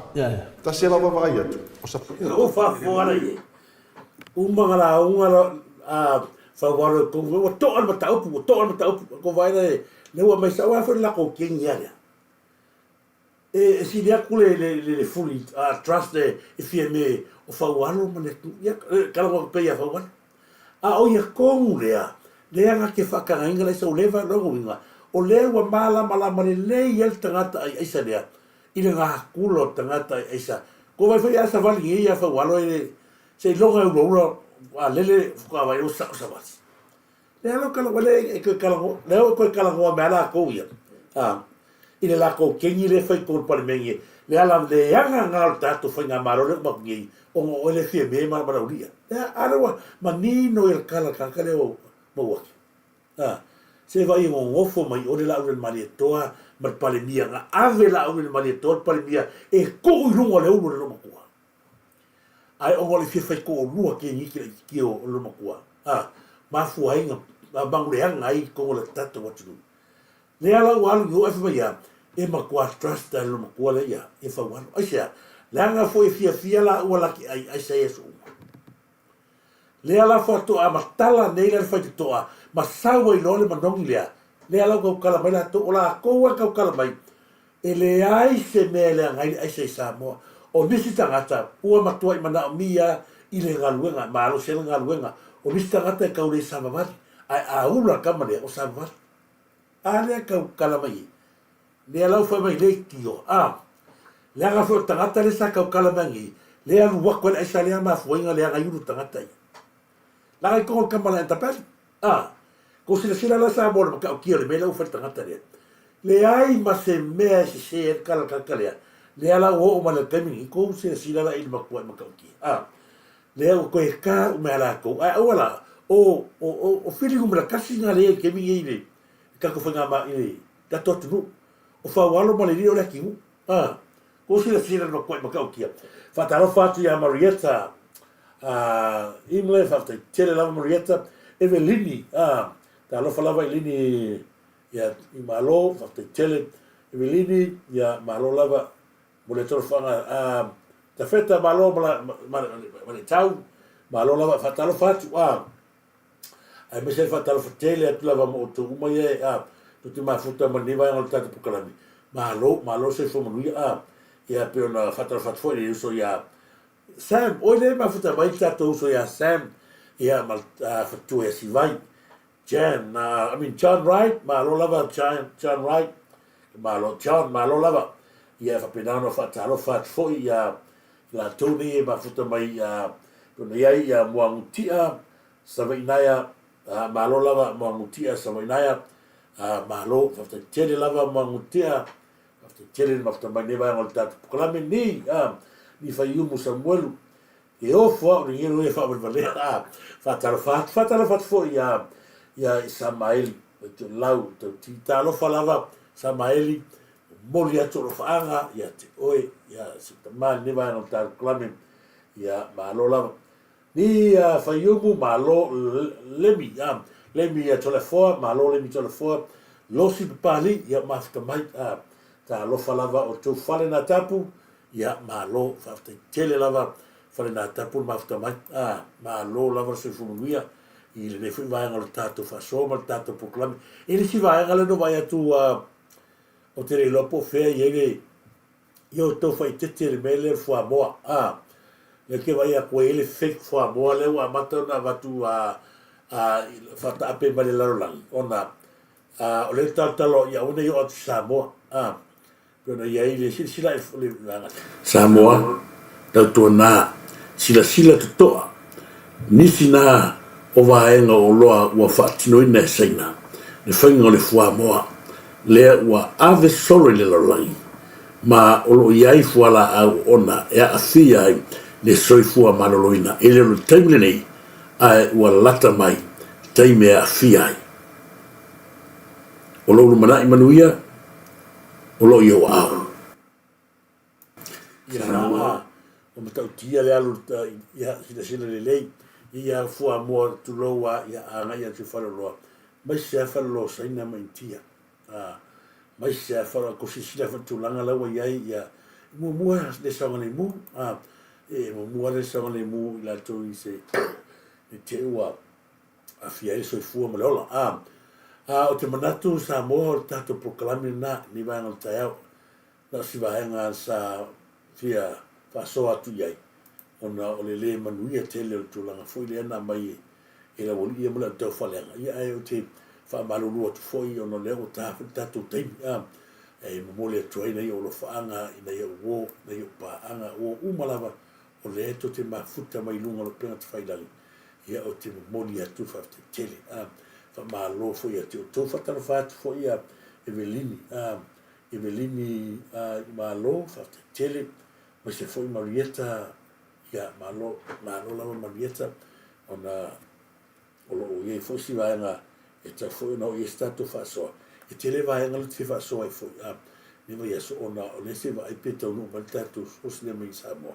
tasi lava vaai atu, o sa. Ua faafofoga la i ai. Uma na lauga la a Faualo i kou, ua to'a le mataupu, ua to'a le mataupu. Kou vaai la i ai, lea ua aumai sao lava foi le latou kegi a lea. E sili atu le le le fully trust e Fiame o Faualo ma le atunuu. Ia, talanoa atu pea ia Faualo. A o ia tonu lea, lea na te faatagaina le aisa ua leva, lona uiga, o lea ua malamalama lelei ai le tagata aiaisa lea i le natura o le tagata aiaisa. Ua vaai foi a savali nei ia Faualo e seiloga e ulaula a lele faatoa vaai ua sao savali. Lea lau talanoa, lea e toe talanoa, lea ua toe talanoa mai lava latou ia, a, i le latou kegi lea e fai i totonu o le Palemene, le ala leaga lena o le tatou Faigamalo lea ua uma atu nei, ona o oe lea e Fiame ma Laulia. Lea, a lea ua manino ia le tala a le tagata lea ua maua atu. A, se vaai e nonofo mai o le Laaulialemalietoa ma le Palemia, na ave Laaulialemalietoa le Palemia e tuu i luga o le ulu o le loomatua. Ae ona o le fia faitoalua keniki laitiiti o le loomatua, a, mafua ai na maguleaga ai i totonu o le tatou atunuu. Lea la ua alu i o ae fai mai a, e matua trust a e le loomatua lea ia, ia Faualo. Aisea? Leaga foi e fiafia laua laki ai aisa i aso uma. Lea la faatoa matala nei la le faitotoa ma sau ai loa le manogi lea, lea la ua tautala mai latou, o latou lava e tautala mai, e leai se mea e leaga ai le aisa i Samoa. O nisi tagata ua matuai manaomia i le galuega, malosi ai le galuega, o nisi tagata e tau le savavali, ae a ula le tama lea, o savavali. A lea e tautala mai ai, lea la ua fai mai leitio, a, leaga foi o le tagata lea sa tautala mai nei, lea alu atu ai le aisa lea mafuaiga leaga ai ulu tagata ia. Leaga i totonu o le tama la Entapele, a, kou silasila la Samoa i le matautia o le mea lea ua fai le tagata lea. Leai ma se mea e sese ai le tala a le tagata lea, lea la ua oo mai le taimi lenei, kou silasila la i le matuai matautia, a, lea ua toe ta uma ia latou, ae aua la, o, o, o, o fili numera tasi na lea i le taimi lenei i le tatou faiga, i le tatou atunuu. O Faualo ma le alii o Leatinuu. A, kou silasila i le matuai matautia. Faatalofa atu ia Marietta, a, Imle, faafetai tele lava Marietta. Evelini, a, talofa lava i Lini ia i Malo, faafetai tele. Evelini, ia malo lava mo le talofaga. A, Tafeta, malo ma, ma, ma, ma le tau, malo lava, faatalofa atu, a, aemaise le faatalofa tele atu lava ma outou uma ia e a tou te mafuta ma lenei vaega o le tatou polokalame. Malo, malo le soifua manuia a. Ia pei ona faatalofa atu foi i le uso ia Sam, oi lea e mafuta mai le tatou uso ia Sam, ia ma le faletua ia Sivai. Jan, I mean John Wright, malo lava John, John Wright, malo John, malo lava. Ia e faapena ona faatalofa atu foi ia latou nei e mafuta mai ia pei ona i ai ia Muagutia Savainaia, malo lava Muagutia Savainaia, malo, faafetai tele lava Muagutia, faafetai tele le mafuta mai lenei vaega o le tatou polokalame ni, ni Faiumu Samuelu, e ofo au i le gelo ia faavalevalea, faatalofa atu, faatalofa atu foi ia. ia i Samaeli Toelau Tauti. Talofa lava Samaeli, momoli atu alofaaga ia te oe, ia si tama i lenei vaega o le tatou kalame, ia malo lava. Ni a Faiumu, malo Lemi, a Lemi ia Toleafoa, malo Lemi Toleafoa, Losi Papalii, ia mafuta mai, a talofa lava o tou fale na tapu, ia malo, faafetai tele lava fale na tapu le mafuta mai, a malo lava le soifua manuia i lenei foi vaega o le tatou faasoa ma le tatou polokalame. E le isi vaega lea na ou vaai atu, ou te le iloa po o fea e i ai le Ia outou faaeteete i le mea lea o le fuamoa. A, lea ou te vaai atu e i ai le fake fuamoa lea ua amata ona avatu a, a, faataape mai le lalolagi, ona a, o lea e talotalo ia aua ne i oo atu i Samoa. A, pei ona i ai le silasila i le vaega. Samoa, tautuana, silasila totoa, nisi na o vaega o oloa ua faatinoina e Saina le faiga o le fuamoa lea ua ave solo i le lalolagi, ma o lo o i ai fualaau oona e aafia ai le soifua maloloina e le o le taimi lenei, ae ua lata mai taimi e aafia ai. O lou lumanai manuia o lo o i ou aao. Ia ua matautia le alu ia silasila lelei ia fuamoa tulou a ia agai atu i faleoloa aemaise lava faleoloa o Saina ma Initia. A, aemaise lava faleoloa ko silasila foi i le tulaga la ua i ai ia muamua le saogalemu a e muamua le saogalemu i latou i se i te i ua aafia ai le soifua ma le ola. A, a ou te manatu Samoa o le tatou polokalame lena i lenei vaega o le taeao. Na o si vaega sa fia faasoa atu i ai, ona o le le manuia tele o le tulaga foi lea na aumai e le aualii ia ma le au taufaaleaga. Ia ae ou te faamalulu atu foi ona o lea ua ta foi le tatou taimi, a, e momoli atu ai nai ou alofaaga i nai ou uo, nai ou paaga, uo uma lava o lea tou te mafuta mai luga o le upega tafailagi, ia ou te momoli atu le faafetai tele, a. Faamalo foi ia te outou. Faatalofa atu foi ia Evelini, a. Evelini Malo, faafetai tele, aemaise foi Marieta, ia malo, malo lava Marieta, ona o lo o i ai foi si vaega e tatau foi ona oo i ai se tatou faasoa. E tele vaega lea ou te fia faasoa ai foi a lenei vaiaso ona o lea se i vaai pe taunuu mai le tatou source lea mai Samoa.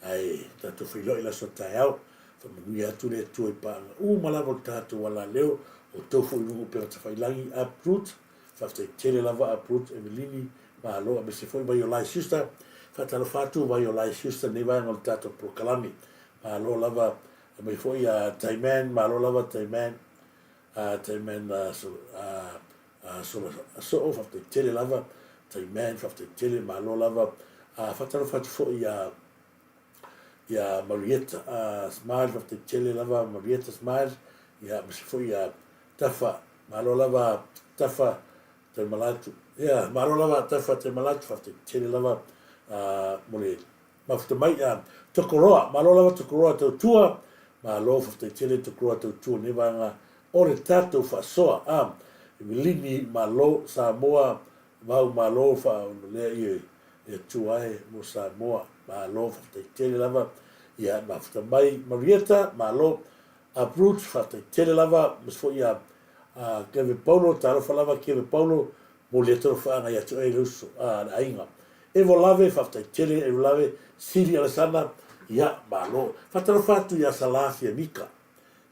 Ae tatou feiloai i le aso a taeao. Faamanuia atu le Atua i paaga uma lava o le tatou alaleo, o outou foi i luga o upega tafailagi, uproot, Faafetai tele lava a Brooke Evelini, malo aemaise foi Vaiolai Sister. Faatalofa atu Vaiolai Sister i lenei vaega o le tatou polokalame. Malo lava aumai foi a Taiman, malo lava Taiman, a Taiman a Sola Soo, faafetai tele lava Taiman, faafetai tele, malo lava. A faatalofa atu foi ia ia Marietta Smile, faafetai tele lava Marietta Smile, ia aemaise foi ia Tafa, malo lava Tafa Taimalatu. Ia, malo lava Tafa Taimalatu, faafetai tele lava mo le mafuta mai. Tokoroa, malo lava Tokoroa Tautua, malo faafetai tele Tokoroa Tautua i lenei vaega o le tatou faasoa. Evelini, malo Samoa, Vau malo faaololea i le Atua e mo Samoa, malo faafetai tele lava. Ia, mafuta mai Marietta, malo. A Brooks, faafetai tele lava, aemaise foi ia Keve Paulo, talofa lava Keve Paulo, momoli atu alofaaga ia te oe le uso, a le aiga. Evo Lave, faafetai tele Evo Lave, Sili Alesana, ia, malo. Faatalofa atu ia Salā Fiamika,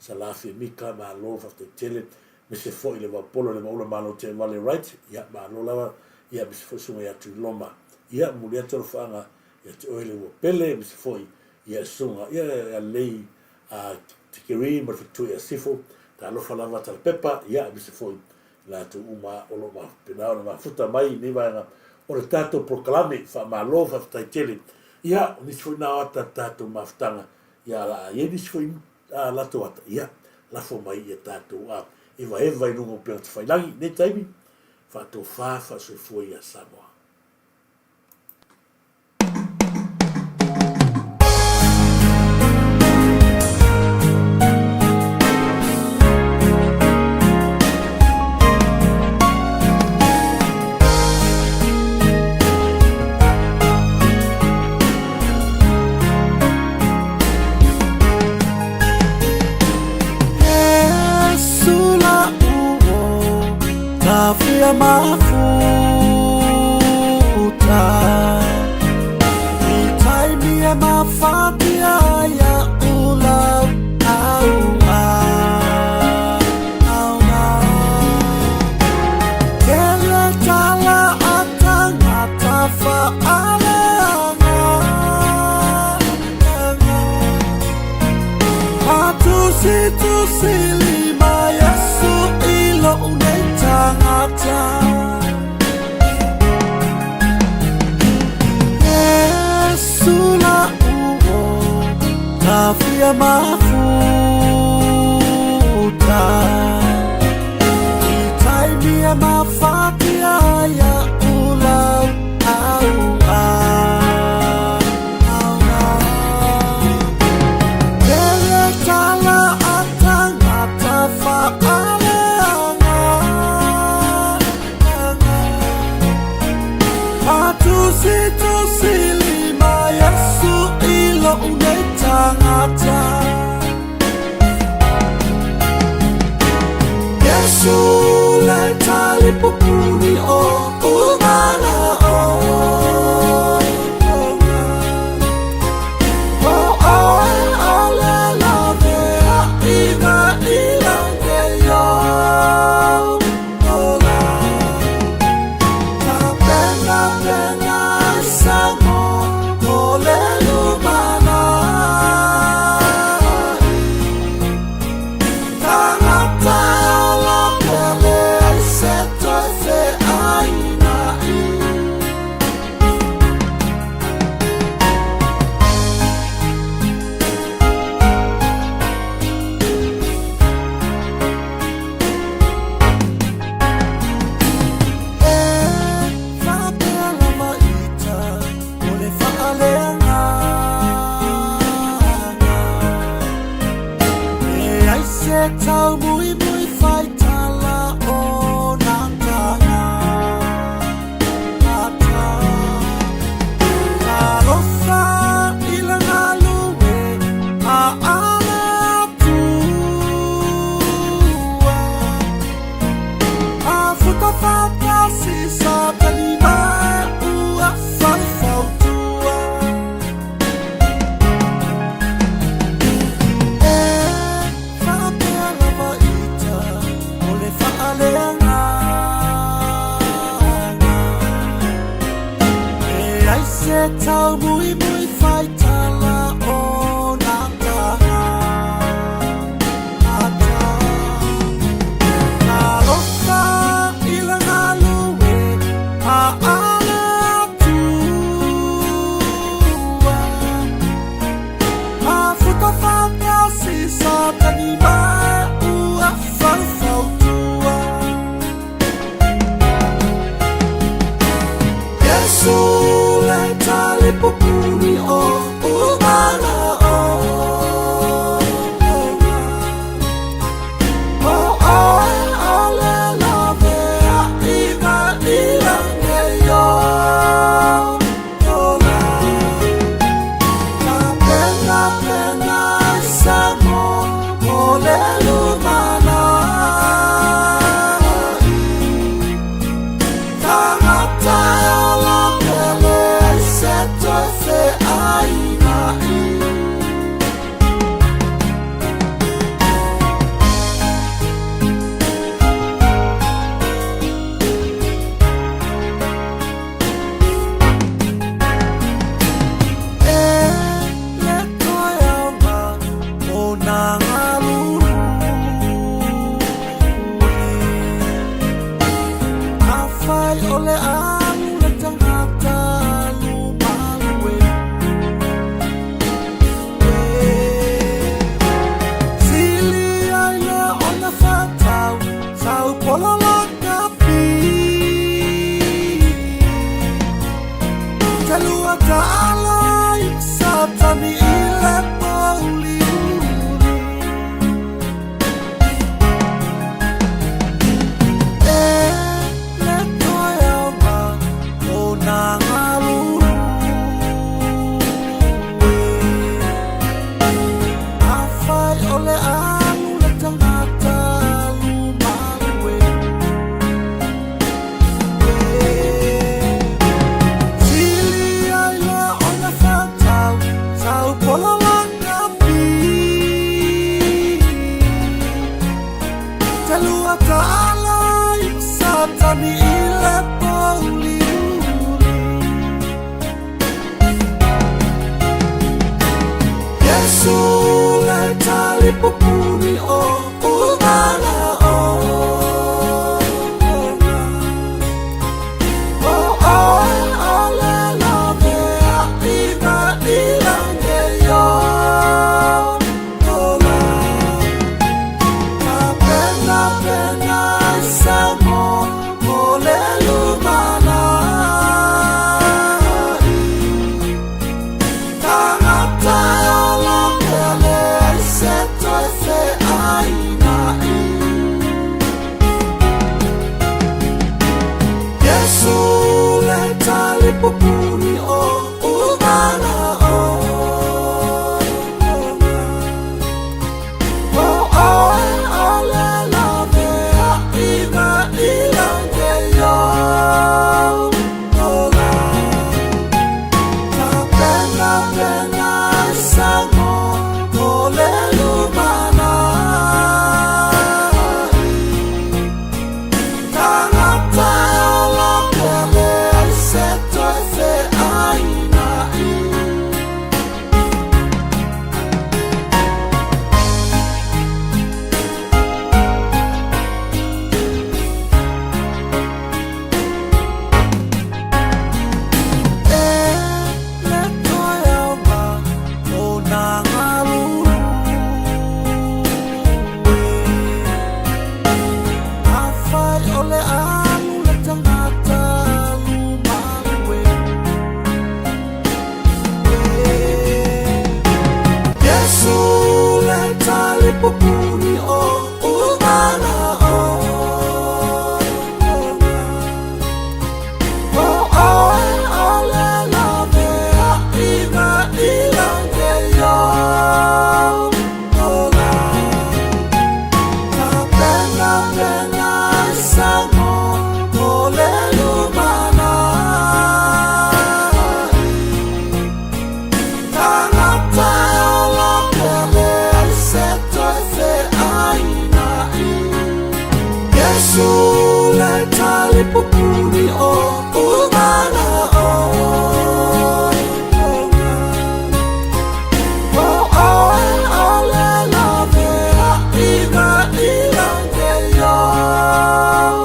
Salā Fiamika, malo, faafetai tele, aemaise foi le Vaupolo le Maula Malo Teevale Wright, ia, malo lava, ia, aemaise foi Susuga ia Tuiloma, ia, momoli atu alofaaga ia te oe le ua pele, aemaise foi ia Susuga, ia, ia lelei a Tikeri ma le Faletua ia Sifo, talofa lava Talapepa, ia aemaise foi i latou uma o lo o faapena ona mafuta mai i lenei vaega o le tatou polokalame. Faamalo, faafetai tele. Ia, o nisi foi na o ata o le tatou mafutaga, ia o le a i ai nisi foi a latou ata, ia, lafo mai ia tatou a evaeva i luga o upega tafailagi i lenei taimi, faatofa, faasoifua ia Samoa. Tafia mafuta I taimi e mafatia ia ula au au Tele tala a tangata whaaleanga Atusi tusi lima Yesu i lou nei tagata Yesu la uo tafia mafuta I taimi e mafatia ia ulau au au Tele tala a tangata whaaleanga Atusi tusi lima Yesu i lou nei tagata Yesu le talipupuni o umana o O oe o le lavea i ngā ilange yo Ola Ka pena pena sa mo o le lumana Tangata la pele ai se toe fe aina i. E faapea lava ita o le faaleagaga. E ai se taumuimui faitala o nā taga. Ata. Talofa i le galue a ale atua. A futa whakasi sa tani mai ua wharewhautua. E whapea lava ita o le whaaleanga. E ai se tau mui mui whaitala o nā taga. Ata. Talofa i le galue a ale atua. A futa whakasi sa tani mai ua wharewhautua. Yesu le talipupuni te lua taala i Satani i le pouliuli. Iesu le talipupuni o umala ona. O oe o le laveaiga i lagi ola. Tapenapena ai Samoa mo le lumanai. Tagata e ola pea leai se toe feainai. Iesu le talipupuni o umala ona. O oe o le laveaiga i lagi ola. Tapenapena ai Samoa mo le lumanai. Tagata e ola pea leai se toe feainai. E le toe aoga o nā galulue. Afai o le alu le tagata alu malue. Iesu le talipupuni o umala ona. O oe o le laveaiga i lagi ola. Tapenapena ai Samoa mo le lumanai. Tagata e ola pea leai se toe feainai. Iesu le talipupuni o umala ona. O oe o le laveaiga i lagi ola.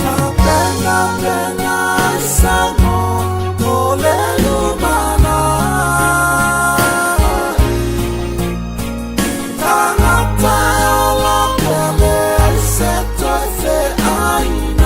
Tapenapena ai Samoa mo le lumanai. Tagata e ola pea leai se toe feainai.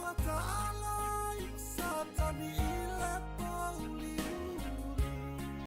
Wa Ta'ala.